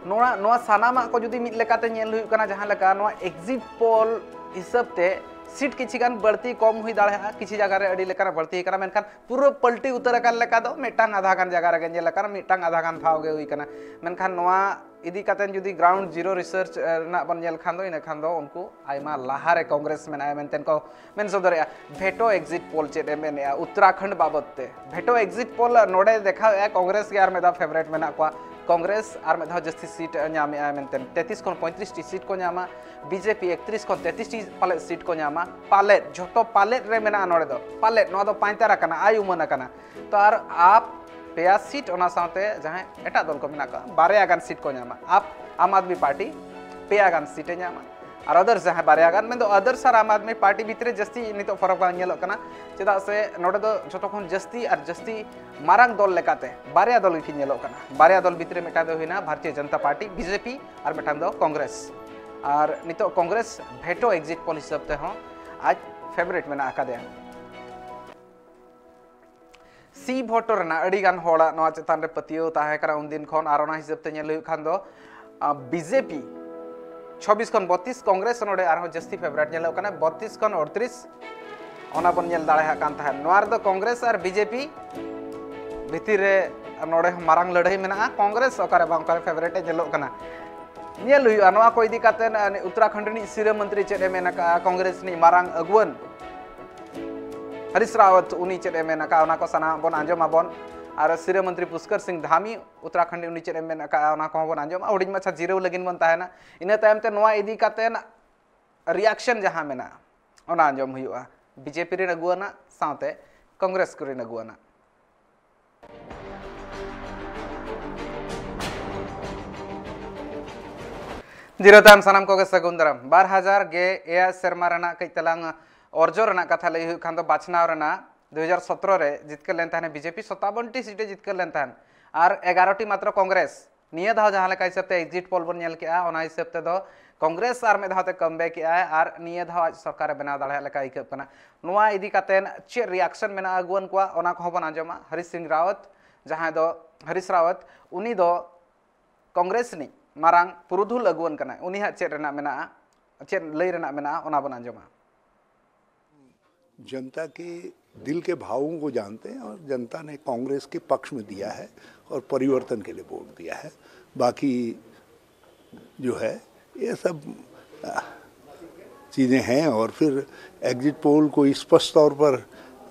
ᱱᱚᱣᱟ, ᱱᱚᱣᱟ ᱥᱟᱱᱟᱢᱟᱜ ᱠᱚ ᱡᱩᱫᱤ ᱢᱤᱫ ᱞᱮᱠᱟᱛᱮ ᱧᱮᱞ ᱦᱩᱭᱩᱜ ᱠᱟᱱᱟ, ᱡᱟᱦᱟᱸ ᱞᱮᱠᱟ ᱱᱚᱣᱟ ᱮᱠᱡᱤᱴ ᱯᱳᱞ ᱦᱤᱥᱟᱹᱵ ᱛᱮ ᱥᱤᱴ ᱠᱤᱪᱷᱤ ᱜᱟᱱ ᱵᱟᱹᱲᱛᱤ ᱠᱚᱢ ᱦᱩᱭ ᱫᱟᱲᱮᱭᱟᱜᱼᱟ, ᱠᱤᱪᱷᱤ ᱡᱟᱭᱜᱟ ᱨᱮ ᱟᱹᱰᱤ ᱞᱮᱠᱟᱱᱟᱜ ᱵᱟᱹᱲᱛᱤ ᱟᱠᱟᱱᱟ, ᱢᱮᱱᱠᱷᱟᱱ ᱯᱩᱨᱟᱹ ᱯᱟᱞᱴᱤ ᱩᱛᱟᱹᱨ ᱟᱠᱟᱱ ᱞᱮᱠᱟ ᱫᱚ ᱢᱤᱫᱴᱟᱝ ᱟᱫᱷᱟ ᱜᱟᱱ ᱡᱟᱭᱜᱟ ᱨᱮᱜᱮ ᱧᱮᱞ ᱟᱠᱟᱱᱟ, ᱢᱤᱫᱴᱟᱝ ᱟᱫᱷᱟ ᱜᱟᱱ ᱴᱷᱟᱶ ᱜᱮ ᱦᱩᱭ ᱟᱠᱟᱱᱟ᱾ ᱢᱮᱱᱠᱷᱟᱱ ᱱᱚᱣᱟ ᱤᱫᱤ ᱠᱟᱛᱮ ᱡᱩᱫᱤ ᱜᱨᱟᱣᱩᱱᱰ ᱡᱤᱨᱳ ᱨᱤᱥᱟᱨᱪ, ᱮ, ᱨᱮᱱᱟᱜ ᱵᱚᱱ ᱧᱮᱞ ᱠᱷᱟᱱ ᱫᱚ, ᱤᱱᱟᱹ ᱠᱷᱟᱱ ᱫᱚ ᱩᱱᱠᱩ ᱟᱭᱢᱟ ᱞᱟᱦᱟ ᱨᱮ ᱠᱚᱝᱜᱨᱮᱥ ᱢᱮᱱᱟᱭᱟ ᱢᱮᱱᱛᱮ ᱠᱚ ᱢᱮᱱ ᱥᱚᱫᱚᱨᱮᱜᱼᱟ᱾ ᱵᱷᱮᱴᱳ ᱮᱠᱡᱤᱴ ᱯᱳᱞ ᱪᱮᱫ ᱮ ᱢᱮᱱᱮᱜᱼᱟ ᱩᱛᱛᱚᱨᱟᱠᱷᱚᱸᱰ ᱵᱟᱵᱚᱛ ᱛᱮ? ᱵᱷᱮᱴᱳ ᱮᱠᱡᱤᱴ ᱯᱳᱞ ᱱᱚᱰᱮ ᱫᱮᱠᱷᱟᱣᱮᱜᱼᱟ ᱠᱚᱝᱜᱨᱮᱥ ᱜᱮ ᱟᱨ ᱢᱤᱫ ᱫᱷᱟᱣ ᱯᱷᱮᱵᱟᱨᱮᱴ ᱢᱮᱱᱟᱜ ᱠᱚᱣᱟ, ᱠᱚᱝᱜᱨᱮᱥ ᱟᱨ ᱢᱤᱫ ᱫᱷᱟᱣ ᱡᱟᱹᱥᱛᱤ ᱥᱤᱴ ᱧᱟᱢᱮᱜᱼᱟ ᱢᱮᱱᱛᱮ᱾ ᱛᱮᱛᱨᱤᱥ ᱠᱷᱚᱱ ᱯᱚᱸᱭᱛᱨᱤᱥ ᱴᱤ ᱥᱤᱴ ᱠᱚ ᱧᱟᱢᱟ, ᱵᱤᱡᱮᱯᱤ ᱮᱠᱛᱨᱤᱥ ᱠᱷᱚᱱ ᱛᱮᱛᱨᱤᱥ ᱴᱤ ᱯᱟᱞᱮᱫ ᱥᱤᱴ ᱠᱚ ᱧᱟᱢᱟ᱾ ᱯᱟᱞᱮᱫ, ᱡᱷᱚᱛᱚ ᱯᱟᱞᱮᱫ ᱨᱮ ᱢᱮᱱᱟᱜᱼᱟ ᱱᱚᱰᱮ ᱫᱚ, ᱯᱟᱞᱮᱫ, ᱱᱚᱣᱟ ᱫᱚ ᱯᱟᱸᱭᱛᱟᱨ ᱟᱠᱟᱱᱟ, ᱟᱭ ᱩᱢᱟᱹᱱ ᱟᱠᱟᱱᱟ᱾ ᱛᱚ ᱟᱨ ᱟᱯ ᱯᱮᱭᱟ ᱥᱤᱴ, ᱚᱱᱟ ᱥᱟᱶᱛᱮ ᱡᱟᱦᱟᱸᱭ ᱮᱴᱟᱜ ᱫᱚᱞ ᱠᱚ ᱢᱮᱱᱟᱜ ᱠᱚᱣᱟ, ᱵᱟᱨᱭᱟ ᱜᱟᱱ ᱥᱤᱴ ᱠᱚ ᱧᱟᱢᱟ᱾ ᱟᱯ, ᱟᱢ ᱟᱫᱢᱤ ᱯᱟᱨᱴᱤ ᱯᱮᱭᱟ ᱜᱟᱱ ᱥᱤᱴ ᱮ ᱧᱟᱢᱟ, ᱟᱨ ᱟᱫᱟᱨᱥ ᱡᱟᱦᱟᱸᱭ ᱵᱟᱨᱭᱟ ᱜᱟᱱ, ᱢᱮᱱᱫᱚ ᱟᱫᱟᱨᱥ ᱟᱨ ᱟᱢ ᱟᱫᱢᱤ ᱯᱟᱨᱴᱤ ᱵᱷᱤᱛᱨᱤ ᱡᱟᱹᱥᱛᱤ ᱱᱤᱛᱚᱜ ᱯᱷᱚᱨᱚᱠ ᱵᱟᱝ ᱧᱮᱞᱚᱜ ᱠᱟᱱᱟ, ᱪᱮᱫᱟᱜ ᱥᱮ ᱱᱚᱰᱮ ᱫᱚ ᱡᱷᱚᱛᱚ ᱠᱷᱚᱱ ᱡᱟᱹᱥᱛᱤ ᱟᱨ ᱡᱟᱹᱥᱛᱤ ᱢᱟᱨᱟᱝ ᱫᱚᱞ ᱞᱮᱠᱟᱛᱮ ᱵᱟᱨᱭᱟ ᱫᱚᱞ ᱜᱮᱠᱤᱱ ᱧᱮᱞᱚᱜ ᱠᱟᱱᱟ᱾ ᱵᱟᱨᱭᱟ ᱫᱚᱞ ᱵᱷᱤᱛᱨᱤ ᱢᱤᱫᱴᱟᱝ ᱫᱚ ᱦᱩᱭᱱᱟ ᱵᱷᱟᱨᱚᱛᱤᱭᱚ ᱡᱚᱱᱚᱛᱟ ᱯᱟᱨᱴᱤ, ᱵᱤᱡᱮᱯᱤ, ᱟᱨ ᱢᱤᱫᱴᱟᱝ ᱫᱚ ᱠᱚᱝᱜᱨᱮᱥ᱾ ᱟᱨ ᱱᱤᱛᱚᱜ ᱠᱚᱝᱜᱨᱮᱥ ᱵᱷᱮᱴᱳ ᱮᱠᱡᱤᱴ ᱯᱳᱞ ᱦᱤᱥᱟᱹᱵ ᱛᱮᱦᱚᱸ ᱟᱡ ᱯᱷᱮᱵᱟᱨᱤᱴ ᱢᱮᱱᱟᱜ ᱟᱠᱟᱫᱮᱭᱟ᱾ ᱥᱤ ᱵᱷᱳᱴ ᱨᱮᱱᱟᱜ ᱟᱹᱰᱤ ᱜᱟᱱ ᱦᱚᱲᱟᱜ ᱱᱚᱣᱟ ᱪᱮᱛᱟᱱ ᱨᱮ ᱯᱟᱹᱛᱭᱟᱹᱣ ᱛᱟᱦᱮᱸ ᱠᱟᱱᱟ ᱩᱱᱫᱤᱱ ᱠᱷᱚᱱ, ᱟᱨ ᱚᱱᱟ ᱦᱤᱥᱟᱹᱵ ᱛᱮ ᱧᱮᱞ ᱦᱩᱭᱩᱜ ᱠᱷᱟᱱ ᱫᱚ ᱵᱤᱡᱮᱯᱤ ᱪᱷᱚᱵᱵᱤᱥ ᱠᱷᱚᱱ ᱵᱚᱛᱛᱨᱤᱥ, ᱠᱚᱝᱜᱨᱮᱥ ᱱᱚᱰᱮ ᱟᱨᱦᱚᱸ ᱡᱟᱹᱥᱛᱤ ᱯᱷᱮᱵᱟᱨᱤᱴ ᱧᱮᱞᱚᱜ ᱠᱟᱱᱟ, ᱵᱚᱛᱛᱨᱤᱥ ᱠᱷᱚᱱ ᱟᱴᱛᱨᱤᱥ, ᱚᱱᱟ ᱵᱚᱱ ᱧᱮᱞ ᱫᱟᱲᱮᱭᱟᱜ ᱠᱟᱱ ᱛᱟᱦᱮᱸᱫ᱾ ᱱᱚᱣᱟ ᱨᱮᱫᱚ ᱠᱚᱝᱜᱨᱮᱥ ᱟᱨ ᱵᱤᱡᱮᱯᱤ ᱵᱷᱤᱛᱤᱨ ᱨᱮ ᱱᱚᱰᱮ ᱦᱚᱸ ᱢᱟᱨᱟᱝ ᱞᱟᱹᱲᱦᱟᱹᱭ ᱢᱮᱱᱟᱜᱼᱟ᱾ ᱠᱚᱝᱜᱨᱮᱥ ᱚᱠᱟᱨᱮ ᱵᱟᱝ ᱚᱠᱟᱨᱮ ᱯᱷᱮᱵᱟᱨᱤᱴ ᱮ ᱧᱮᱞᱚᱜ ᱠᱟᱱᱟ, ᱧᱮᱞ ᱦᱩᱭᱩᱜᱼᱟ᱾ ᱱᱚᱣᱟ ᱠᱚ ᱤᱫᱤ ᱠᱟᱛᱮ ᱩᱛᱛᱚᱨᱟᱠᱷᱚᱸᱰ ᱨᱤᱱᱤᱡ ᱥᱤᱨᱟᱹ ᱢᱚᱱᱛᱨᱤ ᱪᱮᱫ ᱮ ᱢᱮᱱ ᱟᱠᱟᱫᱼᱟ, ᱠᱚᱝᱜᱨᱮᱥ ᱨᱤᱱᱤᱡ ᱢᱟᱨᱟᱝ ᱟᱹᱜᱩᱣᱟᱹᱱ ᱦᱚᱨᱤᱥ ᱨᱟᱣᱟᱛ ᱩᱱᱤ ᱪᱮᱫ ᱮ ᱢᱮᱱ ᱟᱠᱟᱫᱼᱟ, ᱚᱱᱟ ᱠᱚ ᱥᱟᱱᱟᱢ ᱵᱚᱱ ᱟᱸᱡᱚᱢ ᱟᱵᱚᱱ᱾ ᱟᱨ ᱥᱤᱨᱟᱹ ᱢᱚᱱᱛᱨᱤ ᱯᱩᱥᱠᱚᱨ ᱥᱤᱝ ᱫᱷᱟᱢᱤ ᱩᱛᱛᱚᱨᱟᱠᱷᱚᱸᱰ ᱩᱱᱤ ᱪᱮᱫ ᱮ ᱢᱮᱱ ᱟᱠᱟᱫᱼᱟ, ᱚᱱᱟ ᱠᱚᱦᱚᱸ ᱵᱚᱱ ᱟᱸᱡᱚᱢᱟ᱾ ᱦᱩᱰᱤᱧ ᱢᱟᱪᱷᱟ ᱡᱤᱨᱟᱹᱣ ᱞᱟᱹᱜᱤᱫ ᱵᱚᱱ ᱛᱟᱦᱮᱱᱟ᱾ ᱤᱱᱟᱹ ᱛᱟᱭᱚᱢ ᱛᱮ ᱱᱚᱣᱟ ᱤᱫᱤ ᱠᱟᱛᱮ ᱨᱤᱭᱟᱠᱥᱚᱱ ᱡᱟᱦᱟᱸ ᱢᱮᱱᱟᱜᱼᱟ, ᱚᱱᱟ ᱟᱸᱡᱚᱢ ᱦᱩᱭᱩᱜᱼᱟ᱾ ᱵᱤᱡᱮᱯᱤ ᱨᱮᱱ ᱟᱹᱜᱩᱣᱟᱹᱱᱟᱜ ᱥᱟᱶᱛᱮ ᱠᱚᱝᱜᱨᱮᱥ ᱠᱚᱨᱮᱱ ᱟᱹᱜᱩᱣᱟᱹᱱᱟᱜ᱾ ᱡᱤᱨᱟᱹ ᱛᱟᱭᱚᱢ ᱥᱟᱱᱟᱢ ᱠᱚᱜᱮ ᱥᱟᱹᱜᱩᱱ ᱫᱟᱨᱟᱢ᱾ ᱵᱟᱨ ᱦᱟᱡᱟᱨ ᱜᱮ ᱮᱭᱟᱭ ᱥᱮᱨᱢᱟ ᱨᱮᱱᱟᱜ ᱠᱟᱹᱡ ᱛᱟᱞᱟᱝ ᱚᱨᱡᱚ ᱨᱮᱱᱟᱜ ᱠᱟᱛᱷᱟ ᱞᱟᱹᱭ ᱦᱩᱭᱩᱜ ᱠᱷᱟᱱ ᱫᱚ, ᱵᱟᱪᱷᱱᱟᱣ ᱨᱮᱱᱟᱜ ᱫᱩ ᱦᱟᱡᱟᱨ ᱥᱚᱛᱨᱚ ᱨᱮ ᱡᱤᱛᱠᱟᱹᱨ ᱞᱮᱱ ᱛᱟᱦᱮᱱ, ᱵᱤᱡᱮᱯᱤ ᱥᱚᱛᱟᱵᱚᱱ ᱴᱤ ᱥᱤᱴ ᱮ ᱡᱤᱛᱠᱟᱹᱨ ᱞᱮᱱ ᱛᱟᱦᱮᱱ᱾ ᱟᱨ ᱮᱜᱟᱨᱚ ᱴᱤ ᱢᱟᱛᱨᱚ ᱠᱚᱝᱜᱨᱮᱥ᱾ ᱱᱤᱭᱟᱹ ᱫᱷᱟᱣ ᱡᱟᱦᱟᱸ ᱞᱮᱠᱟ ᱦᱤᱥᱟᱹᱵ ᱛᱮ ᱮᱠᱡᱤᱴ ᱯᱳᱞ ᱵᱚᱱ ᱧᱮᱞ ᱠᱮᱜᱼᱟ, ᱚᱱᱟ ᱦᱤᱥᱟᱹᱵ ᱛᱮᱫᱚ ᱠᱚᱝᱜᱨᱮᱥ ᱟᱨ ᱢᱤᱫ ᱫᱷᱟᱣ ᱛᱮ ᱠᱟᱢᱵᱮᱠ ᱮᱜᱼᱟᱭ ᱟᱨ ᱱᱤᱭᱟᱹ ᱫᱷᱟᱣ ᱟᱡ ᱥᱚᱨᱠᱟᱨ ᱮ ᱵᱮᱱᱟᱣ ᱫᱟᱲᱮᱭᱟᱜ ᱞᱮᱠᱟ ᱟᱹᱭᱠᱟᱹᱜ ᱠᱟᱱᱟ᱾ ᱱᱚᱣᱟ ᱤᱫᱤ ᱠᱟᱛᱮ ᱪᱮᱫ ᱨᱤᱭᱟᱠᱥᱚᱱ ᱢᱮᱱᱟᱜᱼᱟ ᱟᱹᱜᱩᱣᱟᱹᱱ ᱠᱚᱣᱟᱜ, ᱚᱱᱟ ᱠᱚᱦᱚᱸ ᱵᱚᱱ ᱟᱸᱡᱚᱢᱟ᱾ ᱦᱚᱨᱤᱥ ᱥᱤᱝ ᱨᱟᱣᱟᱛ, ᱡᱟᱦᱟᱸᱭ ᱫᱚ ᱦᱚᱨᱤᱥ ᱨᱟᱣᱟᱛ, ᱩᱱᱤ ᱫᱚ ᱠᱚᱝᱜᱨᱮᱥ ᱨᱤᱱᱤᱡ ᱢᱟᱨᱟᱝ ᱯᱩᱨᱩᱫᱷᱩᱞ ᱟᱹᱜᱩᱣᱟᱹᱱ ᱠᱟᱱᱟᱭ᱾ ᱩᱱᱤ ᱦᱟᱸᱜ ᱪᱮᱫ ᱨᱮᱱᱟᱜ ᱢᱮᱱᱟᱜᱼᱟ, ᱪᱮᱫ ᱞᱟᱹᱭ ᱨᱮᱱᱟᱜ ᱢᱮᱱᱟᱜᱼᱟ, ᱚᱱᱟ ᱵᱚᱱ ᱟᱸᱡᱚᱢᱟ᱾ जनता के दिल के भावों को जानते हैं और जनता ने कांग्रेस के पक्ष में दिया है और परिवर्तन के लिए वोट दिया है। बाकी जो है, ये सब चीज़ें हैं। और फिर एग्जिट पोल को स्पष्ट तौर पर,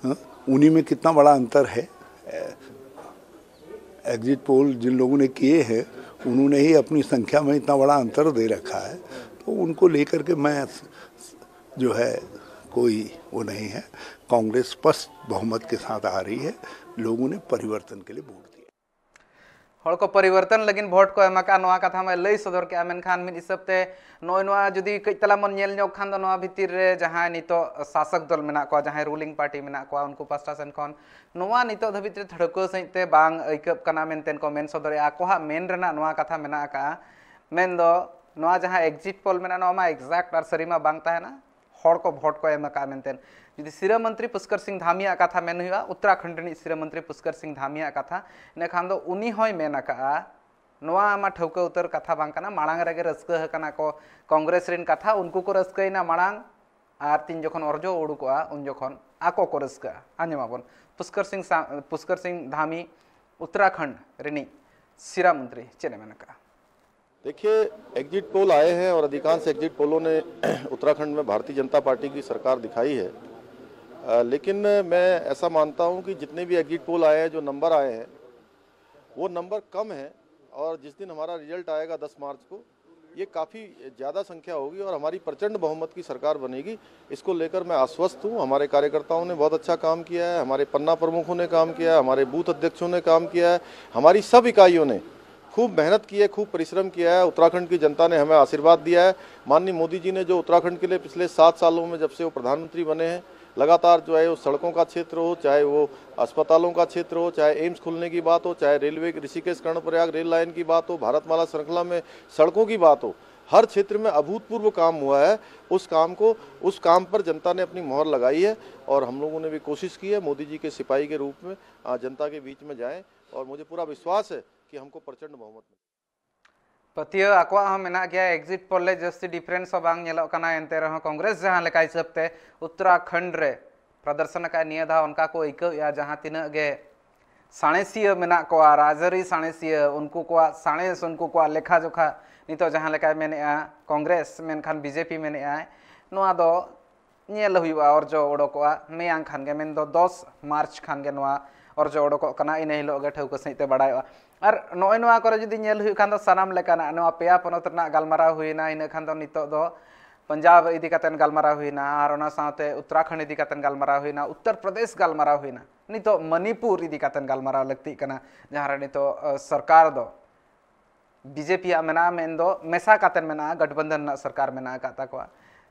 उन्हीं में कितना बड़ा अंतर है। एग्जिट पोल जिन लोगों ने किए हैं, उन्होंने ही अपनी संख्या में इतना बड़ा अंतर दे रखा है, तो उनको लेकर के मैं जो है, कोई वो नहीं है। कांग्रेस स्पष्ट बहुमत के साथ आ रही है। लोगों ने परिवर्तन के लिए वोट दिया। ᱦᱚᱲ ᱠᱚ ᱯᱚᱨᱤᱵᱚᱨᱛᱚᱱ ᱞᱟᱹᱜᱤᱫ ᱵᱷᱳᱴ ᱠᱚ ᱮᱢ ᱟᱠᱟᱫᱼᱟ, ᱱᱚᱣᱟ ᱠᱟᱛᱷᱟ ᱢᱟᱭ ᱞᱟᱹᱭ ᱥᱚᱫᱚᱨ ᱠᱮᱫᱼᱟ᱾ ᱢᱮᱱᱠᱷᱟᱱ ᱢᱤᱫ ᱦᱤᱥᱟᱹᱵ ᱛᱮ ᱱᱚᱜᱼᱚᱭ ᱱᱚᱣᱟ ᱡᱩᱫᱤ ᱠᱟᱹᱡ ᱛᱟᱞᱟᱝ ᱵᱚᱱ ᱧᱮᱞ ᱧᱚᱜ ᱠᱷᱟᱱ ᱫᱚ, ᱱᱚᱣᱟ ᱵᱷᱤᱛᱤᱨ ᱨᱮ ᱡᱟᱦᱟᱸᱭ ᱱᱤᱛᱚᱜ ᱥᱟᱥᱚᱠ ᱫᱚᱞ ᱢᱮᱱᱟᱜ ᱠᱚᱣᱟ, ᱡᱟᱦᱟᱸᱭ ᱨᱩᱞᱤᱝ ᱯᱟᱨᱴᱤ ᱢᱮᱱᱟᱜ ᱠᱚᱣᱟ, ᱩᱱᱠᱩ ᱯᱟᱥᱴᱟ ᱥᱮᱱ ᱠᱷᱚᱱ ᱱᱚᱣᱟ ᱱᱤᱛᱚᱜ ᱫᱷᱟᱹᱵᱤᱡ ᱛᱮ ᱴᱷᱟᱹᱣᱠᱟᱹ ᱥᱟᱺᱦᱤᱡ ᱛᱮ ᱵᱟᱝ ᱟᱹᱭᱠᱟᱹᱜ ᱠᱟᱱᱟ ᱢᱮᱱᱛᱮ ᱠᱚ ᱢᱮᱱ ᱥᱚᱫᱚᱨᱮᱫᱼᱟ᱾ ᱟᱠᱚᱣᱟᱜ ᱢᱮᱱ ᱨᱮᱱᱟᱜ ᱱᱚᱣᱟ ᱠᱟᱛᱷᱟ ᱢᱮᱱᱟᱜ ᱟᱠᱟᱫᱼᱟ, ᱢᱮᱱᱫᱚ ᱱᱚᱣᱟ ᱡᱟᱦᱟᱸ exit poll ᱢᱮᱱᱟᱜᱼᱟ, ᱱᱚᱣᱟ ᱢᱟ exact ᱟᱨ ᱥᱟᱹᱨᱤ ᱢᱟ ᱵᱟᱝ ᱛᱟᱦᱮᱱᱟ, ᱦᱚᱲ ᱠᱚ ᱵᱷᱳᱴ ᱠᱚ ᱮᱢ ᱟᱠᱟᱫᱼᱟ ᱢᱮᱱᱛᱮ᱾ ᱡᱩᱫᱤ ᱥᱤᱨᱟᱹ ᱢᱚᱱᱛᱨᱤ ᱯᱩᱥᱠᱚᱨ ᱥᱤᱝ ᱫᱷᱟᱢᱤᱭᱟᱜ ᱠᱟᱛᱷᱟ ᱢᱮᱱ ᱦᱩᱭᱩᱜᱼᱟ, ᱩᱛᱛᱚᱨᱟᱠᱷᱚᱸᱰ ᱨᱤᱱᱤᱡ ᱥᱤᱨᱟᱹ ᱢᱚᱱᱛᱨᱤ ᱯᱩᱥᱠᱚᱨ ᱥᱤᱝ ᱫᱷᱟᱢᱤᱭᱟᱜ ᱠᱟᱛᱷᱟ, ᱤᱱᱟᱹᱠᱷᱟᱱ ᱫᱚ ᱩᱱᱤ ᱦᱚᱸᱭ ᱢᱮᱱ ᱟᱠᱟᱫᱼᱟ, ᱱᱚᱣᱟ ᱢᱟ ᱴᱷᱟᱹᱣᱠᱟᱹ ᱩᱛᱟᱹᱨ ᱠᱟᱛᱷᱟ ᱵᱟᱝ ᱠᱟᱱᱟ, ᱢᱟᱲᱟᱝ ᱨᱮᱜᱮ ᱨᱟᱹᱥᱠᱟᱹ ᱟᱠᱟᱱᱟ ᱠᱚ ᱠᱚᱝᱜᱨᱮᱥ ᱨᱤᱱ ᱠᱟᱛᱷᱟ, ᱩᱱᱠᱩ ᱠᱚ ᱨᱟᱹᱥᱠᱟᱹᱭᱮᱱᱟ ᱢᱟᱲᱟᱝ, ᱟᱨ ᱛᱤᱧ ᱡᱚᱠᱷᱚᱱ ᱚᱨᱡᱚ ᱩᱰᱩᱠᱚᱜᱼᱟ, ᱩᱱ ᱡᱚᱠᱷᱚᱱ ᱟᱠᱚ ᱠᱚ ᱨᱟᱹᱥᱠᱟᱹᱜᱼᱟ᱾ ᱟᱸᱡᱚᱢᱟᱵᱚᱱ ᱯᱩᱥᱠᱚᱨ ᱥᱤᱝ ᱥᱟ-, ᱯᱩᱥᱠᱚᱨ ᱥᱤᱝ ᱫᱷᱟᱢᱤ, ᱩᱛᱛᱚᱨᱟᱠᱷᱚᱸᱰ ᱨᱤᱱᱤᱡ ᱥᱤᱨᱟ ᱢᱚᱱᱛᱨᱤ, ᱪᱮᱫ ᱮ ᱢᱮᱱ ᱟᱠᱟᱫᱼᱟ᱾ देखिए, एग्जिट पोल आए हैं और अधिकांश एग्जिट पोलों ने उत्तराखंड में भारतीय जनता पार्टी की सरकार दिखाई है। अ, लेकिन मैं ऐसा मानता हूं कि जितने भी एग्जिट पोल आए हैं, जो नंबर आए हैं, वो नंबर कम है और जिस दिन हमारा रिजल्ट आएगा दस मार्च को, ये काफ़ी ज़्यादा संख्या होगी और हमारी प्रचंड बहुमत की सरकार बनेगी। इसको लेकर मैं आश्वस्त हूँ। हमारे कार्यकर्ताओं ने बहुत अच्छा काम किया है, हमारे पन्ना प्रमुखों ने काम किया है, हमारे बूथ अध्यक्षों ने काम किया है, हमारी सब इकाइयों ने खूब मेहनत की है, खूब परिश्रम किया है। उत्तराखंड की जनता ने हमें आशीर्वाद दिया है। माननीय मोदी जी ने जो उत्तराखंड के लिए पिछले सात सालों में, जब से वो प्रधानमंत्री बने हैं, लगातार जो है वो सड़कों का क्षेत्र हो, चाहे वो अस्पतालों का क्षेत्र हो, चाहे एम्स खुलने की बात हो, चाहे railway Rishikesh Karnaprayag rail line की बात हो, भारतमाला श्रृंखला में सड़कों की बात हो, हर क्षेत्र में अभूतपूर्व काम हुआ है। उस काम को उस काम पर जनता ने अपनी मोहर लगाई है और हम लोगों ने भी कोशिश की है मोदी जी के सिपाही के रूप में, आ, जनता के बीच में जाएं और मुझे पूरा विश्वास है कि हमको प्रचंड बहुमत मिलेगा। ᱯᱟᱹᱛᱭᱟᱹᱣ ᱟᱠᱚᱣᱟᱜ ᱦᱚᱸ ᱢᱮᱱᱟᱜ ᱜᱮᱭᱟ, ᱮᱠᱡᱤᱴ ᱯᱳᱞ ᱨᱮ ᱡᱟᱹᱥᱛᱤ ᱰᱤᱯᱷᱟᱨᱮᱱᱥ ᱦᱚᱸ ᱵᱟᱝ ᱧᱮᱞᱚᱜ ᱠᱟᱱᱟ᱾ ᱮᱱᱛᱮ ᱨᱮᱦᱚᱸ ᱠᱚᱝᱜᱨᱮᱥ ᱡᱟᱦᱟᱸ ᱞᱮᱠᱟ ᱦᱤᱥᱟᱹᱵ ᱛᱮ ᱩᱛᱛᱚᱨᱟᱠᱷᱚᱸᱰ ᱨᱮ ᱯᱨᱚᱫᱚᱨᱥᱚᱱ ᱟᱠᱟᱫ, ᱱᱤᱭᱟᱹ ᱫᱷᱟᱣ ᱚᱱᱠᱟ ᱠᱚ ᱟᱹᱭᱠᱟᱹᱣᱮᱫᱼᱟ, ᱡᱟᱦᱟᱸ ᱛᱤᱱᱟᱹᱜ ᱜᱮ ᱥᱟᱬᱮᱥᱤᱭᱟᱹ ᱢᱮᱱᱟᱜ ᱠᱚᱣᱟ, ᱨᱟᱡᱽᱟᱹᱨᱤ ᱥᱟᱬᱮᱥᱤᱭᱟᱹ, ᱩᱱᱠᱩ ᱠᱚᱣᱟᱜ ᱥᱟᱬᱮᱥ, ᱩᱱᱠᱩ ᱠᱚᱣᱟᱜ ᱞᱮᱠᱷᱟ ᱡᱚᱠᱷᱟ ᱱᱤᱛᱚᱜ ᱡᱟᱦᱟᱸ ᱞᱮᱠᱟᱭ ᱢᱮᱱᱮᱫᱼᱟ ᱠᱚᱝᱜᱨᱮᱥ, ᱢᱮᱱᱠᱷᱟᱱ ᱵᱤᱡᱮᱯᱤ ᱢᱮᱱᱮᱫᱼᱟᱭ, ᱱᱚᱣᱟ ᱫᱚ ᱧᱮᱞ ᱦᱩᱭᱩᱜᱼᱟ, ᱚᱨᱡᱚ ᱚᱰᱚᱠᱚᱜᱼᱟ ᱢᱮᱭᱟᱝ ᱠᱷᱟᱱ ᱜᱮ, ᱢᱮᱱᱫᱚ ᱫᱚᱥ ᱢᱟᱨᱪ ᱠᱷᱟᱱ ᱜᱮ ᱱᱚᱣᱟ ᱚᱨᱡᱚ ᱚᱰᱚᱠᱚᱜ ᱠᱟᱱᱟ, ᱤᱱᱟᱹ ᱦᱤᱞᱳᱜ ᱜᱮ ᱴᱷᱟᱹᱣᱠᱟᱹ ᱥᱟᱺᱦᱤᱡ ᱛᱮ ᱵᱟᱲᱟᱭᱚᱜᱼᱟ᱾ ᱟᱨ ᱱᱚᱜᱼᱚᱭ ᱱᱚᱣᱟ ᱠᱚᱨᱮ ᱡᱩᱫᱤ ᱧᱮᱞ ᱦᱩᱭᱩᱜ ᱠᱷᱟᱱ ᱫᱚ ᱥᱟᱱᱟᱢ ᱞᱮᱠᱟᱱᱟᱜ ᱱᱚᱣᱟ ᱯᱮᱭᱟ ᱯᱚᱱᱚᱛ ᱨᱮᱱᱟᱜ ᱜᱟᱞᱢᱟᱨᱟᱣ ᱦᱩᱭᱱᱟ, ᱤᱱᱟᱹ ᱠᱷᱟᱱ ᱫᱚ ᱱᱤᱛᱚᱜ ᱫᱚ ᱯᱚᱧᱡᱟᱵᱽ ᱤᱫᱤ ᱠᱟᱛᱮ ᱜᱟᱞᱢᱟᱨᱟᱣ ᱦᱩᱭᱱᱟ, ᱟᱨ ᱚᱱᱟ ᱥᱟᱶᱛᱮ ᱩᱛᱛᱚᱨᱟᱠᱷᱚᱸᱰ ᱤᱫᱤ ᱠᱟᱛᱮ ᱜᱟᱞᱢᱟᱨᱟᱣ ᱦᱩᱭᱱᱟ, ᱩᱛᱛᱚᱨ ᱯᱨᱚᱫᱮᱥ ᱜᱟᱞᱢᱟᱨᱟᱣ ᱦᱩᱭᱱᱟ, ᱱᱤᱛᱚᱜ ᱢᱚᱱᱤᱯᱩᱨ ᱤᱫᱤ ᱠᱟᱛᱮ ᱜᱟᱞᱢᱟᱨᱟᱣ ᱞᱟᱹᱠᱛᱤᱜ ᱠᱟᱱᱟ, ᱡᱟᱦᱟᱸ ᱨᱮ ᱱᱤᱛᱚᱜ ᱥᱚᱨᱠᱟᱨ ᱫᱚ ᱵᱤᱡᱮᱯᱤ ᱟᱜ ᱢᱮᱱᱟᱜᱼᱟ, ᱢᱮᱱᱫᱚ ᱢᱮᱥᱟ ᱠᱟᱛᱮ ᱢᱮᱱᱟᱜᱼᱟ, ᱜᱟᱴᱵᱚᱱᱫᱷᱚᱱ ᱨᱮᱱᱟᱜ ᱥᱚᱨᱠᱟᱨ ᱢᱮᱱᱟᱜ ᱟᱠᱟᱫ ᱛᱟᱠᱚᱣᱟ᱾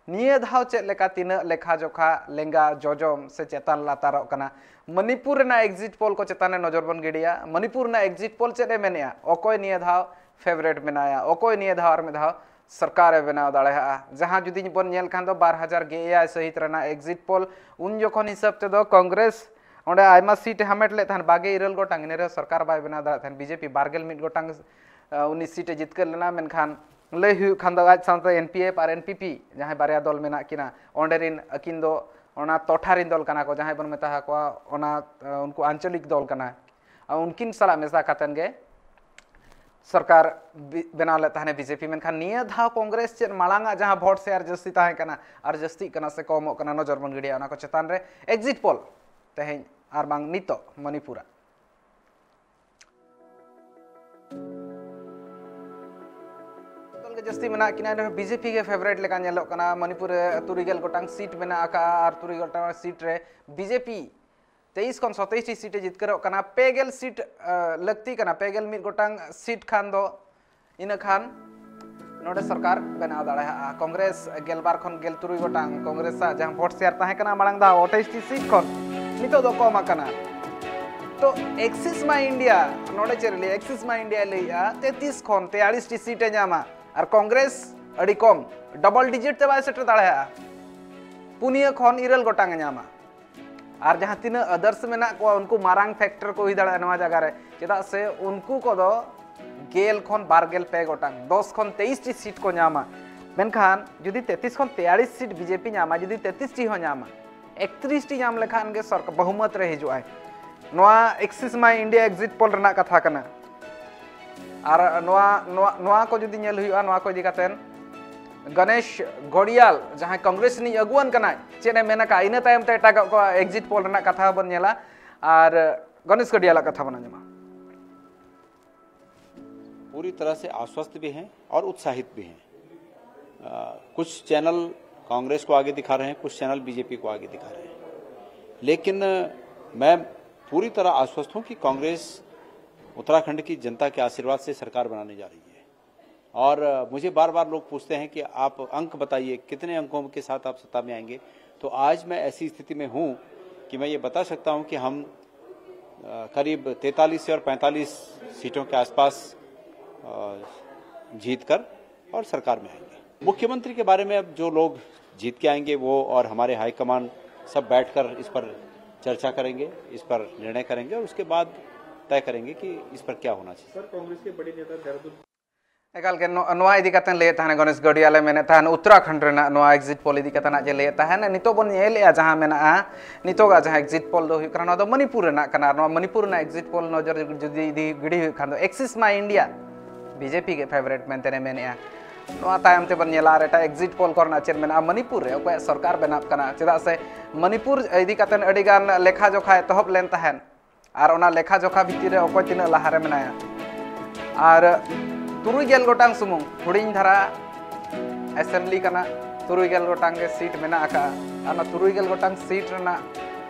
ᱱᱤᱭᱟᱹ ᱫᱷᱟᱣ ᱪᱮᱫ ᱞᱮᱠᱟ, ᱛᱤᱱᱟᱹᱜ ᱞᱮᱠᱷᱟ ᱡᱚᱠᱷᱟ ᱞᱮᱸᱜᱟ ᱡᱚᱡᱚᱢ ᱥᱮ ᱪᱮᱛᱟᱱ ᱞᱟᱛᱟᱨᱚᱜ ᱠᱟᱱᱟ? ᱢᱚᱱᱤᱯᱩᱨ ᱨᱮᱱᱟᱜ ᱮᱠᱡᱤᱴ ᱯᱳᱞ ᱠᱚ ᱪᱮᱛᱟᱱ ᱨᱮ ᱱᱚᱡᱚᱨ ᱵᱚᱱ ᱜᱤᱰᱤᱭᱟ᱾ ᱢᱚᱱᱤᱯᱩᱨ ᱨᱮᱱᱟᱜ ᱮᱠᱡᱤᱴ ᱯᱳᱞ ᱪᱮᱫ ᱮ ᱢᱮᱱᱮᱜᱼᱟ? ᱚᱠᱚᱭ ᱱᱤᱭᱟᱹ ᱫᱷᱟᱣ ᱯᱷᱮᱵᱟᱨᱮᱴ ᱢᱮᱱᱟᱭᱟ, ᱚᱠᱚᱭ ᱱᱤᱭᱟᱹ ᱫᱷᱟᱣ ᱟᱨ ᱢᱤᱫ ᱫᱷᱟᱣ ᱥᱚᱨᱠᱟᱨᱮ ᱵᱮᱱᱟᱣ ᱫᱟᱲᱮᱭᱟᱜᱼᱟ᱾ ᱡᱟᱦᱟᱸ ᱡᱩᱫᱤ ᱵᱚᱱ ᱧᱮᱞ ᱠᱷᱟᱱ ᱫᱚ ᱵᱟᱨ ᱦᱟᱡᱟᱨ ᱜᱮᱞ ᱮᱭᱟᱭ ᱥᱟᱹᱦᱤᱛ ᱨᱮᱱᱟᱜ ᱮᱠᱡᱤᱴ ᱯᱳᱞ, ᱩᱱ ᱡᱚᱠᱷᱚᱱ ᱦᱤᱥᱟᱹᱵ ᱛᱮᱫᱚ ᱠᱚᱝᱜᱨᱮᱥ ᱚᱸᱰᱮ ᱟᱭᱢᱟ ᱥᱤᱴ ᱮ ᱦᱟᱢᱮᱴ ᱞᱮᱫ ᱛᱟᱦᱮᱸᱫ, ᱵᱟᱜᱮ ᱤᱨᱟᱹᱞ ᱜᱚᱴᱟᱝ, ᱤᱱᱟᱹ ᱨᱮᱦᱚᱸ ᱥᱚᱨᱠᱟᱨ ᱵᱟᱭ ᱵᱮᱱᱟᱣ ᱫᱟᱲᱮᱭᱟᱜ ᱛᱟᱦᱮᱸᱫ᱾ ᱵᱤᱡᱮᱯᱤ ᱵᱟᱨ ᱜᱮᱞ ᱢᱤᱫ ᱜᱚᱴᱟᱝ ᱩᱱᱤ ᱥᱤᱴ ᱮ ᱡᱤᱛᱠᱟᱹᱨ ᱞᱮᱱᱟ, ᱢᱮᱱᱠᱷᱟᱱ ᱞᱟᱹᱭ ᱦᱩᱭᱩᱜ ᱠᱷᱟᱱ ᱫᱚ ᱟᱡ ᱥᱟᱶᱛᱮ ᱮᱱ ᱯᱤ ᱮᱯᱷ ᱟᱨ ᱮᱱ ᱯᱤ ᱯᱤ, ᱡᱟᱦᱟᱸᱭ ᱵᱟᱨᱭᱟ ᱫᱚᱞ ᱢᱮᱱᱟᱜ ᱠᱤᱱᱟ, ᱚᱸᱰᱮ ᱨᱤᱱ ᱟᱹᱠᱤᱱ ᱫᱚ ᱚᱱᱟ ᱴᱚᱴᱷᱟ ᱨᱤᱱ ᱫᱚᱞ ᱠᱟᱱᱟ ᱠᱚ, ᱡᱟᱦᱟᱸᱭ ᱵᱚᱱ ᱢᱮᱛᱟ ᱠᱚᱣᱟ ᱚᱱᱟ ᱩᱱᱠᱩ ᱟᱧᱪᱚᱞᱤᱠ ᱫᱚᱞ ᱠᱟᱱᱟ᱾ ᱟᱨ ᱩᱱᱠᱤᱱ ᱥᱟᱞᱟᱜ ᱢᱮᱥᱟ ᱠᱟᱛᱮᱱ ᱜᱮ ᱥᱚᱨᱠᱟᱨ ᱵᱮᱱᱟᱣ ᱞᱮᱫ ᱛᱟᱦᱮᱱᱟ ᱵᱤᱡᱮᱯᱤ᱾ ᱢᱮᱱᱠᱷᱟᱱ ᱱᱤᱭᱟᱹ ᱫᱷᱟᱣ ᱠᱚᱝᱜᱨᱮᱥ ᱪᱮᱫ ᱢᱟᱲᱟᱝ ᱟᱜ ᱡᱟᱦᱟᱸ ᱵᱷᱳᱴ ᱥᱮᱭᱟᱨ ᱡᱟᱹᱥᱛᱤ ᱛᱟᱦᱮᱸ ᱠᱟᱱᱟ ᱟᱨ ᱡᱟᱹᱥᱛᱤᱜ ᱠᱟᱱᱟ ᱥᱮ ᱠᱚᱢᱚᱜ ᱠᱟᱱᱟ, ᱱᱚᱡᱚᱨ ᱵᱚᱱ ᱜᱤᱰᱤᱭᱟ ᱚᱱᱟ ᱠᱚ ᱪᱮᱛᱟᱱ ᱨᱮ᱾ ᱮᱠᱡᱤᱴ ᱯᱳᱞ ᱛᱮᱦᱮᱧ ᱟᱨ ᱵᱟᱝ ᱱᱤᱛᱚᱜ ᱢᱚᱱᱤᱯᱩᱨᱟᱜ ᱫᱚᱞ ᱜᱮ ᱡᱟᱹᱥᱛᱤ ᱢᱮᱱᱟᱜ ᱠᱤᱱᱟ, ᱮᱱᱨᱮᱦᱚᱸ ᱵᱤᱡᱮᱯᱤ ᱜᱮ ᱯᱷᱮᱵᱟᱨᱮᱴ ᱞᱮᱠᱟ ᱧᱮᱞᱚᱜ ᱠᱟᱱᱟ᱾ ᱢᱚᱱᱤᱯᱩᱨ ᱨᱮ ᱛᱩᱨᱩᱭ ᱜᱮᱞ ᱜᱚᱴᱟᱝ ᱥᱤᱴ ᱢᱮᱱᱟᱜ ᱟᱠᱟᱫᱼᱟ ᱟᱨ ᱛᱩᱨᱩᱭ ᱜᱚᱴᱟᱝ ᱥᱤᱴ ᱨᱮ ᱵᱤᱡᱮᱯᱤ ᱛᱮᱭᱤᱥ ᱠᱷᱚᱱ ᱥᱚᱛᱮᱭᱤᱥ ᱴᱤ ᱥᱤᱴ ᱮ ᱡᱤᱛᱠᱟᱹᱨᱚᱜ ᱠᱟᱱᱟ᱾ ᱯᱮ ᱜᱮᱞ ᱥᱤᱴ ᱞᱟᱹᱠᱛᱤ ᱠᱟᱱᱟ, ᱯᱮ ᱜᱮᱞ ᱢᱤᱫ ᱜᱚᱴᱟᱝ ᱥᱤᱴ ᱠᱷᱟᱱ ᱫᱚ ᱤᱱᱟᱹ ᱠᱷᱟᱱ ᱱᱚᱰᱮ ᱥᱚᱨᱠᱟᱨ ᱵᱮᱱᱟᱣ ᱫᱟᱲᱮᱭᱟᱜᱼᱟ᱾ ᱠᱚᱝᱜᱨᱮᱥ ᱜᱮᱞᱵᱟᱨ ᱠᱷᱚᱱ ᱜᱮᱞ ᱛᱩᱨᱩᱭ ᱜᱚᱴᱟᱝ, ᱠᱚᱝᱜᱨᱮᱥᱟᱜ ᱡᱟᱦᱟᱸ ᱵᱷᱳᱴ ᱥᱮᱭᱟᱨ ᱛᱟᱦᱮᱸ ᱠᱟᱱᱟ ᱢᱟᱲᱟᱝ ᱫᱷᱟᱣ ᱟᱴᱷᱟᱭᱤᱥ ᱴᱤ ᱥᱤᱴ ᱠᱷᱚᱱ, ᱱᱤᱛᱚᱜ ᱫᱚ ᱠᱚᱢ ᱟᱠᱟᱱᱟ᱾ ᱛᱚ ᱮᱠᱥᱤᱥ ᱢᱟᱭ ᱤᱱᱰᱤᱭᱟ, ᱱᱚᱰᱮ ᱪᱮᱫ ᱞᱟᱹᱭ, ᱮᱠᱥᱤᱥ ᱢᱟᱭ ᱤᱱᱰᱤᱭᱟ ᱞᱟᱹᱭᱮᱜᱼᱟ ᱛᱮᱛᱤᱥ ᱠᱷᱚᱱ ᱛᱮᱭᱟᱞᱤᱥ ᱴᱤ ᱥᱤᱴ ᱮ ᱧᱟᱢᱟ ᱟᱨ ᱠᱚᱝᱜᱨᱮᱥ ᱟᱹᱰᱤ ᱠᱚᱢ, ᱰᱚᱵᱚᱞ ᱰᱤᱡᱤᱴ ᱛᱮ ᱵᱟᱭ ᱥᱮᱴᱮᱨ ᱫᱟᱲᱮᱭᱟᱜᱼᱟ᱾ ᱯᱩᱱᱭᱟᱹ ᱠᱷᱚᱱ ᱤᱨᱟᱹᱞ ᱜᱚᱴᱟᱝ ᱮ ᱧᱟᱢᱟ᱾ ᱟᱨ ᱡᱟᱦᱟᱸ ᱛᱤᱱᱟᱹᱜ ᱟᱫᱟᱨᱥ ᱢᱮᱱᱟᱜ ᱠᱚᱣᱟ, ᱩᱱᱠᱩ ᱢᱟᱨᱟᱝ ᱯᱷᱮᱠᱴᱚᱨ ᱠᱚ ᱦᱩᱭ ᱫᱟᱲᱮᱭᱟᱜᱼᱟ ᱱᱚᱣᱟ ᱡᱟᱭᱜᱟ ᱨᱮ, ᱪᱮᱫᱟᱜ ᱥᱮ ᱩᱱᱠᱩ ᱠᱚᱫᱚ ᱜᱮᱞ ᱠᱷᱚᱱ ᱵᱟᱨ ᱜᱮᱞ ᱯᱮ ᱜᱚᱴᱟᱝ, ᱫᱚᱥ ᱠᱷᱚᱱ ᱛᱮᱭᱤᱥ ᱴᱤ ᱥᱤᱴ ᱠᱚ ᱧᱟᱢᱟ᱾ ᱢᱮᱱᱠᱷᱟᱱ ᱡᱩᱫᱤ ᱛᱮᱛᱤᱥ ᱠᱷᱚᱱ ᱛᱮᱭᱟᱞᱤᱥ ᱥᱤᱴ ᱵᱤᱡᱮᱯᱤ ᱧᱟᱢᱟ, ᱡᱩᱫᱤ ᱛᱮᱛᱤᱥ ᱴᱤ ᱦᱚᱸ ᱧᱟᱢᱟ, ᱮᱠᱛᱨᱤᱥ ᱴᱤ ᱧᱟᱢ ᱞᱮᱠᱷᱟᱱ ᱜᱮ ᱥᱚᱨᱠᱟᱨ ᱵᱚᱦᱩᱢᱚᱛ ᱨᱮ ᱦᱤᱡᱩᱜᱼᱟᱭ᱾ ᱱᱚᱣᱟ ᱮᱠᱥᱤᱥ ᱢᱟᱭ ᱤᱱᱰᱤᱭᱟ ᱮᱠᱡᱤᱴ ᱯᱳᱞ ᱨᱮᱱᱟᱜ ᱠᱟᱛᱷᱟ ᱠᱟᱱᱟ᱾ ᱟᱨ ᱱᱚᱣᱟ ᱱᱚᱣᱟ ᱱᱚᱣᱟ ᱠᱚ ᱡᱩᱫᱤ ᱧᱮᱞ ᱦᱩᱭᱩᱜᱼᱟ, ᱱᱚᱣᱟ ᱠᱚ ᱤᱫᱤ ᱠᱟᱛᱮ ᱜᱚᱱᱮᱥ ᱜᱚᱰᱤᱭᱟᱞ, ᱡᱟᱦᱟᱸᱭ ᱠᱚᱝᱜᱨᱮᱥ ᱨᱤᱱᱤᱡ ᱟᱹᱜᱩᱣᱟᱹᱱ ᱠᱟᱱᱟᱭ, ᱪᱮᱫ ᱮ ᱢᱮᱱ ᱟᱠᱟᱫᱼᱟ, ᱤᱱᱟᱹ ᱛᱟᱭᱚᱢ ᱛᱮ ᱮᱴᱟᱜᱟᱜ ᱠᱚ ᱮᱠᱡᱤᱴ ᱯᱳᱞ ᱨᱮᱱᱟᱜ ᱠᱟᱛᱷᱟ ᱦᱚᱸᱵᱚᱱ ᱧᱮᱞᱟ᱾ ᱟᱨ ᱜᱚᱱᱮᱥ ᱜᱚᱰᱤᱭᱟᱞᱟᱜ ᱠᱟᱛᱷᱟ ᱵᱚᱱ ᱟᱸᱡᱚᱢᱟ᱾ पूरी तरह से आश्वस्त भी हैं और उत्साहित भी हैं। अ, कुछ चैनल कांग्रेस को आगे दिखा रहे हैं, कुछ चैनल बीजेपी को आगे दिखा रहे हैं, लेकिन अ, मैं पूरी तरह आश्वस्त हूं कि कांग्रेस उत्तराखंड की जनता के आशीर्वाद से सरकार बनाने जा रही है। और अ, मुझे बार बार लोग पूछते हैं कि आप अंक बताइए, कितने अंकों के साथ आप सत्ता में आएंगे। तो आज मैं ऐसी स्थिति में हूं कि मैं ये बता सकता हूं कि हम अ, करीब तैंतालीस और पैंतालीस सीटों के आसपास अ, जीतकर और सरकार में आएंगे। मुख्यमंत्री के बारे में अब जो लोग जीत के आएंगे, वो और हमारे हाई कमांड सब बैठकर इस पर चर्चा करेंगे, इस पर निर्णय करेंगे और उसके बाद तय करेंगे कि इस पर क्या होना चाहिए। सर, कांग्रेस के बड़े नेता देहरादून ᱮᱠᱟᱞ ᱜᱮ ᱱᱚ-, ᱱᱚᱣᱟ ᱤᱫᱤ ᱠᱟᱛᱮ ᱞᱟᱹᱭᱮᱫ ᱛᱟᱦᱮᱱ ᱜᱚᱱᱮᱥ ᱜᱟᱹᱰᱤᱭᱟ ᱞᱮ ᱢᱮᱱᱮᱫ ᱛᱟᱦᱮᱱ ᱩᱛᱛᱚᱨᱟᱠᱷᱚᱸᱰ ᱨᱮᱱᱟᱜ ᱱᱚᱣᱟ ᱮᱠᱡᱤᱴ ᱯᱳᱞ ᱤᱫᱤ ᱠᱟᱛᱮ ᱱᱟᱜ ᱡᱮ ᱞᱟᱹᱭᱮᱫ ᱛᱟᱦᱮᱱ, ᱱᱤᱛᱚᱜ ᱵᱚᱱ ᱧᱮᱞᱮᱫᱼᱟ ᱡᱟᱦᱟᱸ ᱢᱮᱱᱟᱜᱼᱟ, ᱱᱤᱛᱚᱜᱟᱜ ᱡᱟᱦᱟᱸ ᱮᱠᱡᱤᱴ ᱯᱳᱞ ᱫᱚ ᱦᱩᱭᱩᱜ ᱠᱟᱱᱟ, ᱱᱚᱣᱟ ᱫᱚ ᱢᱚᱱᱤᱯᱩᱨ ᱨᱮᱱᱟᱜ ᱠᱟᱱᱟ᱾ ᱱᱚᱣᱟ ᱢᱚᱱᱤᱯᱩᱨ ᱨᱮᱱᱟᱜ ᱮᱠᱡᱤᱴ ᱯᱳᱞ ᱱᱚᱡᱚᱨ ᱡᱩᱫᱤ ᱤᱫᱤ ᱜᱤᱰᱤ ᱦᱩᱭᱩᱜ ᱠᱷᱟᱱ ᱫᱚ Axis My India ᱵᱤᱡᱮᱯᱤ ᱜᱮ ᱯᱷᱮᱵᱟᱨᱮᱴ ᱢᱮᱱᱛᱮ ᱨᱮ ᱢᱮᱱᱮᱫᱼᱟ᱾ ᱱᱚᱣᱟ ᱛᱟᱭᱚᱢ ᱛᱮᱵᱚᱱ ᱧᱮᱞᱟ ᱟᱨ ᱮᱴᱟᱜ ᱮᱠᱡᱤᱴ ᱯᱳᱞ ᱠᱚᱨᱮᱱᱟᱜ ᱪᱮᱫ ᱢᱮᱱᱟᱜᱼᱟ, ᱢᱚᱱᱤᱯᱩᱨ ᱨᱮ ᱚᱠᱚᱭᱟᱜ ᱥᱚᱨᱠᱟᱨ ᱵᱮᱱᱟᱜ ᱠᱟᱱᱟ, ᱪᱮᱫᱟᱜ ᱥᱮ ᱢᱚᱱᱤᱯᱩᱨ ᱤᱫᱤ ᱠᱟᱛᱮ ᱟᱹᱰᱤ ᱜᱟᱱ ᱞᱮᱠᱷᱟ ᱡᱚᱠᱷᱟ ᱮᱛᱚᱦᱚᱵ ᱞᱮᱱ ᱛᱟᱦᱮᱸᱱ᱾ ᱟᱨ ᱚᱱᱟ ᱞᱮᱠᱷᱟ ᱡᱚᱠᱷᱟ ᱵᱷᱤᱛᱤᱨ ᱨᱮ ᱚᱠᱚᱭ ᱛᱤᱱᱟᱹᱜ ᱞᱟᱦᱟ ᱨᱮ ᱢᱮᱱᱟᱭᱟ᱾ ᱟᱨ ᱛᱩᱨᱩᱭ ᱜᱮᱞ ᱜᱚᱴᱟᱝ ᱥᱩᱢᱩᱝ ᱦᱩᱰᱤᱧ ᱫᱷᱟᱨᱟ ᱮᱥᱮᱢᱵᱞᱤ ᱠᱟᱱᱟ, ᱛᱩᱨᱩᱭ ᱜᱮᱞ ᱜᱚᱴᱟᱝ ᱜᱮ ᱥᱤᱴ ᱢᱮᱱᱟᱜ ᱟᱠᱟᱫᱼᱟ᱾ ᱟᱨ ᱚᱱᱟ ᱛᱩᱨᱩᱭ ᱜᱮᱞ ᱜᱚᱴᱟᱝ ᱥᱤᱴ ᱨᱮᱱᱟᱜ,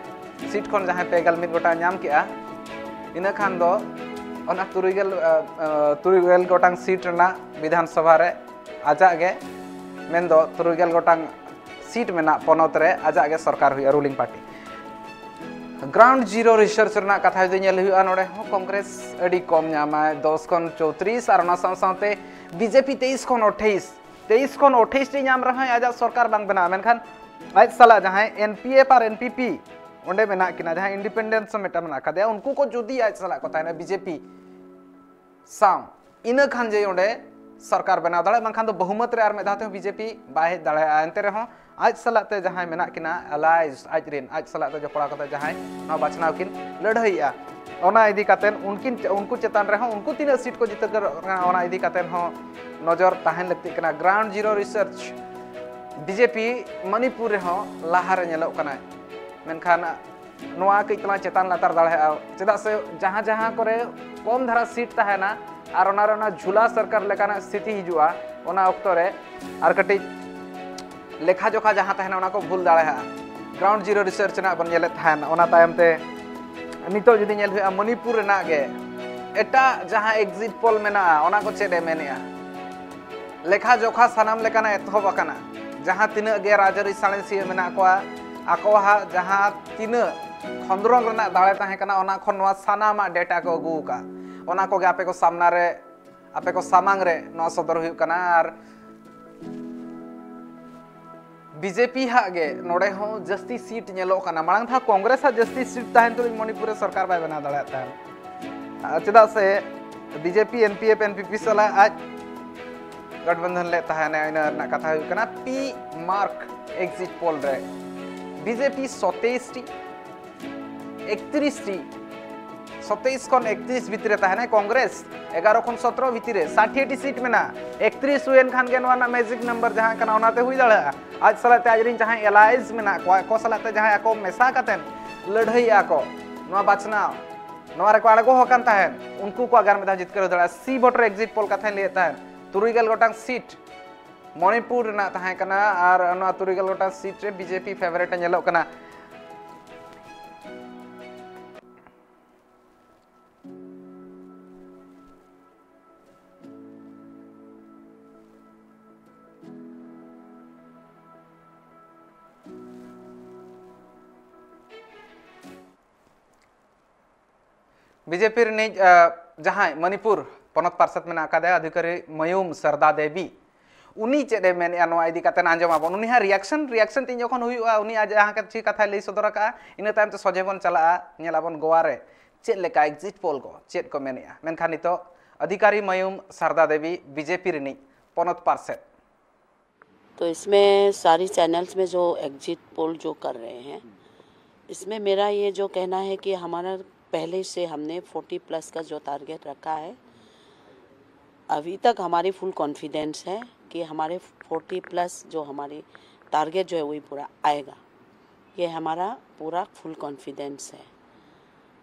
ᱥᱤᱴ ᱠᱷᱚᱱ ᱡᱟᱦᱟᱸᱭ ᱯᱮ ᱜᱮᱞ ᱢᱤᱫ ᱜᱚᱴᱟᱝ ᱧᱟᱢ ᱠᱮᱜᱼᱟ, ᱤᱱᱟᱹ ᱠᱷᱟᱱ ᱫᱚ ᱚᱱᱟ ᱛᱩᱨᱩᱭ ᱜᱮᱞ, ᱛᱩᱨᱩᱭ ᱜᱮᱞ ᱜᱚᱴᱟᱝ ᱥᱤᱴ ᱨᱮᱱᱟᱜ ᱵᱤᱫᱷᱟᱱ ᱥᱚᱵᱷᱟ ᱨᱮ ᱟᱡᱟᱜ ᱜᱮ, ᱢᱮᱱᱫᱚ ᱛᱩᱨᱩᱭ ᱜᱮᱞ ᱜᱚᱴᱟᱝ ᱥᱤᱴ ᱢᱮᱱᱟᱜ ᱯᱚᱱᱚᱛ ᱨᱮ ᱟᱡᱟᱜ ᱜᱮ ᱥᱚᱨᱠᱟᱨ ᱦᱩᱭᱩᱜᱼᱟ, ᱨᱩᱞᱤᱝ ᱯᱟᱨᱴᱤ᱾ ᱜᱨᱟᱣᱩᱱᱰ ᱡᱤᱨᱳ ᱨᱤᱥᱟᱨᱪ ᱨᱮᱱᱟᱜ ᱠᱟᱛᱷᱟ ᱡᱩᱫᱤ ᱧᱮᱞ ᱦᱩᱭᱩᱜᱼᱟ, ᱱᱚᱰᱮ ᱦᱚᱸ ᱠᱚᱝᱜᱨᱮᱥ ᱟᱹᱰᱤ ᱠᱚᱢ ᱧᱟᱢᱟᱭ, ᱫᱚᱥ ᱠᱷᱚᱱ ᱪᱳᱛᱨᱤᱥ, ᱟᱨ ᱚᱱᱟ ᱥᱟᱶ ᱥᱟᱶᱛᱮ ᱵᱤᱡᱮᱯᱤ ᱛᱮᱭᱤᱥ ᱠᱷᱚᱱ ᱟᱴᱷᱟᱭᱤᱥ, ᱛᱮᱭᱤᱥ ᱠᱷᱚᱱ ᱟᱴᱷᱟᱭᱤᱥ ᱴᱤ ᱧᱟᱢ ᱨᱮᱦᱚᱸᱭ ᱟᱡᱟᱜ ᱥᱚᱨᱠᱟᱨ ᱵᱟᱝ ᱵᱮᱱᱟᱜᱼᱟ᱾ ᱢᱮᱱᱠᱷᱟᱱ ᱟᱡ ᱥᱟᱞᱟᱜ ᱡᱟᱦᱟᱸᱭ ᱮᱱ ᱯᱤ ᱮᱯᱷ ᱟᱨ ᱮᱱ ᱯᱤ ᱯᱤ ᱚᱸᱰᱮ ᱢᱮᱱᱟᱜ ᱠᱤᱱᱟ, ᱡᱟᱦᱟᱸᱭ ᱤᱱᱰᱤᱯᱮᱱᱰᱮᱱᱥ ᱦᱚᱸ ᱢᱤᱫᱴᱟᱝ ᱢᱮᱱᱟᱜ ᱟᱠᱟᱫᱮᱭᱟ, ᱩᱱᱠᱩ ᱠᱚ ᱡᱩᱫᱤ ᱟᱡ ᱥᱟᱞᱟᱜ ᱠᱚ ᱛᱟᱦᱮᱱᱟ ᱵᱤᱡᱮᱯᱤ ᱥᱟᱶ, ᱤᱱᱟᱹ ᱠᱷᱟᱱ ᱡᱮ ᱚᱸᱰᱮ ᱥᱚᱨᱠᱟᱨ ᱵᱮᱱᱟᱣ ᱫᱟᱲᱮᱭᱟᱜᱼᱟ, ᱵᱟᱝᱠᱷᱟᱱ ᱫᱚ ᱵᱚᱦᱩᱢᱚᱛ ᱨᱮ ᱟᱨ ᱢᱤᱫ ᱫᱷᱟᱣ ᱛᱮᱦᱚᱸ ᱵᱤᱡᱮᱯᱤ ᱵᱟᱭ ᱦᱮᱡ ᱫᱟᱲᱮᱭᱟᱜᱼᱟ᱾ ᱮᱱᱛᱮ ᱨᱮᱦᱚᱸ ᱟᱡ ᱥᱟᱞᱟᱜ ᱛᱮ ᱡᱟᱦᱟᱸᱭ ᱢᱮᱱᱟᱜ ᱠᱤᱱᱟ, ᱟᱞᱟᱭᱮᱱᱥ, ᱟᱡ ᱨᱮᱱ, ᱟᱡ ᱥᱟᱞᱟᱜ ᱛᱮ ᱡᱚᱯᱲᱟᱣ ᱠᱟᱛᱮ ᱡᱟᱦᱟᱸᱭ ᱱᱚᱣᱟ ᱵᱟᱪᱷᱱᱟᱣ ᱠᱤᱱ ᱞᱟᱹᱲᱦᱟᱹᱭᱮᱜᱼᱟ, ᱚᱱᱟ ᱤᱫᱤ ᱠᱟᱛᱮ ᱩᱱᱠᱤᱱ, ᱩᱱᱠᱩ ᱪᱮᱛᱟᱱ ᱨᱮᱦᱚᱸ ᱩᱱᱠᱩ ᱛᱤᱱᱟᱹᱜ ᱥᱤᱴ ᱠᱚ ᱡᱤᱛᱟᱹᱣ ᱫᱟᱲᱮᱭᱟᱜ ᱠᱟᱱᱟ, ᱚᱱᱟ ᱤᱫᱤ ᱠᱟᱛᱮ ᱦᱚᱸ ᱱᱚᱡᱚᱨ ᱛᱟᱦᱮᱱ ᱞᱟᱹᱠᱛᱤᱜ ᱠᱟᱱᱟ᱾ Ground zero research BJP Manipur ᱨᱮᱦᱚᱸ ᱞᱟᱦᱟ ᱨᱮ ᱧᱮᱞᱚᱜ ᱠᱟᱱᱟᱭ, ᱢᱮᱱᱠᱷᱟᱱ ᱱᱚᱣᱟ ᱠᱟᱹᱡ ᱛᱟᱞᱟᱝ ᱪᱮᱛᱟᱱ ᱞᱟᱛᱟᱨ ᱫᱟᱲᱮᱭᱟᱜᱼᱟ, ᱪᱮᱫᱟᱜ ᱥᱮ ᱡᱟᱦᱟᱸ ᱡᱟᱦᱟᱸ ᱠᱚᱨᱮ ᱠᱚᱢ ᱫᱷᱟᱨᱟ ᱥᱤᱴ ᱛᱟᱦᱮᱱᱟ ᱟᱨ ᱚᱱᱟ ᱨᱮ ᱚᱱᱟ ᱡᱷᱩᱞᱟ ᱥᱚᱨᱠᱟᱨ ᱞᱮᱠᱟᱱᱟᱜ ᱥᱛᱷᱤᱛᱤ ᱦᱤᱡᱩᱜᱼᱟ, ᱚᱱᱟ ᱚᱠᱛᱚ ᱨᱮ ᱟᱨ ᱠᱟᱹᱴᱤᱡ ᱞᱮᱠᱷᱟ ᱡᱚᱠᱷᱟ ᱡᱟᱦᱟᱸ ᱛᱟᱦᱮᱱᱟ, ᱚᱱᱟ ᱠᱚ ᱵᱷᱩᱞ ᱫᱟᱲᱮᱭᱟᱜᱼᱟ᱾ ᱜᱨᱟᱣᱩᱱᱰ ᱡᱤᱨᱳ ᱨᱤᱥᱟᱨᱪ ᱨᱮᱱᱟᱜ ᱵᱚᱱ ᱧᱮᱞᱮᱫ ᱛᱟᱦᱮᱱ, ᱚᱱᱟ ᱛᱟᱭᱚᱢ ᱛᱮ ᱱᱤᱛᱚᱜ ᱡᱩᱫᱤ ᱧᱮᱞ ᱦᱩᱭᱩᱜᱼᱟ, ᱢᱚᱱᱤᱯᱩᱨ ᱨᱮᱱᱟᱜ ᱜᱮ ᱮᱴᱟᱜ ᱡᱟᱦᱟᱸ ᱮᱠᱡᱤᱴ ᱯᱳᱞ ᱢᱮᱱᱟᱜᱼᱟ, ᱚᱱᱟ ᱠᱚ ᱪᱮᱫ ᱮ ᱢᱮᱱᱮᱜᱼᱟ? ᱞᱮᱠᱷᱟ ᱡᱚᱠᱷᱟ ᱥᱟᱱᱟᱢ ᱞᱮᱠᱟᱱᱟᱜ ᱮᱛᱚᱦᱚᱵ ᱟᱠᱟᱱᱟ᱾ ᱡᱟᱦᱟᱸ ᱛᱤᱱᱟᱹᱜ ᱜᱮ ᱨᱟᱡᱽᱟᱹᱨᱤ ᱥᱟᱬᱮᱥᱤᱭᱟᱹ ᱢᱮᱱᱟᱜ ᱠᱚᱣᱟ, ᱟᱠᱚᱣᱟᱜ ᱡᱟᱦᱟᱸ ᱛᱤᱱᱟᱹᱜ ᱠᱷᱚᱸᱫᱽᱨᱚᱝ ᱨᱮᱱᱟᱜ ᱫᱟᱲᱮ ᱛᱟᱦᱮᱸ ᱠᱟᱱᱟ, ᱚᱱᱟ ᱠᱷᱚᱱ ᱱᱚᱣᱟ ᱥᱟᱱᱟᱢᱟᱜ ᱰᱮᱴᱟ ᱠᱚ ᱟᱹᱜᱩ ᱟᱠᱟᱫᱼᱟ᱾ ᱚᱱᱟ ᱠᱚᱜᱮ ᱟᱯᱮ ᱠᱚ ᱥᱟᱢᱱᱟ ᱨᱮ ᱟᱯᱮ ᱠᱚ ᱥᱟᱢᱟᱝ ᱨᱮ ᱱᱚᱣᱟ ᱥᱚᱫᱚᱨ ᱦᱩᱭᱩᱜ ᱠᱟᱱᱟ᱾ ᱟᱨ ᱵᱤᱡᱮᱯᱤ ᱦᱟᱜ ᱜᱮ ᱱᱚᱰᱮ ᱦᱚᱸ ᱡᱟᱹᱥᱛᱤ ᱥᱤᱴ ᱧᱮᱞᱚᱜ ᱠᱟᱱᱟ᱾ ᱢᱟᱲᱟᱝ ᱫᱷᱟᱣ ᱠᱚᱝᱜᱨᱮᱥ ᱟᱜ ᱡᱟᱹᱥᱛᱤ ᱥᱤᱴ ᱛᱟᱦᱮᱱ ᱛᱩᱞᱩᱡ ᱢᱚᱱᱤᱯᱩᱨ ᱨᱮ ᱥᱚᱨᱠᱟᱨ ᱵᱟᱭ ᱵᱮᱱᱟᱣ ᱫᱟᱲᱮᱭᱟᱜ ᱛᱟᱦᱮᱱ᱾ ᱟᱨ ᱪᱮᱫᱟᱜ ᱥᱮ ᱵᱤᱡᱮᱯᱤ ᱮᱱᱯᱤᱮᱯ ᱮᱱᱯᱤᱯᱤ ᱥᱟᱞᱟᱜ ᱟᱡ ᱜᱚᱴᱵᱚᱱᱫᱷᱚᱱ ᱞᱮᱫ ᱛᱟᱦᱮᱱᱟ᱾ ᱤᱱᱟᱹ ᱨᱮᱱᱟᱜ ᱠᱟᱛᱷᱟ ᱦᱩᱭᱩᱜ ᱠᱟᱱᱟ ᱯᱤ ᱢᱟᱨᱠ ᱮᱠᱡᱤᱴ ᱯᱳᱞ ᱨᱮ ᱵᱤᱡᱮᱯᱤ ᱥᱚᱛᱮᱭᱤᱥ ᱴᱤ, ᱮᱠᱛᱨᱤᱥ ᱴᱤ, ᱥᱚᱛᱮᱭᱤᱥ ᱠᱷᱚᱱ ᱮᱠᱛᱨᱤᱥ ᱵᱷᱤᱛᱨᱤ ᱨᱮ ᱛᱟᱦᱮᱱᱟᱭ, ᱠᱚᱝᱜᱨᱮᱥ ᱮᱜᱟᱨᱚ ᱠᱷᱚᱱ ᱥᱚᱛᱨᱚ ᱵᱷᱤᱛᱨᱤ ᱨᱮ ᱥᱟᱴᱷᱤᱭᱟᱹ ᱴᱤ ᱥᱤᱴ ᱢᱮᱱᱟᱜᱼᱟ᱾ ᱮᱠᱛᱨᱤᱥ ᱦᱩᱭᱮᱱ ᱠᱷᱟᱱ ᱜᱮ ᱱᱚᱣᱟ ᱨᱮᱱᱟᱜ ᱢᱮᱡᱤᱠ ᱱᱟᱢᱵᱟᱨ ᱡᱟᱦᱟᱸ ᱠᱟᱱᱟ ᱚᱱᱟᱛᱮ ᱦᱩᱭ ᱫᱟᱲᱮᱭᱟᱜᱼᱟ᱾ ᱟᱡ ᱥᱟᱞᱟᱜ ᱛᱮ ᱟᱡᱨᱮᱱ ᱡᱟᱦᱟᱸᱭ ᱮᱞᱟᱭᱮᱱᱥ ᱢᱮᱱᱟᱜ ᱠᱚᱣᱟ, ᱟᱠᱚ ᱥᱟᱞᱟᱜ ᱛᱮ ᱡᱟᱦᱟᱸᱭ ᱟᱠᱚ ᱢᱮᱥᱟ ᱠᱟᱛᱮᱱ ᱞᱟᱹᱲᱦᱟᱹᱭᱮᱫᱼᱟ ᱠᱚ ᱱᱚᱣᱟ ᱵᱟᱪᱷᱱᱟᱣ, ᱱᱚᱣᱟ ᱨᱮᱠᱚ ᱟᱬᱜᱚ ᱟᱠᱟᱱ ᱛᱟᱦᱮᱸᱫ, ᱩᱱᱠᱩ ᱠᱚ ᱟᱜᱟᱨ ᱢᱤᱫ ᱫᱷᱟᱣ ᱡᱤᱛᱠᱟᱹᱨ ᱦᱩᱭ ᱫᱟᱲᱮᱭᱟᱜᱼᱟ᱾ ᱥᱤ ᱵᱷᱳᱴ ᱨᱮ ᱮᱠᱡᱤᱴ ᱯᱳᱞ ᱠᱟᱛᱷᱟᱧ ᱞᱟᱹᱭᱮᱫ ᱛᱟᱦᱮᱸᱫ, ᱛᱩᱨᱩᱭ ᱜᱮᱞ ᱜᱚᱴᱟᱝ ᱥᱤᱴ ᱢᱚᱬᱤᱯᱩᱨ ᱨᱮᱱᱟᱜ ᱛᱟᱦᱮᱸ ᱠᱟᱱᱟ ᱟᱨ ᱱᱚᱣᱟ ᱛᱩᱨᱩᱭ ᱜᱮᱞ ᱜᱚᱴᱟᱝ ᱥᱤᱴ ᱨᱮ ᱵᱤᱡᱮᱯᱤ ᱯᱷᱮᱵᱟᱨᱮᱴ ᱮ ᱧᱮᱞᱚᱜ ᱠᱟᱱᱟ᱾ ᱵᱤᱡᱮᱯᱤ ᱨᱤᱱᱤᱡ ᱡᱟᱦᱟᱸᱭ ᱢᱚᱱᱤᱯᱩᱨ ᱯᱚᱱᱚᱛ ᱯᱟᱨᱥᱮᱛ ᱢᱮᱱᱟᱜ ᱟᱠᱟᱫᱮᱭᱟ, ᱚᱫᱷᱤᱠᱟᱨᱤ ᱢᱟᱭᱩᱢ ᱥᱟᱨᱫᱟ ᱫᱮᱵᱤ, ᱩᱱᱤ ᱪᱮᱫ ᱮ ᱢᱮᱱᱮᱫᱼᱟ ᱱᱚᱣᱟ ᱤᱫᱤ ᱠᱟᱛᱮ ᱟᱸᱡᱚᱢ ᱟᱵᱚᱱ᱾ ᱩᱱᱤ ᱦᱟᱸᱜ ᱨᱤᱭᱟᱠᱥᱚᱱ ᱨᱤᱭᱟᱠᱥᱚᱱ ᱛᱤᱧ ᱡᱚᱠᱷᱚᱱ ᱦᱩᱭᱩᱜᱼᱟ, ᱩᱱᱤ ᱟᱡ ᱡᱟᱦᱟᱸ ᱠᱤᱪᱷᱩ ᱠᱟᱛᱷᱟᱭ ᱞᱟᱹᱭ ᱥᱚᱫᱚᱨ ᱟᱠᱟᱫᱼᱟ, ᱤᱱᱟᱹ ᱛᱟᱭᱚᱢ ᱛᱮ ᱥᱚᱡᱷᱮ ᱵᱚᱱ ᱪᱟᱞᱟᱜᱼᱟ, ᱧᱮᱞ ᱟᱵᱚᱱ ᱜᱳᱣᱟ ᱨᱮ ᱪᱮᱫ ᱞᱮᱠᱟ ᱮᱠᱡᱤᱴ ᱯᱳᱞ ᱠᱚ ᱪᱮᱫ ᱠᱚ ᱢᱮᱱᱮᱫᱼᱟ᱾ ᱢᱮᱱᱠᱷᱟᱱ ᱱᱤᱛᱚᱜ ᱚᱫᱷᱤᱠᱟᱨᱤ ᱢᱟᱭᱩᱢ ᱥᱟᱨᱫᱟ ᱫᱮᱵᱤ, ᱵᱤᱡᱮᱯᱤ ᱨᱤᱱᱤᱡ ᱯᱚᱱᱚᱛ ᱯᱟᱨᱥᱮᱛ᱾ तो इसमें सारी चैनल्स में जो एग्जिट पोल जो कर रहे हैं, इसमें मेरा ये जो कहना है कि हमारा पहले से हमने फोर्टी प्लस का जो टारगेट रखा है, अभी तक हमारी फुल कॉन्फिडेंस है कि हमारे फोर्टी प्लस जो हमारी टारगेट जो है वही पूरा आएगा। ये हमारा पूरा फुल कॉन्फिडेंस है।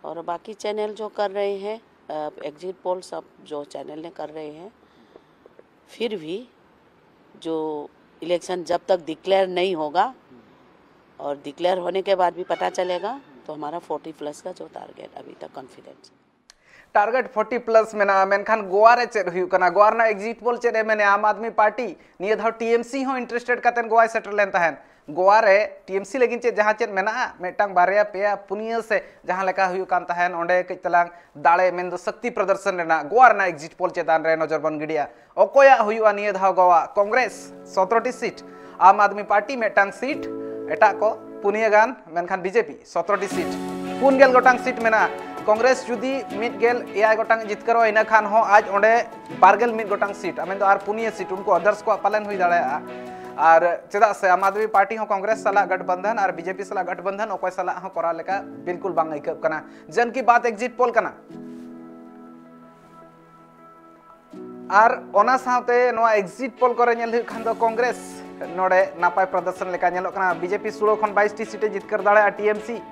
और बाकी चैनल जो कर रहे हैं, एग्जिट पोल सब जो चैनल ने कर रहे हैं, फिर भी जो इलेक्शन जब तक डिक्लेयर नहीं होगा और डिक्लेयर होने के बाद भी पता चलेगा, तो हमारा फोर्टी प्लस का जो टारगेट अभी तक कॉन्फिडेंस है। ᱴᱟᱨᱜᱮᱴ ᱯᱷᱳᱨᱴᱤ ᱯᱞᱟᱥ ᱢᱮᱱᱟᱜᱼᱟ, ᱢᱮᱱᱠᱷᱟᱱ ᱜᱳᱣᱟ ᱨᱮ ᱪᱮᱫ ᱦᱩᱭᱩᱜ ᱠᱟᱱᱟ? ᱜᱳᱣᱟ ᱨᱮᱱᱟᱜ ᱮᱠᱡᱤᱴ ᱯᱳᱞ ᱪᱮᱫ ᱮ ᱢᱮᱱᱮᱜᱼᱟ? ᱟᱢ ᱟᱫᱢᱤ ᱯᱟᱨᱴᱤ ᱱᱤᱭᱟᱹ ᱫᱷᱟᱣ ᱴᱤ ᱮᱢ ᱥᱤ ᱦᱚᱸ ᱤᱱᱴᱟᱨᱮᱥᱴᱮᱰ ᱠᱟᱛᱮ ᱜᱳᱣᱟᱭ ᱥᱮᱴᱮᱨ ᱞᱮᱱ ᱛᱟᱦᱮᱸᱫ᱾ ᱜᱳᱣᱟ ᱨᱮ ᱴᱤ ᱮᱢ ᱥᱤ ᱞᱟᱹᱜᱤᱫ ᱪᱮᱫ ᱡᱟᱦᱟᱸ ᱪᱮᱫ ᱢᱮᱱᱟᱜᱼᱟ, ᱢᱤᱫᱴᱟᱝ ᱵᱟᱨᱭᱟ ᱯᱮᱭᱟ ᱯᱩᱱᱭᱟᱹ ᱥᱮ ᱡᱟᱦᱟᱸ ᱞᱮᱠᱟ ᱦᱩᱭᱩᱜ ᱠᱟᱱ ᱛᱟᱦᱮᱸᱱ, ᱚᱸᱰᱮ ᱠᱟᱹᱡ ᱛᱟᱞᱟᱝ ᱫᱟᱲᱮ ᱢᱮᱱᱫᱚ ᱥᱚᱠᱛᱤ ᱯᱨᱚᱫᱚᱨᱥᱚᱱ ᱨᱮᱱᱟᱜ ᱜᱳᱣᱟ ᱨᱮᱱᱟᱜ ᱮᱠᱡᱤᱴ ᱯᱳᱞ ᱪᱮᱛᱟᱱ ᱨᱮ ᱱᱚᱡᱚᱨ ᱵᱚᱱ ᱜᱤᱰᱤᱭᱟ᱾ ᱚᱠᱚᱭᱟᱜ ᱦᱩᱭᱩᱜᱼᱟ ᱱᱤᱭᱟᱹ ᱫᱷᱟᱣ ᱜᱳᱣᱟ? ᱠᱚᱝᱜᱨᱮᱥ ᱥᱚᱛᱨᱚ ᱴᱤ ᱥᱤᱴ, ᱟᱢ ᱟᱫᱢᱤ ᱯᱟᱨᱴᱤ ᱢᱤᱫᱴᱟᱝ ᱥᱤᱴ, ᱮᱴᱟᱜ ᱠᱚ ᱯᱩᱱᱭᱟᱹ ᱜᱟᱱ, ᱢᱮᱱᱠᱷᱟᱱ ᱵᱤ ᱡᱮ ᱯᱤ ᱥᱚᱛᱨᱚ ᱴᱤ ᱥᱤᱴ, ᱯᱩᱱ ᱜᱮᱞ ᱜᱚᱴᱟᱝ ᱥᱤᱴ ᱢᱮᱱᱟᱜᱼᱟ᱾ ᱠᱚᱝᱜᱨᱮᱥ ᱡᱩᱫᱤ ᱢᱤᱫ ᱜᱮᱞ ᱮᱭᱟᱭ ᱜᱚᱴᱟᱝ ᱡᱤᱛᱠᱟᱹᱨᱚᱜᱼᱟ, ᱤᱱᱟᱹ ᱠᱷᱟᱱ ᱦᱚᱸ ᱟᱡ ᱚᱸᱰᱮ ᱵᱟᱨ ᱜᱮᱞ ᱢᱤᱫ ᱜᱚᱴᱟᱝ ᱥᱤᱴ, ᱢᱮᱱᱫᱚ ᱟᱨ ᱯᱩᱱᱭᱟᱹ ᱥᱤᱴ ᱩᱱᱠᱩ ᱟᱫᱟᱨᱥ ᱠᱚᱣᱟᱜ ᱯᱟᱞᱮᱱ ᱦᱩᱭ ᱫᱟᱲᱮᱭᱟᱜᱼᱟ᱾ ᱟᱨ ᱪᱮᱫᱟᱜ ᱥᱮ ᱟᱢ ᱟᱫᱢᱤ ᱯᱟᱨᱴᱤ ᱦᱚᱸ ᱠᱚᱝᱜᱨᱮᱥ ᱥᱟᱞᱟᱜ ᱜᱟᱴᱵᱟᱱᱫᱷᱟᱱ ᱟᱨ ᱵᱤ ᱡᱮ ᱯᱤ ᱥᱟᱞᱟᱜ ᱜᱟᱴᱵᱟᱱᱫᱷᱟᱱ ᱚᱠᱚᱭ ᱥᱟᱞᱟᱜ ᱦᱚᱸ ᱠᱚᱨᱟᱣ ᱞᱮᱠᱟ ᱵᱤᱞᱠᱩᱞ ᱵᱟᱝ ᱟᱹᱭᱠᱟᱹᱜ ᱠᱟᱱᱟ᱾ ᱡᱟᱱ ᱠᱤ ᱵᱟᱛ ᱮᱠᱡᱤᱴ ᱯᱳᱞ ᱠᱟᱱᱟ᱾ ᱟᱨ ᱚᱱᱟ ᱥᱟᱶᱛᱮ ᱱᱚᱣᱟ ᱮᱠᱡᱤᱴ ᱯᱳᱞ ᱠᱚᱨᱮ ᱧᱮᱞ ᱦᱩᱭᱩᱜ ᱠᱷᱟᱱ ᱫᱚ ᱠᱚᱝᱜᱨᱮᱥ ᱱᱚᱰᱮ ᱱᱟᱯᱟᱭ ᱯᱨᱚᱫᱚᱨᱥᱚᱱ ᱞᱮᱠᱟ ᱧᱮᱞᱚᱜ ᱠᱟᱱᱟ᱾ ᱵᱤ ᱡᱮ ᱯᱤ ᱥᱳᱞᱳ ᱠᱷᱚᱱ ᱵᱟᱭᱤᱥ ᱴᱤ ᱥᱤᱴ ᱮ ᱡᱤᱛᱠᱟᱹᱨ ᱫᱟᱲᱮᱭᱟᱜᱼᱟ, ᱴᱤ ᱮᱢ ᱥᱤ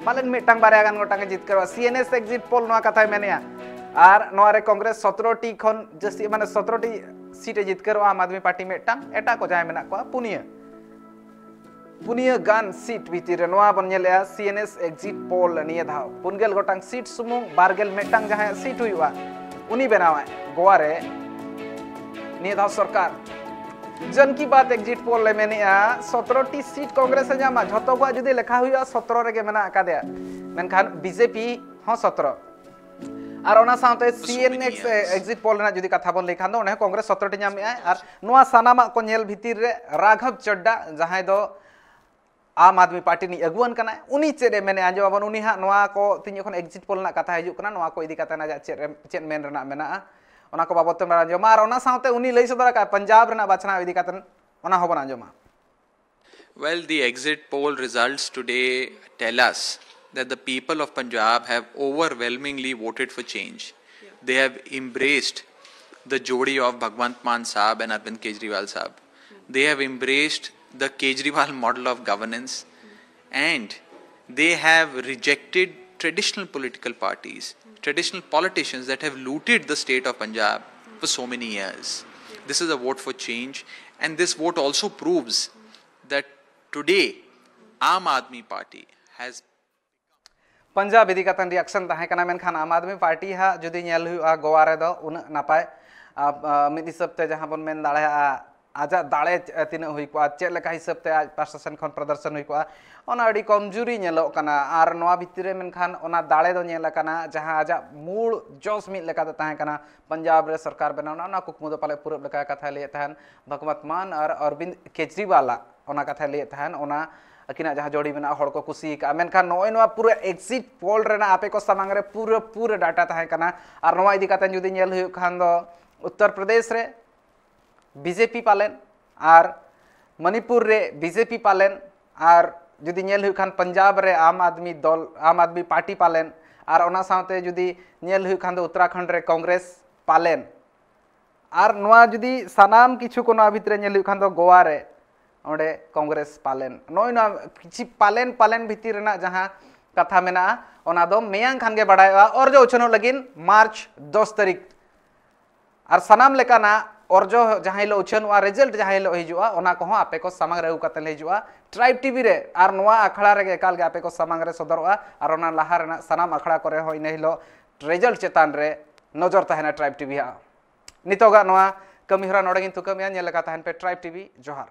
ᱯᱟᱞᱮᱱ ᱢᱤᱫᱴᱟᱝ ᱵᱟᱨᱭᱟ ᱜᱟᱱ ᱜᱚᱴᱟᱝ ᱮ ᱡᱤᱛᱠᱟᱹᱨᱚᱜᱼᱟ᱾ ᱥᱤ ᱮᱱ ᱮᱥ ᱮᱠᱡᱤᱴ ᱯᱳᱞ ᱱᱚᱣᱟ ᱠᱟᱛᱷᱟᱭ ᱢᱮᱱᱮᱜᱼᱟ᱾ ᱟᱨ ᱱᱚᱣᱟ ᱨᱮ ᱠᱚᱝᱜᱨᱮᱥ ᱥᱚᱛᱨᱚ ᱴᱤ ᱠᱷᱚᱱ ᱡᱟᱹᱥᱛᱤ, ᱢᱟᱱᱮ ᱥᱚᱛᱨᱚ ᱴᱤ ᱥᱤᱴ ᱮ ᱡᱤᱛᱠᱟᱹᱨᱚᱜᱼᱟ, ᱟᱢ ᱟᱫᱢᱤ ᱯᱟᱨᱴᱤ ᱢᱤᱫᱴᱟᱝ, ᱮᱴᱟᱜ ᱠᱚ ᱡᱟᱦᱟᱸᱭ ᱢᱮᱱᱟᱜ ᱠᱚᱣᱟ ᱯᱩᱱᱭᱟᱹ᱾ ᱯᱩᱱᱭᱟᱹ ᱜᱟᱱ ᱥᱤᱴ ᱵᱷᱤᱛᱤᱨ ᱨᱮ ᱱᱚᱣᱟ ᱵᱚᱱ ᱧᱮᱞᱮᱜᱼᱟ, ᱥᱤ ᱮᱱ ᱮᱥ ᱮᱠᱡᱤᱴ ᱯᱳᱞ ᱱᱤᱭᱟᱹ ᱫᱷᱟᱣ ᱯᱩᱱ ᱜᱮᱞ ᱜᱚᱴᱟᱝ ᱥᱤᱴ ᱥᱩᱢᱩᱝ, ᱵᱟᱨ ᱜᱮᱞ ᱢᱤᱫᱴᱟᱝ ᱡᱟᱦᱟᱸᱭᱟᱜ ᱥᱤᱴ ᱦᱩᱭᱩᱜᱼᱟ, ᱩᱱᱤ ᱵᱮᱱᱟᱣᱟᱭ ᱜᱳᱣᱟ ᱨᱮ ᱱᱤᱭᱟᱹ ᱫᱷᱟᱣ ᱥᱚᱨᱠᱟᱨ᱾ ᱡᱟᱱ ᱠᱤ ᱵᱟᱛ ᱮᱠᱡᱤᱴ ᱯᱳᱞ ᱮ ᱢᱮᱱᱮᱜᱼᱟ, ᱥᱚᱛᱨᱚ ᱴᱤ ᱥᱤᱴ ᱠᱚᱝᱜᱨᱮᱥ ᱮ ᱧᱟᱢᱟ, ᱡᱷᱚᱛᱚ ᱠᱚᱣᱟᱜ ᱡᱩᱫᱤ ᱞᱮᱠᱷᱟ ᱦᱩᱭᱩᱜᱼᱟ, ᱥᱚᱛᱨᱚ ᱨᱮᱜᱮ ᱢᱮᱱᱟᱜ ᱟᱠᱟᱫᱮᱭᱟ, ᱢᱮᱱᱠᱷᱟᱱ ᱵᱤ ᱡᱮ ᱯᱤ ᱦᱚᱸ ᱥᱚᱛᱨᱚ᱾ ᱟᱨ ᱚᱱᱟ ᱥᱟᱶᱛᱮ ᱥᱤ ᱮᱱ ᱮᱠᱥ ᱮᱠᱡᱤᱴ ᱯᱳᱞ ᱨᱮᱱᱟᱜ ᱡᱩᱫᱤ ᱠᱟᱛᱷᱟ ᱵᱚᱱ ᱞᱟᱹᱭ ᱠᱷᱟᱱ ᱫᱚ, ᱚᱸᱰᱮ ᱦᱚᱸ ᱠᱚᱝᱜᱨᱮᱥ ᱥᱚᱛᱨᱚ ᱴᱤ ᱧᱟᱢᱮᱜᱼᱟᱭ᱾ ᱟᱨ ᱱᱚᱣᱟ ᱥᱟᱱᱟᱢᱟᱜ ᱠᱚ ᱧᱮᱞ ᱵᱷᱤᱛᱤᱨ ᱨᱮ ᱨᱟᱜᱷᱚᱵ ᱪᱚᱰᱰᱟ, ᱡᱟᱦᱟᱸᱭ ᱫᱚ ᱟᱢ ᱟᱫᱢᱤ ᱯᱟᱨᱴᱤ ᱨᱤᱱᱤᱡ ᱟᱹᱜᱩᱣᱟᱹᱱ ᱠᱟᱱᱟᱭ, ᱩᱱᱤ ᱪᱮᱫ ᱮ ᱢᱮᱱᱮᱜᱼᱟ, ᱟᱸᱡᱚᱢ ᱟᱵᱚᱱ᱾ ᱩᱱᱤ ᱦᱟᱸᱜ ᱱᱚᱣᱟ ᱠᱚ ᱛᱤᱧ ᱡᱚᱠᱷᱚᱱ ᱮᱠᱡᱤᱴ ᱯᱳᱞ ᱨᱮᱱᱟᱜ ᱠᱟᱛᱷᱟ ᱦᱤᱡᱩᱜ ᱠᱟᱱᱟ, ᱱᱚᱣᱟ ᱠᱚ ᱤᱫᱤ ᱠᱟᱛᱮ ᱟᱡᱟᱜ ᱪᱮᱫ ᱮ, ᱪᱮᱫ ᱢᱮᱱ ᱨᱮᱱᱟᱜ ᱢᱮᱱᱟᱜᱼᱟ, ᱚᱱᱟ ᱠᱚ ᱵᱟᱵᱚᱛ ᱛᱮ ᱵᱚᱱ ᱟᱸᱡᱚᱢᱟ᱾ ᱟᱨ ᱚᱱᱟ ᱥᱟᱶᱛᱮ ᱩᱱᱤ ᱞᱟᱹᱭ ᱥᱚᱫᱚᱨ ᱟᱠᱟᱫ ᱯᱟᱧᱡᱟᱵᱽ ᱨᱮᱱᱟᱜ ᱵᱟᱪᱷᱱᱟᱣ ᱤᱫᱤ ᱠᱟᱛᱮ, ᱚᱱᱟ ᱦᱚᱸᱵᱚᱱ ᱟᱸᱡᱚᱢᱟ᱾ Well, the exit poll results today tell us that the people of Punjab have overwhelmingly voted for change. They have embraced the jodi of Bhagwant Mann Saab and Arvind Kejriwal Saab. They have embraced the Kejriwal model of governance, and they have rejected traditional political parties, traditional politicians that have looted the state of Punjab for so many years. This is a vote for change, and this vote also proves that today Aam Aadmi Party has Punjab ᱤᱫᱤ ᱠᱟᱛᱮ reaction ᱛᱟᱦᱮᱸ ᱠᱟᱱᱟ, ᱢᱮᱱᱠᱷᱟᱱ ᱟᱢ ᱟᱫᱢᱤ party ᱦᱟᱸᱜ ᱡᱩᱫᱤ ᱧᱮᱞ ᱦᱩᱭᱩᱜᱼᱟ, ᱜᱳᱣᱟ ᱨᱮᱫᱚ ᱩᱱᱟᱹᱜ ᱱᱟᱯᱟᱭ, ᱟ, ᱟ, ᱢᱤᱫ ᱦᱤᱥᱟᱹᱵ ᱛᱮ ᱡᱟᱦᱟᱸ ᱵᱚᱱ ᱢᱮᱱ ᱫᱟᱲᱮᱭᱟᱜᱼᱟ, ᱟᱡᱟᱜ ᱫᱟᱲᱮ ᱛᱤᱱᱟᱹᱜ ᱦᱩᱭ ᱠᱚᱜᱼᱟ, ᱪᱮᱫ ᱞᱮᱠᱟ ᱦᱤᱥᱟᱹᱵ ᱛᱮ ᱟᱡ ᱯᱟᱦᱴᱟ ᱥᱮᱱ ᱠᱷᱚᱱ ᱯᱨᱚᱫᱚᱨᱥᱚᱱ ᱦᱩᱭ ᱠᱚᱜᱼᱟ, ᱚᱱᱟ ᱟᱹᱰᱤ ᱠᱚᱢᱡᱩᱨᱤ ᱧᱮᱞᱚᱜ ᱠᱟᱱᱟ᱾ ᱟᱨ ᱱᱚᱣᱟ ᱵᱷᱤᱛᱤᱨ ᱨᱮ ᱢᱮᱱᱠᱷᱟᱱ ᱚᱱᱟ ᱫᱟᱲᱮ ᱫᱚ ᱧᱮᱞ ᱟᱠᱟᱱᱟ, ᱡᱟᱦᱟᱸ ᱟᱡᱟᱜ ᱢᱩᱞ ᱡᱚᱥ ᱢᱤᱫ ᱞᱮᱠᱟᱛᱮ ᱛᱟᱦᱮᱸ ᱠᱟᱱᱟ ᱯᱟᱧᱡᱟᱵᱽ ᱨᱮ ᱥᱚᱨᱠᱟᱨ ᱵᱮᱱᱟᱣ ᱨᱮᱱᱟᱜ, ᱚᱱᱟ ᱠᱩᱠᱢᱩ ᱫᱚ ᱯᱟᱞᱮ ᱯᱩᱨᱟᱹᱜ ᱞᱮᱠᱟ ᱠᱟᱛᱷᱟᱭ ᱞᱟᱹᱭᱮᱫ ᱛᱟᱦᱮᱱ ᱵᱷᱚᱜᱽᱣᱚᱱᱛ ᱢᱟᱱ ᱟᱨ ᱚᱨᱵᱤᱱᱫ ᱠᱮᱡᱨᱤᱣᱟᱞᱟᱜ ᱚᱱᱟ ᱠᱟᱛᱷᱟᱭ ᱞᱟᱹᱭᱮᱫ ᱛᱟᱦᱮᱱ᱾ ᱚᱱᱟ ᱟᱹᱠᱤᱱᱟᱜ ᱡᱟᱦᱟᱸ ᱡᱳᱲᱤ ᱢᱮᱱᱟᱜᱼᱟ, ᱦᱚᱲ ᱠᱚ ᱠᱩᱥᱤ ᱟᱠᱟᱫᱼᱟ᱾ ᱢᱮᱱᱠᱷᱟᱱ ᱱᱚᱜᱼᱚᱭ ᱱᱚᱣᱟ ᱯᱩᱨᱟᱹ ᱮᱠᱡᱤᱴ ᱯᱳᱞ ᱨᱮᱱᱟᱜ ᱟᱯᱮ ᱠᱚ ᱥᱟᱢᱟᱝ ᱨᱮ ᱯᱩᱨᱟᱹ ᱯᱩᱨᱟᱹ ᱰᱟᱴᱟ ᱛᱟᱦᱮᱸ ᱠᱟᱱᱟ᱾ ᱟᱨ ᱱᱚᱣᱟ ᱤᱫᱤ ᱠᱟᱛᱮ ᱡᱩᱫᱤ ᱧᱮᱞ ᱦᱩᱭᱩᱜ ᱠᱷᱟᱱ ᱫᱚ ᱩᱛᱛᱚᱨ ᱯᱨᱚᱫᱮᱥ ᱨᱮ ᱵᱤᱡᱮᱯᱤ ᱯᱟᱞᱮᱱ, ᱟᱨ ᱢᱚᱱᱤᱯᱩᱨ ᱨᱮ ᱵᱤᱡᱮᱯᱤ ᱯᱟᱞᱮᱱ, ᱟᱨ ᱡᱩᱫᱤ ᱧᱮᱞ ᱦᱩᱭᱩᱜ ᱠᱷᱟᱱ ᱯᱟᱧᱡᱟᱵᱽ ᱨᱮ ᱟᱢ ᱟᱫᱢᱤ ᱫᱚᱞ, ᱟᱢ ᱟᱫᱢᱤ ᱯᱟᱨᱴᱤ ᱯᱟᱞᱮᱱ, ᱟᱨ ᱚᱱᱟ ᱥᱟᱶᱛᱮ ᱡᱩᱫᱤ ᱧᱮᱞ ᱦᱩᱭᱩᱜ ᱠᱷᱟᱱ ᱫᱚ ᱩᱛᱛᱚᱨᱟᱠᱷᱚᱸᱰ ᱨᱮ ᱠᱚᱝᱜᱨᱮᱥ ᱯᱟᱞᱮᱱ, ᱟᱨ ᱱᱚᱣᱟ ᱡᱩᱫᱤ ᱥᱟᱱᱟᱢ ᱠᱤᱪᱷᱩ ᱠᱚ ᱱᱚᱣᱟ ᱵᱷᱤᱛᱨᱤ ᱨᱮ ᱧᱮᱞ ᱦᱩᱭᱩᱜ ᱠᱷᱟᱱ ᱫᱚ ᱜᱳᱣᱟ ᱨᱮ ᱚᱸᱰᱮ ᱠᱚᱝᱜᱨᱮᱥ ᱯᱟᱞᱮᱱ᱾ ᱱᱚᱜᱼᱚᱭ ᱱᱚᱣᱟ ᱠᱤᱪᱷᱤ ᱯᱟᱞᱮᱱ ᱯᱟᱞᱮᱱ ᱵᱷᱤᱛᱤᱨ ᱨᱮᱱᱟᱜ ᱡᱟᱦᱟᱸ ᱠᱟᱛᱷᱟ ᱢᱮᱱᱟᱜᱼᱟ, ᱚᱱᱟ ᱫᱚ ᱢᱮᱭᱟᱝ ᱠᱷᱟᱱ ᱜᱮ ᱵᱟᱲᱟᱭᱚᱜᱼᱟ᱾ ᱚᱨᱡᱚ ᱩᱪᱷᱟᱹᱱᱚᱜ ᱞᱟᱹᱜᱤᱫ ᱢᱟᱨᱪ ᱫᱚᱥ ᱛᱟᱹᱨᱤᱠᱷ᱾ ᱟᱨ ᱥᱟᱱᱟᱢ ᱞᱮᱠᱟᱱᱟᱜ ᱚᱨᱡᱚ ᱡᱟᱦᱟᱸ ᱦᱤᱞᱳᱜ ᱩᱪᱷᱟᱹᱱᱚᱜᱼᱟ, ᱨᱮᱡᱟᱞᱴ ᱡᱟᱦᱟᱸ ᱦᱤᱞᱳᱜ ᱦᱤᱡᱩᱜᱼᱟ, ᱚᱱᱟ ᱠᱚᱦᱚᱸ ᱟᱯᱮ ᱠᱚ ᱥᱟᱢᱟᱝ ᱨᱮ ᱟᱹᱜᱩ ᱠᱟᱛᱮ ᱞᱮ ᱦᱤᱡᱩᱜᱼᱟ ᱴᱨᱟᱭᱤᱵᱽ ᱴᱤᱵᱷᱤ ᱨᱮ᱾ ᱟᱨ ᱱᱚᱣᱟ ᱟᱠᱷᱲᱟ ᱨᱮᱜᱮ ᱮᱠᱟᱞ ᱜᱮ ᱟᱯᱮ ᱠᱚ ᱥᱟᱢᱟᱝ ᱨᱮ ᱥᱚᱫᱚᱨᱚᱜᱼᱟ᱾ ᱟᱨ ᱚᱱᱟ ᱞᱟᱦᱟ ᱨᱮᱱᱟᱜ ᱥᱟᱱᱟᱢ ᱟᱠᱷᱲᱟ ᱠᱚᱨᱮ ᱦᱚᱸ ᱤᱱᱟᱹ ᱦᱤᱞᱳᱜ ᱨᱮᱡᱟᱞᱴ ᱪᱮᱛᱟᱱ ᱨᱮ ᱱᱚᱡᱚᱨ ᱛᱟᱦᱮᱱᱟ ᱴᱨᱟᱭᱤᱵᱽ ᱴᱤᱵᱷᱤ ᱦᱟᱸᱜ᱾ ᱱᱤᱛᱚᱜᱟᱜ ᱱᱚᱣᱟ ᱠᱟᱹᱢᱤᱦᱚᱨᱟ ᱱᱚᱰᱮ ᱜᱤᱧ ᱛᱷᱩᱠᱟᱹᱢᱮᱜᱼᱟ᱾ ᱧᱮᱞ ᱞᱮᱠᱟ ᱛᱟᱦᱮᱱ ᱯᱮ ᱴᱨᱟᱭᱤᱵᱽ ᱴᱤᱵᱷᱤ᱾ ᱡᱚᱦᱟᱨ᱾